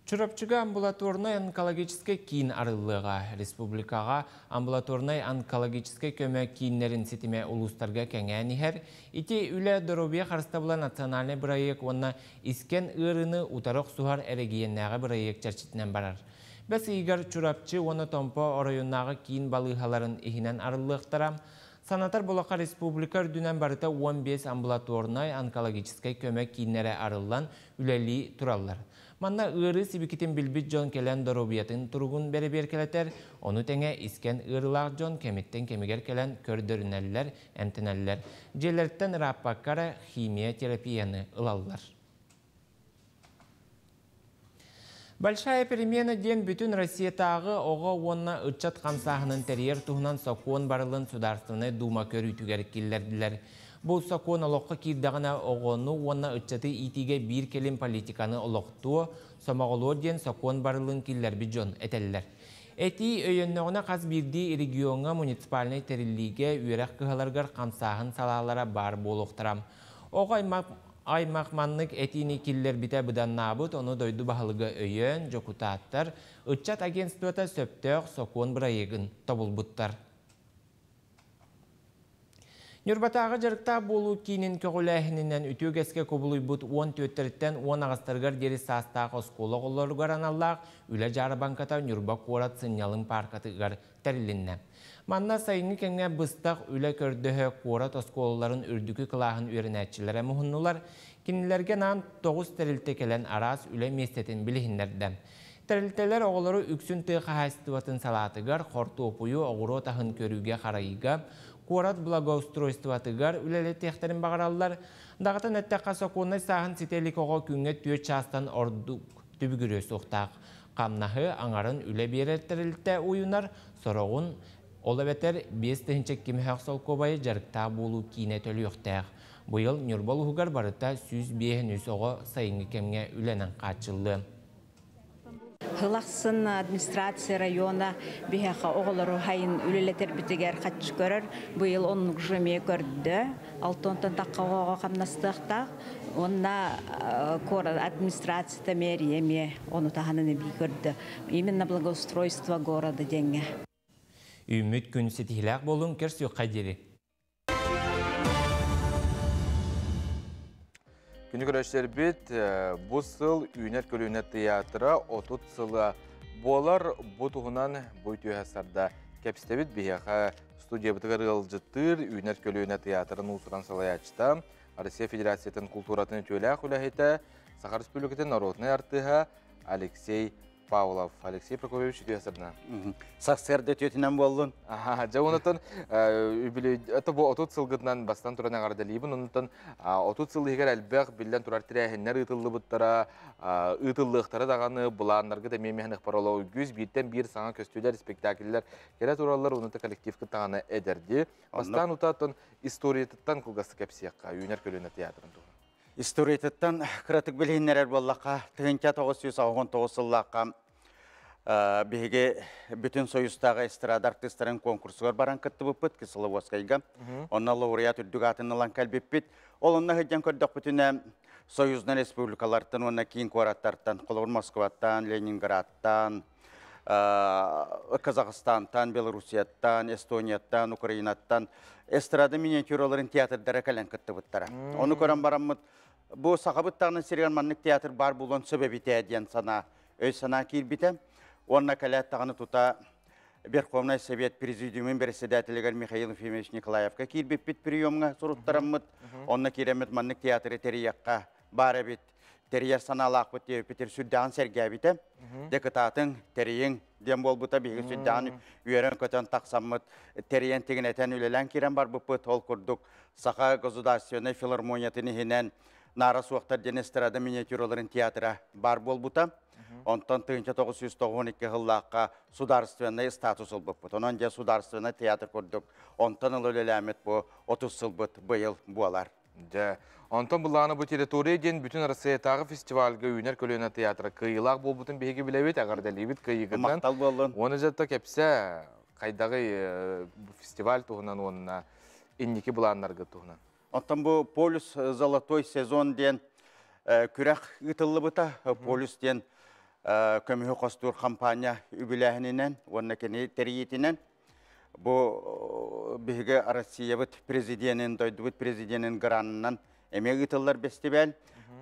Чурапчыга амбулаторнай онкологическай киин арыллыаҕа. Республикаҕа амбулаторнай онкологическай көмө кииннэрин ситимэ улуустарга кэҥээн иһэр. Ити үлэ Доруобуйа харыстабыла национальнай бырайыак уонна искэн ыарыыны утары охсуһар эрэгийиэннээҕи бырайыак чэрчитинэн барар. Бэс ыйыгар Чурапчы уонна Томпо оройуоннааҕы киин балыыһаларын иһинэн арыллыахтара. Санатар буоллахха, республика үрдүнэн барыта 15 амбулаторнай онкологическай көмө кииннэрэ арыллан үлэлии тураллар. Манна ыарыы сибикитин билбит дьон кэлэн доруобуйатын туругун бэрэбиэркэлэтэр, ону тэҥэ искэн ыарыылаах дьон кэмиттэн кэмигэр кэлэн көрдөрүнэллэр, эмтэнэллэр. Дьиэлэриттэн ырааппакка эрэ химия терапияны ылаллар. Большая перемена диэн бүтүн Россиятааҕы оҕо уонна ыччат хамсааһынын тэрийэр туһунан сокуон барылын Судаарыстыбаннай Дума көрүүтүгэр киллэрдилэр. Бу сокуон олоххо киирдэҕинэ оҕону уонна ыччаты иитиигэ биир кэлим политиканы олохтуо, сомоҕолуо диэн сокуон барылын киллэрбит дьон этэллэр. Этии өйөннөҕүнэ хас биирдии региоҥҥа муниципальнай тэриллиигэ үөрэх кыһаларыгар хамсааһын салаалара баар буолуохтара. Оҕо аймах аймах маннык этиини киллэрбитэ быданнаабыт, ону дойду баһылыга өйөөн, дьокутааттар, ыччат агентствота сөптөөх сокуон бырайыагын тобулбуттар. Ньурбатааҕы дьарыктаах буолуу киинин көҕүлээһининэн үтүө үгэскэ кубулуйбут уон түөртэриттэн уон аҕыстарыгар диэри саастаах оскуола оҕолоругар аналлаах үлэ дьаарбаҥката Ньурба куорат сынньалаҥ пааркатыгар тэрилиннэ. Манна сайыҥҥы кэмҥэ быстах үлэ көрдөһө куорат оскуолаларын үрдүкү кылааһын үөрэнээччилэрэ муһуннулар. Кинилэргэ анаан тоҕус тэрилтэ кэлэн араас үлэ миэстэтин билиһиннэрдэ. Тэрилтэлэр оҕолору үксүн тыа хаһаайыстыбатын салаатыгар, хортуоппуйу, оҕуруот аһын көрүүгэ-харайыыга, куорат благоустройствотыгар үлэлэтиэхтэрин баҕараллар. Даҕатан эттэххэ, сокуоннай сааһын ситэ илик оҕо күҥҥэ түөрт чаастан ордук түбүгүрүө суохтаах. Хамнаһы аҥарын үлэ биэрэр тэрилтэ уйунар, сороҕун, ол эбэтэр 5 кимэһэх солкуобайы дьарыктаах буолуу киинэ төлүөхтээх. Быйыл Ньурба улууһугар барыта 153 оҕо сайыҥҥы кэмҥэ үлэнэн хааччыллыа. Сыл ахсын администрация района биһиэхэ оҕолору хайын үлэлэтэрбитигэр хаччы көрөр. Быйыл оннук же эмиэ көрдө. Алтонтон тахха оҕоҕо хамнастыахтаах. Уонна куорат администрацията мэрия эмиэ ону таһынан эбии көрдө. Именно благоустройство города диэҥҥэ. Үүммүт күн ситиһилээх буолуҥ, көрсүөххэ диэри. Күнү көрөччүлэрбит, бу сыл Үүнэр көлүөнэ театра 30 сыла буолар. Бу туһунан бу үтүөһэ сарда кэпсэтэбит. Биһиэхэ студиябытыгар ыалдьыттыыр Үүнэр көлүөнэ театрын уус-уран салайааччыта, Россия Федерациятын култууратын үтүөлээх үлэһитэ, Саха Республикатын народнай артыыһа Алексей Павлов. Алексей Прокопьевич үтүө сырдынан. Сарсыарда үтүөтүнэн буоллун. Дьэ онутун үбүлүй бу 30 сылгытынан бастан туран эҕэрдэлиибин. Онутун 30 сыл иһигэр элбэх биллэн турар тэрээһиннэр ыытыллыбыттара, ыытыллыахтара даҕаны былааннаргыт эмиэ миһаных пароло үгүс бииртэн биир саҥа көстүүлэр, спектакльлэр кэлэ тураллар, онута коллективкыт даҕаны эдэрди. Бастаан утааттан историятыттан кылгастык кэпсиэххэ, Үүнэр көлүөнэ театрын туһунан. Историятыттан кыратык билиһиннэрэр буоллахха, 1999 сыллаахха биһиги бүтүн Союзтааҕы эстрада артыыстарын конкурсугар баран кыттыбыппыт Кисловодскайга. Онно лауреат үрдүк аатын ылан кэлбиппит. Ол онно сылдьан көрдөхпүтүнэ, союзнай республикалартан уонна киин куораттартан, холобур Москваттан, Ленинградтан, Казахстантан, Белоруссияттан, Эстонияттан, Украинаттан эстрада миниатюраларын театрдара кэлэн кыттыбыттара. Ону көрөн бараммыт, бу сахабыт даҕаны сиригэр маннык театр бар буолуон сөп эбитэ диэн санаа, өй-санаа киирбитэ. Уонна кэлээт даҕаны тута Верховнай Совет Президиумун председателигэр Михаил Ефимович Николаевка киирбиппит приемҥа суруттараммыт. Онно киирэммит маннык театры тэрийэххэ баар эбит, тэрийэр санаалаахпыт диэбиппитин сүрдээҕин сэргээбитэ. Дьэ кытаатыҥ, тэрийиҥ. диэн буолбута. Биһиги сүрдээҕин үөрэн-көтөн тахсаммыт, тэрийэн тигинэтэн үлэлээн киирэн барбыппыт. Ол курдук Саха государственнай филармониятын иһинэн Наара суохтар диэн эстрада миниатюраларын театра баар буолбута. Онтон 1992 сыллаахха судаарыстыбаннай статус ылбыппыт. Онон дьэ судаарыстыбаннай театр курдук онтон ыла үлэлээммит бу 30 сылбыт быйыл буолар. Дьэ, онтон былааны бу территория диэн бүтүн Россиятааҕы фестивальга үүнэр көлүөнэ театра кыайыылаах буолбутун биһиги билэбит, эҕэрдэлиибит кыайыыгытынан. Махтал буоллун. Уонна дьэ кэпсээ, хайдаҕый фестиваль туһунан уонна инники былааннаргыт туһунан. Оттон бу Полюс золотой сезон диэн күрэх ыытыллыбыта. Полюс диэн көмүһү хостуур хампаанньа үбүлээһининэн уонна кини тэрийиитинэн бу биһиги Россиябыт президенин, дойдубут президенин гранынан эмиэ ыытыллар бэстибээл.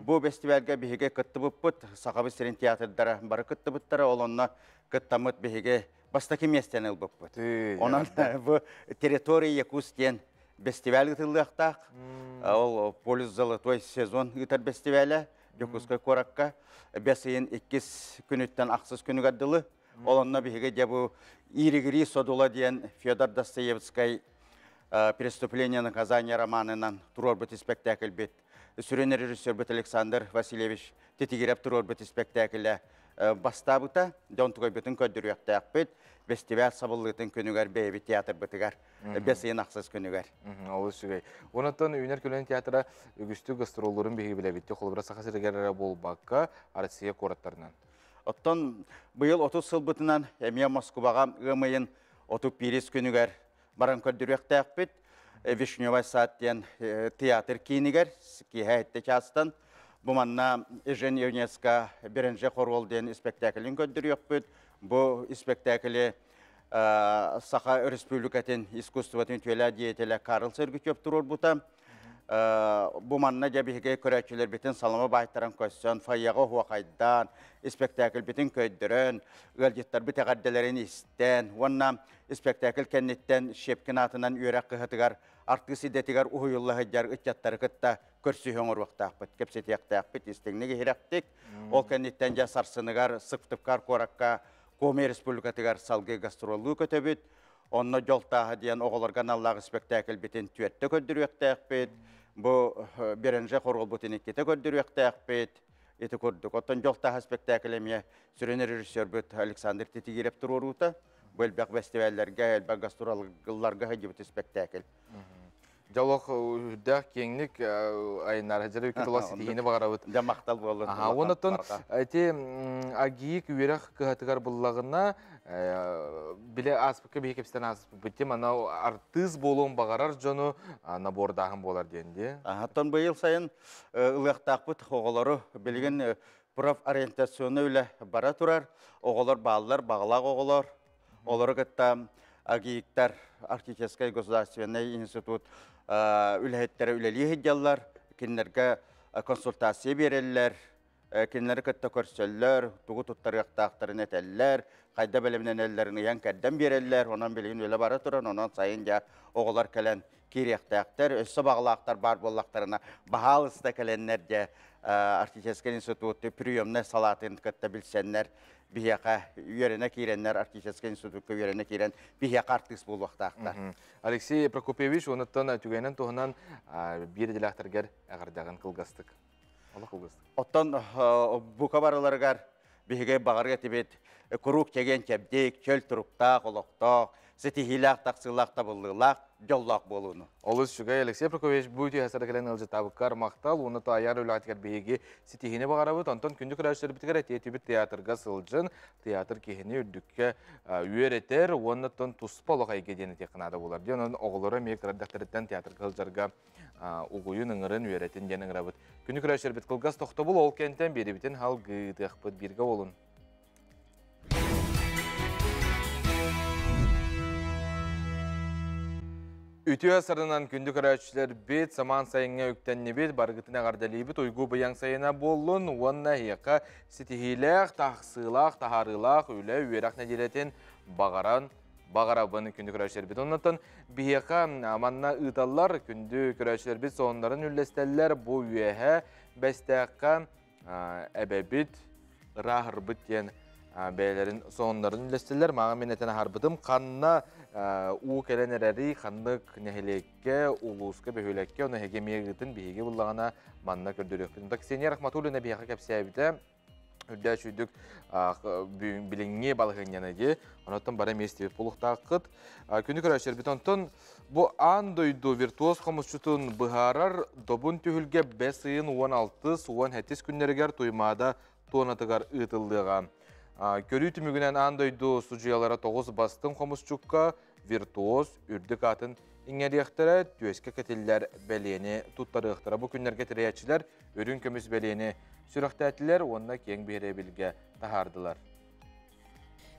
Бу бэстибээлгэ биһиги кыттыбыппыт, Сахабыт сирин театрдара бары кыттыбыттара, ол онно кыттаммыт биһиги бастакы миэстэни ылбыппыт. Онон бу территория Якутск диэн бэстибээл ыытыллыахтаах. Ол Полюс золотой сезон ыытар бэстибээлэ Дьокуускай куоракка бэс ыйын иккис күнүттэн ахсыс күнүгэр дылы. Ол онно биһиги дьэ бу Ииригирии содула диэн Федор Достоевскай «Преступление наказание» романынан туруорбут испэктээкилбит сүрүн режиссербит Александр Васильевич Титигирэп туруорбут испэктээкилэ бастаабыта. Дьон тугайбытын көрдөрүөхтээхпит. Бэстибээл сабыллыытын күнүгэр бэйэбит театрбытыгар бэс ыйын ахсыс күнүгэр. Олус үчүгэй. Онон Үүнэр көлүөнэ театра үгүстүк гастроллорун биһиги билэбит. Холобура Саха сиригэр эрэ буолбакка, Россия куораттарынан. Оттон быйыл 30 сылбытынан эмиэ Москубаҕа ыам ыйын 31 күнүгэр баран көрдөрүөхтээхпит. Вишневай сад диэн театр киинигэр киэһэ 7 чаастан бу манна Эжен Юнеско Беренже Хоруол диэн испэктээкилин көрдөрүөхпүт. Бу испэктээкили Саха Өрөспүүбүлүкэтин искусствотын үтүөлээх деятелэ Карл Сергучев туруорбута. Бу манна дьэ биһиги көрөөччүлэрбитин салама баайтаран көрсөн, фойеҕа оһуохайдаан, испэктээкилбитин көрдөрөн, ыалдьыттарбыт эҕэрдэлэрин истэн уонна испэктээкил кэнниттэн Щепкин аатынан үөрэх кыһатыгар артыыс идэтигэр уһуйулла сылдьар ыччаттары кытта көрсүһүү оҥоруохтаахпыт, кэпсэтиэхтээхпит истиҥник иһирэхтик. Ол кэнниттэн дьэ сарсыныгар Сыктывкар куоракка Коми Республикатыгар салгыы гастроллуу көтөбүт. Онно дьол тааһа диэн оҕолорго аналлаах испэктээкилбитин түөртэ көрдөрүөхтээхпит. Бу Беренже хоруолбутун иккитэ көрдөрүөхтээхпит. Ити курдук. Оттон дьол тааһа спектакль эмиэ сүрүн режиссербүт Александр Титигирев туруоруута. Бу элбэх бэстибээллэргэ, элбэх гастролларга сылдьыбыт испэктээкил. Дьолох үрдээх киэҥник айыннар дьэрэ үкү ситиһиини баҕарабыт. Дьэ махтал буоллун. Аха, оннотон ити агиик үөрэх кыһатыгар буллаҕына биле ааспыкка биһи кэпсэтэн ааспыт мана артыыс буолуон баҕарар дьону набордааһын буолар диэн дии. Оттон быйыл сайын ылыахтаахпыт оҕолору билигин профориентационный үлэ бара турар. Оҕолор бааллар, баҕалаах оҕолор. Олору кытта АГИИКтар, Арктическай государственный институт үлэһиттэрэ үлэлии сылдьаллар. Кинилэргэ консультация биэрэллэр, кинилэри кытта көрсөллөр, тугу туттарыахтаахтарын этэллэр, хайда бэлэмнэнэллэрин ыйан кэрдэн биэрэллэр. Онон билигин үлэ бара туран, онон сайын дьэ оҕолор кэлэн киириэхтээхтэр. Өссө баҕалаахтар баар буоллахтарына, баһаалыста кэлэннэр дьэ Арктическай институт приемнай салаатын кытта билсэннэр, биһиэхэ үөрэнэ киирэннэр, Арктическай институкка үөрэнэ киирэн, биһиэхэ артыыс буолуохтаахтар. Алексей Прокопьевич, онуттан түгэнэн туһунан биир идэлээхтэргэр эҕэрдэҕин кылгастык. Олох кылгастык. Оттон бука барыларыгар биһиги баҕарга этибит куруук чэгиэн чэбдик, чөл туруктаах, олохтоох, ситиһиилээх, тахсыылаах, табыллыылаах, дьоллоох буолууну. Олус үчүгэй Алексей Прокопьевич бу үтүө кэлэн ыалдьытаабыккар махтал уонна айар үлэҕитигэр биһиги ситиһиини баҕарабыт. Онтон күндү көрөөччүлэрбитигэр этиэтибит театрга сылдьын, театр киһини үрдүккэ үөрэтэр уонна туспа олох эйгэ диэн этиэххэ наада буолар. Диэн онон оҕолоро эмиэ кыра эрдэхтэриттэн театрга сылдьарга угуйун, ыҥырын, үөрэтин диэн ыҥырабыт. Күндү көрөөччүлэрбит кылгас тохтобул ол кэнтэн биэрибитин халгыытыахпыт бииргэ болун. Үтүө сарынан күндү көрөөччүлэр бит, самаан сайыҥҥа үктэннибит, барыгытын эҕэрдэлиибит, уйгу быйаҥ сайына буоллун уонна эһиэхэ ситиһиилээх, тахсыылаах, таһаарыылаах үлэ, үөрэх нэдиэлэтин баҕаран баҕарабын күндү көрөөччүлэрбит. Оннотон биһиэхэ манна ыыталлар, күндү көрөөччүлэрбит сонуннарын үллэстэллэр, бу үөһэ бэстээххэ эбэбит, ырааһырбыт диэн бэйэлэрин сонуннарын үллэстэллэр. Мааҕын мин этэн аһарбытым, ханна уу кэлэн эрэри, ханнык нэһилиэккэ, улууска, бөһүөлэккэ, ону эһиги эмиэ ыытын, биһиги буллаҕына манна көрдөрүөхпүт. Ксения Рахматуллина биһиэхэ кэпсээбитэ, үрдээ сүйдүк билиҥҥи балаһыанньаны дии. Онон бары миэстибит булуктааххыт. Күнү көрөөччүлэрбит онтон бу аан дойду виртуоз хомусчутун быһаарар добун түһүлгэ бэс ыйын 16-17 күннэригэр Туймаада туонатыгар ыытыллыаҕа. Көрүү түмүгүнэн аан дойду судьуйалара 9 бастыҥ хомусчукка виртуоз үрдүк аатын иҥэриэхтэрэ, түөскэ кэтиллэр бэлиэни туттарыахтара. Бу күннэргэ тэрийээччилэр үрүҥ көмүс бэлиэни сүрэхтээтилэр уонна киэҥ биһирэбилгэ таһаардылар.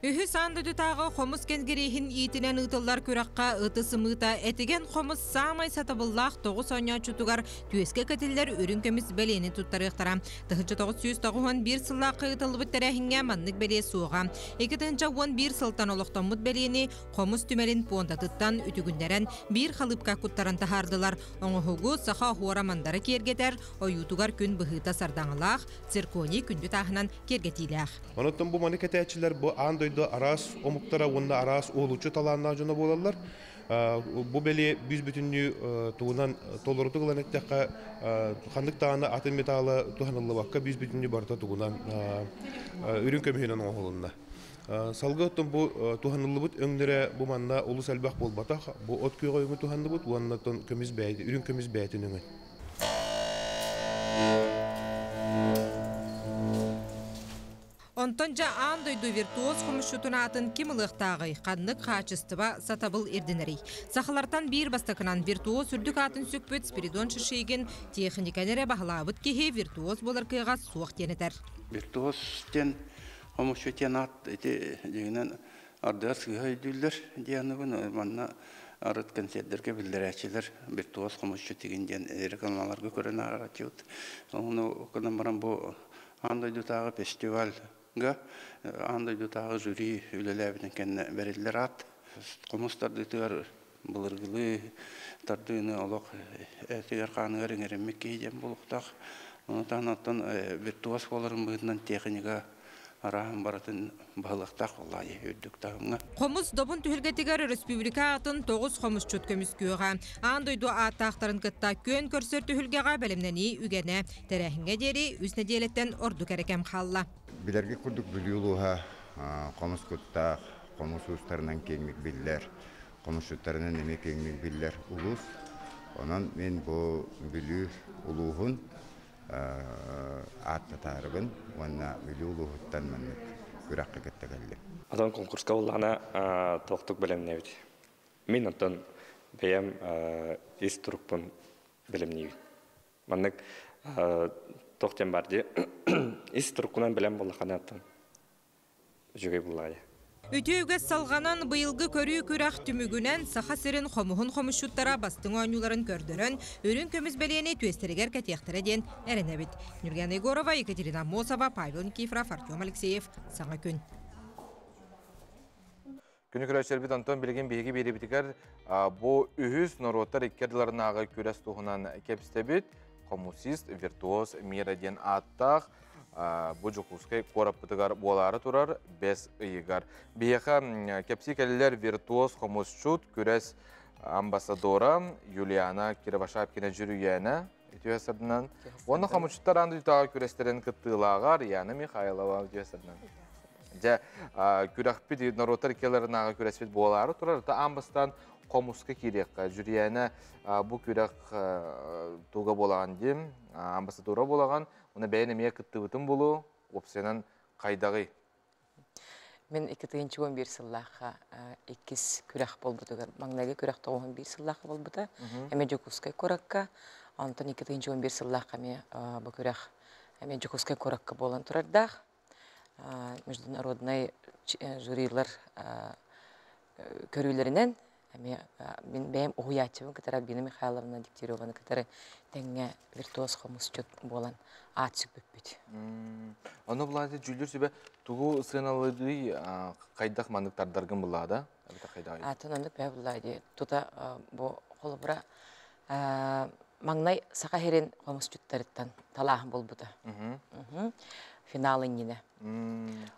Үһүс аан дойдутааҕы хомус кэнгириэһин иитинэн ыытыллар күрэххэ ыты сымыыта этигэн хомус саамай сатабыллаах 9 оонньооччутугар түөскэ кэтиллэр үрүҥ көмүс бэлиэни туттарыахтара. 1991 сыллаахха ыытыллыбыт тэрээһиҥҥэ маннык бэлиэ суоҕа. 2011 сылтан олохтоммут бэлиэни хомус түмэлин пуондатыттан үтүгүннэрэн биир халыыпка куттаран таһаардылар. Оҥоһугу саха оһуора мандара киэргэтэр, ойуутугар күн быһыыта сардаҥалаах, цирконий күндү тааһынан киэргэтиилээх. Онон бу маны кэтээччилэр бу аан дойду араас омуктара уонна араас уолуччу талааннаах дьоно буолаллар. Бу бэлиэ бүүс-бүтүннүү тугунан толорутук ылан эттэххэ, ханнык даҕаны атын металла туһаныллыбакка бүүс-бүтүннүү барыта тугунан үрүҥ көмүһүнэн оҥоһулунна. Салгыы оттон бу туһаныллыбыт өҥнөрө бу манна олус элбэх буолбатах. Бу от күөҕэ өҥү туһанныбыт уонна көмүс бэйэтин, үрүҥ көмүс бэйэтин өҥүн. Онтон дьэ аан дойду виртуоз хомусчутун аатын ким ылыахтааҕый, ханнык хаачыстыба сатабыл ирдэнэрий? Сахалартан биир бастакынан виртуоз үрдүк аатын сүкпүт Спиридон Шишигин техниканы эрэ баһылаабыт киһи виртуоз буолар кыаҕа суох диэн этэр. Виртуоз диэн хомусчут диэн аат ити дьиҥинэн ардыгар сыыһа өйдүүллэр диэн манна арыт концерттерге биллэрээччилэр виртуоз хомусчут игин диэн рекламаларга көрөн аарааччыбыт. Ону гынан баран бу аан дойдутааҕы фестивальга аан дойдутааҕы жюри үлэлээбитин кэннэ бэриллэр аат. Хомус тардыытыгар былыргылыы тардыыны олох этигэр хааныгар иҥэриммит киһи диэн буолуохтаах. Ону таһынан оттон виртуоз буоларын быһыытынан техника арааһын барытын баһылыктаах буоллаҕа үрдүк таһымҥа. Хомус добун түһүлгэтигэр өрөспүүбүлүкэ аатын 9 хомусчут көмүскүөҕэ. Аан дойду ааттаахтарын кытта күөн көрсөр түһүлгэҕэ бэлэмнэнии үгэнэ. Тэрээһиҥҥэ диэри үс нэдиэлэттэн ордук эрэ кэм хаалла. Билэргэ курдук Бүлүү улууһа хомус куттаах, хомус уустарынан киэҥник биллэр, хомусчуттарынан эмиэ киэҥник биллэр улуус. Онон мин бу Бүлүү улууһун ааттатаарыбын уонна Бүлүү улууһуттан маннык күрэххэ кытта кэллим. Атын конкурска буллаҕына туохтук бэлэмнэбит. Мин оттон бэйэм ис турукпун бэлэмниибин. Маннык туох диэн бар дии ис туруккунан бэлэм буоллаххына оттон үчүгэй буллаҕа дии. Үтүө үгэс салҕанан быйылгы көрүү күрэх түмүгүнэн Саха сирин хомуһун хомусчуттара бастыҥ оонньууларын көрдөрөн, үрүҥ көмүс бэлиэни түөстэригэр кэтиэхтэрэ диэн эрэнэбит. Нюргана Егорова, Екатерина Аммосова, Павел Никифоров, Артем Алексеев. Саҥа күн. Күнү көрөөччүлэрбит онтон билигин биһиги биэрибитигэр бу үһүс норуоттар икки ардыларынааҕы күрэс туһунан кэпсэбит. Хомусист, виртуоз мира диэн ааттаах бу Дьокуускай куораппытыгар буолаары турар бэс ыйыгар. Биһиэхэ кэпсии кэллилэр виртуоз хомусчут күрэс амбассадора Юлиана Кировошапкина Дьүрүйээнэ үтүө сырдынан. Уонна хомусчуттар аан дойдутааҕы күрэстэрин кыттыылааҕар Яна Михайлова үтүө сырдынан. Дьэ, күрэхпит норуоттар иккилэринааҕы күрэспит буолаары турар. Та аан бастаан хомуска киириэххэ. Дьүрүйээнэ бу күрэх туга буолаҕын диим, амбассадора буолаҕын. Уна бэйэн эмиэ кыттыбытын булу, уопсайынан хайдаҕый? Мин 2011 сыллаахха иккис күрэх буолбутугар, маҥнайгы күрэх 91 сыллаахха буолбута. Эмиэ Дьокуускай куоракка, онтон 2011 сыллаахха эмиэ бу күрэх эмиэ Дьокуускай куоракка буолан турардаах. Международнай жюрилар көрүүлэринэн эмиэ мин бэйэм уһуйааччыбын кытары Альбина Михайловна Дегтяреваны кытары тэҥҥэ виртуоз хомусчут буолан аат сүкпүппүт. Ону булааты дьүүллүүр сүбэ тугу сыаналыырый хайдах маннык тардаргын буллаада? Атын оннук бэйэ буллаа дии. Тута бу холобура маҥнай саха сирин хомусчуттарыттан талааһын буолбута. Финал иннинэ.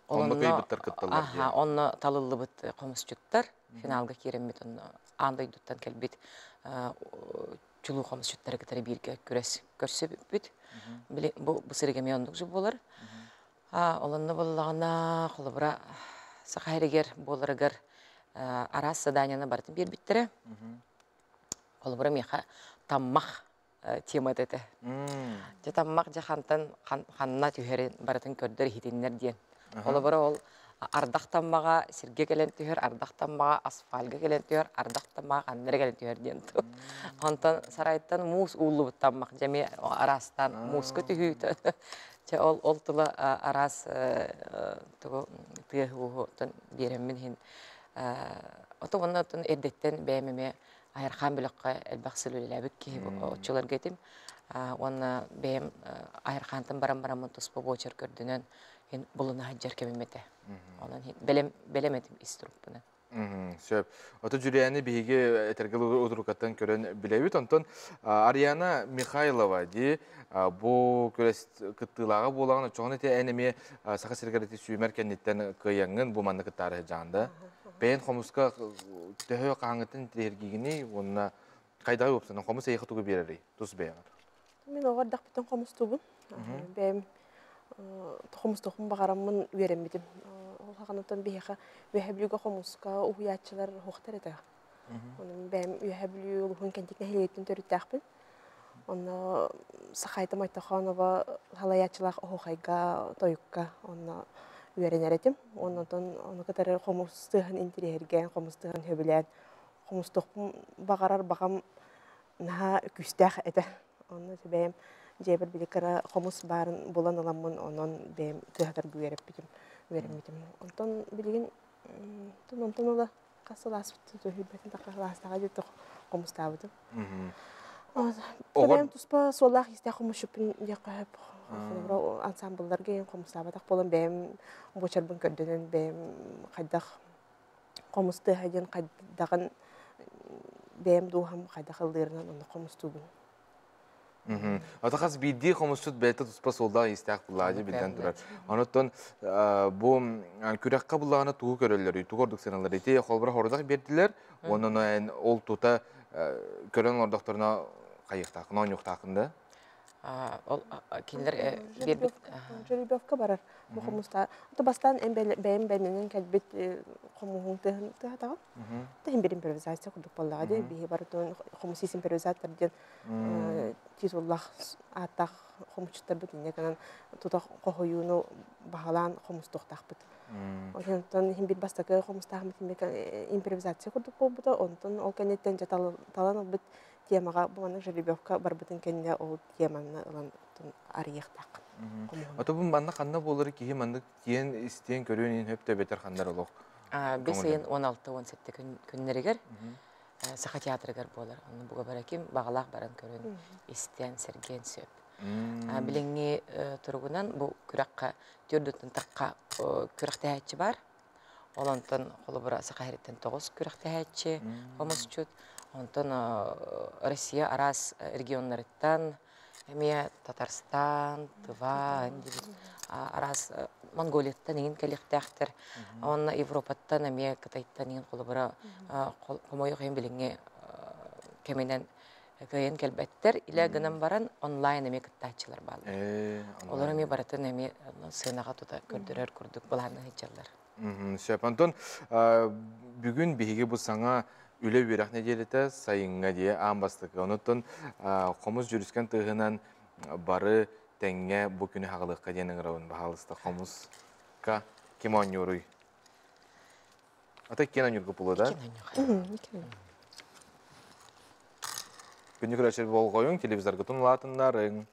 Онно кыайбыттар кытталлар диэн. Онно талыллыбыт хомусчуттар финалга киирэммит онно аан дойдуттан кэлбит чулуу хомусчуттары кытары бииргэ күрэс көрсүбүппүт. Били бу бу сырыга эмиэ оннук же буолар. Олонно буоллаҕына холобура Саха сиригэр буоларыгар араас заданияны барытын биэрбиттэрэ. Холобура миэхэ таммах темата этэ. Дьэ таммах дьэ хантан ханна түһэрин барытын көрдөр иһитиннэр диэн. Холобура ол ардах таммаҕа сиргэ кэлэн түһэр, ардах таммаҕа асфальга кэлэн түһэр, ардах таммаҕа ханна эрэ кэлэн түһэр диэн ту. Онтон сарайтан муус ууллубут таммах дьэ эмиэ араастаан мууска түһүүтэ. Чэ ол ол тула араас тугу тыаһы-ууһу биэрэммин иһин ото уонна оттон эрдэттэн бэйэм эмиэ Айархаан бөлөххө элбэх сыл үлэлээбит киһи оччолорго этим. Уонна бэйэм Айархаантан баран бараммын туспа буочар көрдөнөн ин булуна сылдьар кэмим этэ. Онон бэлэм бэлэм этим ис турукпунан. Сөп. Ото Жүлээни биһиги этэргэ удурукаттан көрөн билэбит. Онтон Ариана Михайлова ди бу күрэс кыттыылааҕа буолаҕын оччоҕуна ити эн эмиэ Саха сиригэр ити сүүмэр кэнниттэн кыайаҥҥын бу манна кыттаары сылдьаҕын Бэйэн хомуска төһө хаһааҥҥыттан интириэһиргиигиний уонна хайдаҕый уопсанан хомус эйиэхэ тугу биэрэрий тус бэйэҕэр? Мин оҕо эрдэхпиттэн хомустуубун. Бэйэм хомустуохпун баҕараммын үөрэммитим. Ол хаҕанаттан биһиэхэ Үөһээ Бүлүүгэ хомуска уһуйааччылар уһуохтар этэ. Онон бэйэм Үөһээ Бүлүү улууһун Кэнтик нэһилиэгиттэн төрүттээхпин. Онно Сахайта Мойтохонова салайааччылаах оһуохайга, тойукка онно үөрэнэр этим. Оннотон ону кытары хомус тыаһын интириэһиргээн, хомус тыаһын сөбүлээн, хомустуохпун баҕарар баҕам наһаа күүстээх этэ. Онно бэйэм дьиэбэр били кыра хомус баарын булан ыламмын, онон бэйэм тыаһатарга үөрэппитим, үөрэммитим. Онтон билигин онтон ыла хас сыл ааспыт түһүлбэтин тахха диэтэх хомустаабытым. Бэйэм туспа суоллаах иистээх хомусчуппун диэххэ сөп. Холобура ансамблларга иһин хомустаабатах буолан бэйэм буочарбын көрдөнөн бэйэм хайдах хомус тыаһа диэн хайдаҕын бэйэм дууһам хайдах ыллыырынан онно хомустуубун. Ата хас биирдии хомусчут бэйэтэ туспа суолдаах иистээх буллаадьы биллэн турар. Онуттан бу күрэххэ буллаҕына тугу көрөллөрүй, тугу ордук сыаналар ити холобура хорудах биэрдилэр, уонна ол тута көрөн олордохторуна хайыахтааххын, оонньуохтааххын да? Ол кинилэр биэрбит Жеребьевка барар бу хомуста. Бастаан эн бэйэм бэннэнэн кэлбит хомуһуҥ тыаһын тыаһатаҕын. Тыһын бир импровизация курдук буоллаҕа дии. Биһи барытын хомус импровизатор диэн титуллаах ааттаах хомусчуттарбыт инньэ гынан тута хоһуйууну баһылаан хомустуохтаахпыт. Онтон иһин бир бастакы хомустаахмыт импровизация курдук буолбута. Онтон ол кэнниттэн дьэ талан ылбыт темаҕа бу маннык жеребьевка барбытын кэннэ ол теманы ылан арыйыахтааххын. Ото бу манна ханна буолары киһи маннык тиэн истиэн көрүөн иһин хөп төбөтөр ханнар олох. Бес ыйын 16-17 күннэригэр Саха театрыгар буолар. Онно буга бара ким баҕалаах баран көрөн, истэн, сэргээн сөп. Билиҥҥи туругунан бу күрэххэ төрдүттэн тахха күрэхтэһээччи бар. Ол онтон холобура Саха сириттэн тоҕус күрэхтэһээччи хомусчут. Онтон Россия араас регионнарыттан эмиэ Татарстан, Тыва, араас Монголияттан иҥин кэлиэхтээхтэр. Уонна Европаттан эмиэ Кытайтан иҥин холобура хомойуох иһин билиҥҥи кэминэн кыайан кэлбэттэр. Илэ гынан баран онлайн эмиэ кыттааччылар бааллар. Олор эмиэ барытын эмиэ сыанаҕа тута көрдөрөр курдук былаанна сылдьаллар. Сөп. Онтон бүгүн биһиги бу саҥа үлэ үөрэх нэдиэлэтэ сайыҥҥа дии аан бастакы. Онуттан хомус дьүрүскэн тыаһынан бары тэҥҥэ бу күнү хаҕылыахха диэн ыҥырабын. Баһаалыста хомуска ким оонньууруй? Ата иккиэн оонньуурга буолуо да? Күннү көрөөччү болҕойуҥ, телевизоргытын улаатыннарыҥ.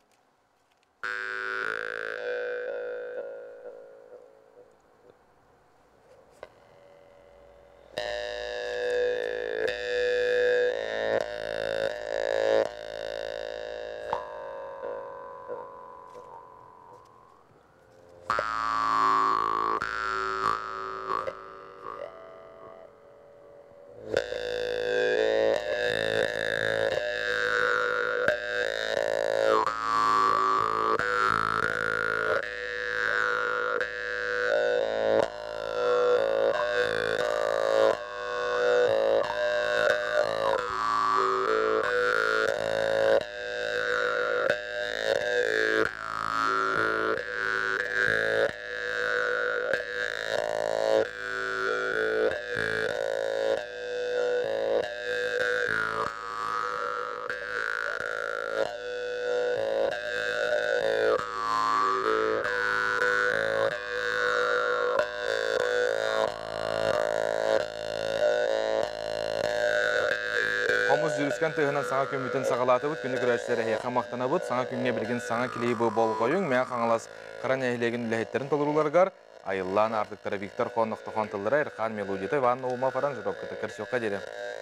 Үлүскэн тыаһынан саҥа күммүтүн саҕалаатыбыт. Күнү көрөөччүлэр эһиэхэ махтанабыт. Саҥа күҥҥэ билигин саҥа клибы болҕойуҥ. Мэҥэ Хаҥалас Хара нэһилиэгин үлэһиттэрин толорууларыгар Айыллаан аартыктара Виктор Хон Охтохон тыллара Эрхаан мелодията Иван Наумов аранжировката көрсүөххэ диэри. Бар.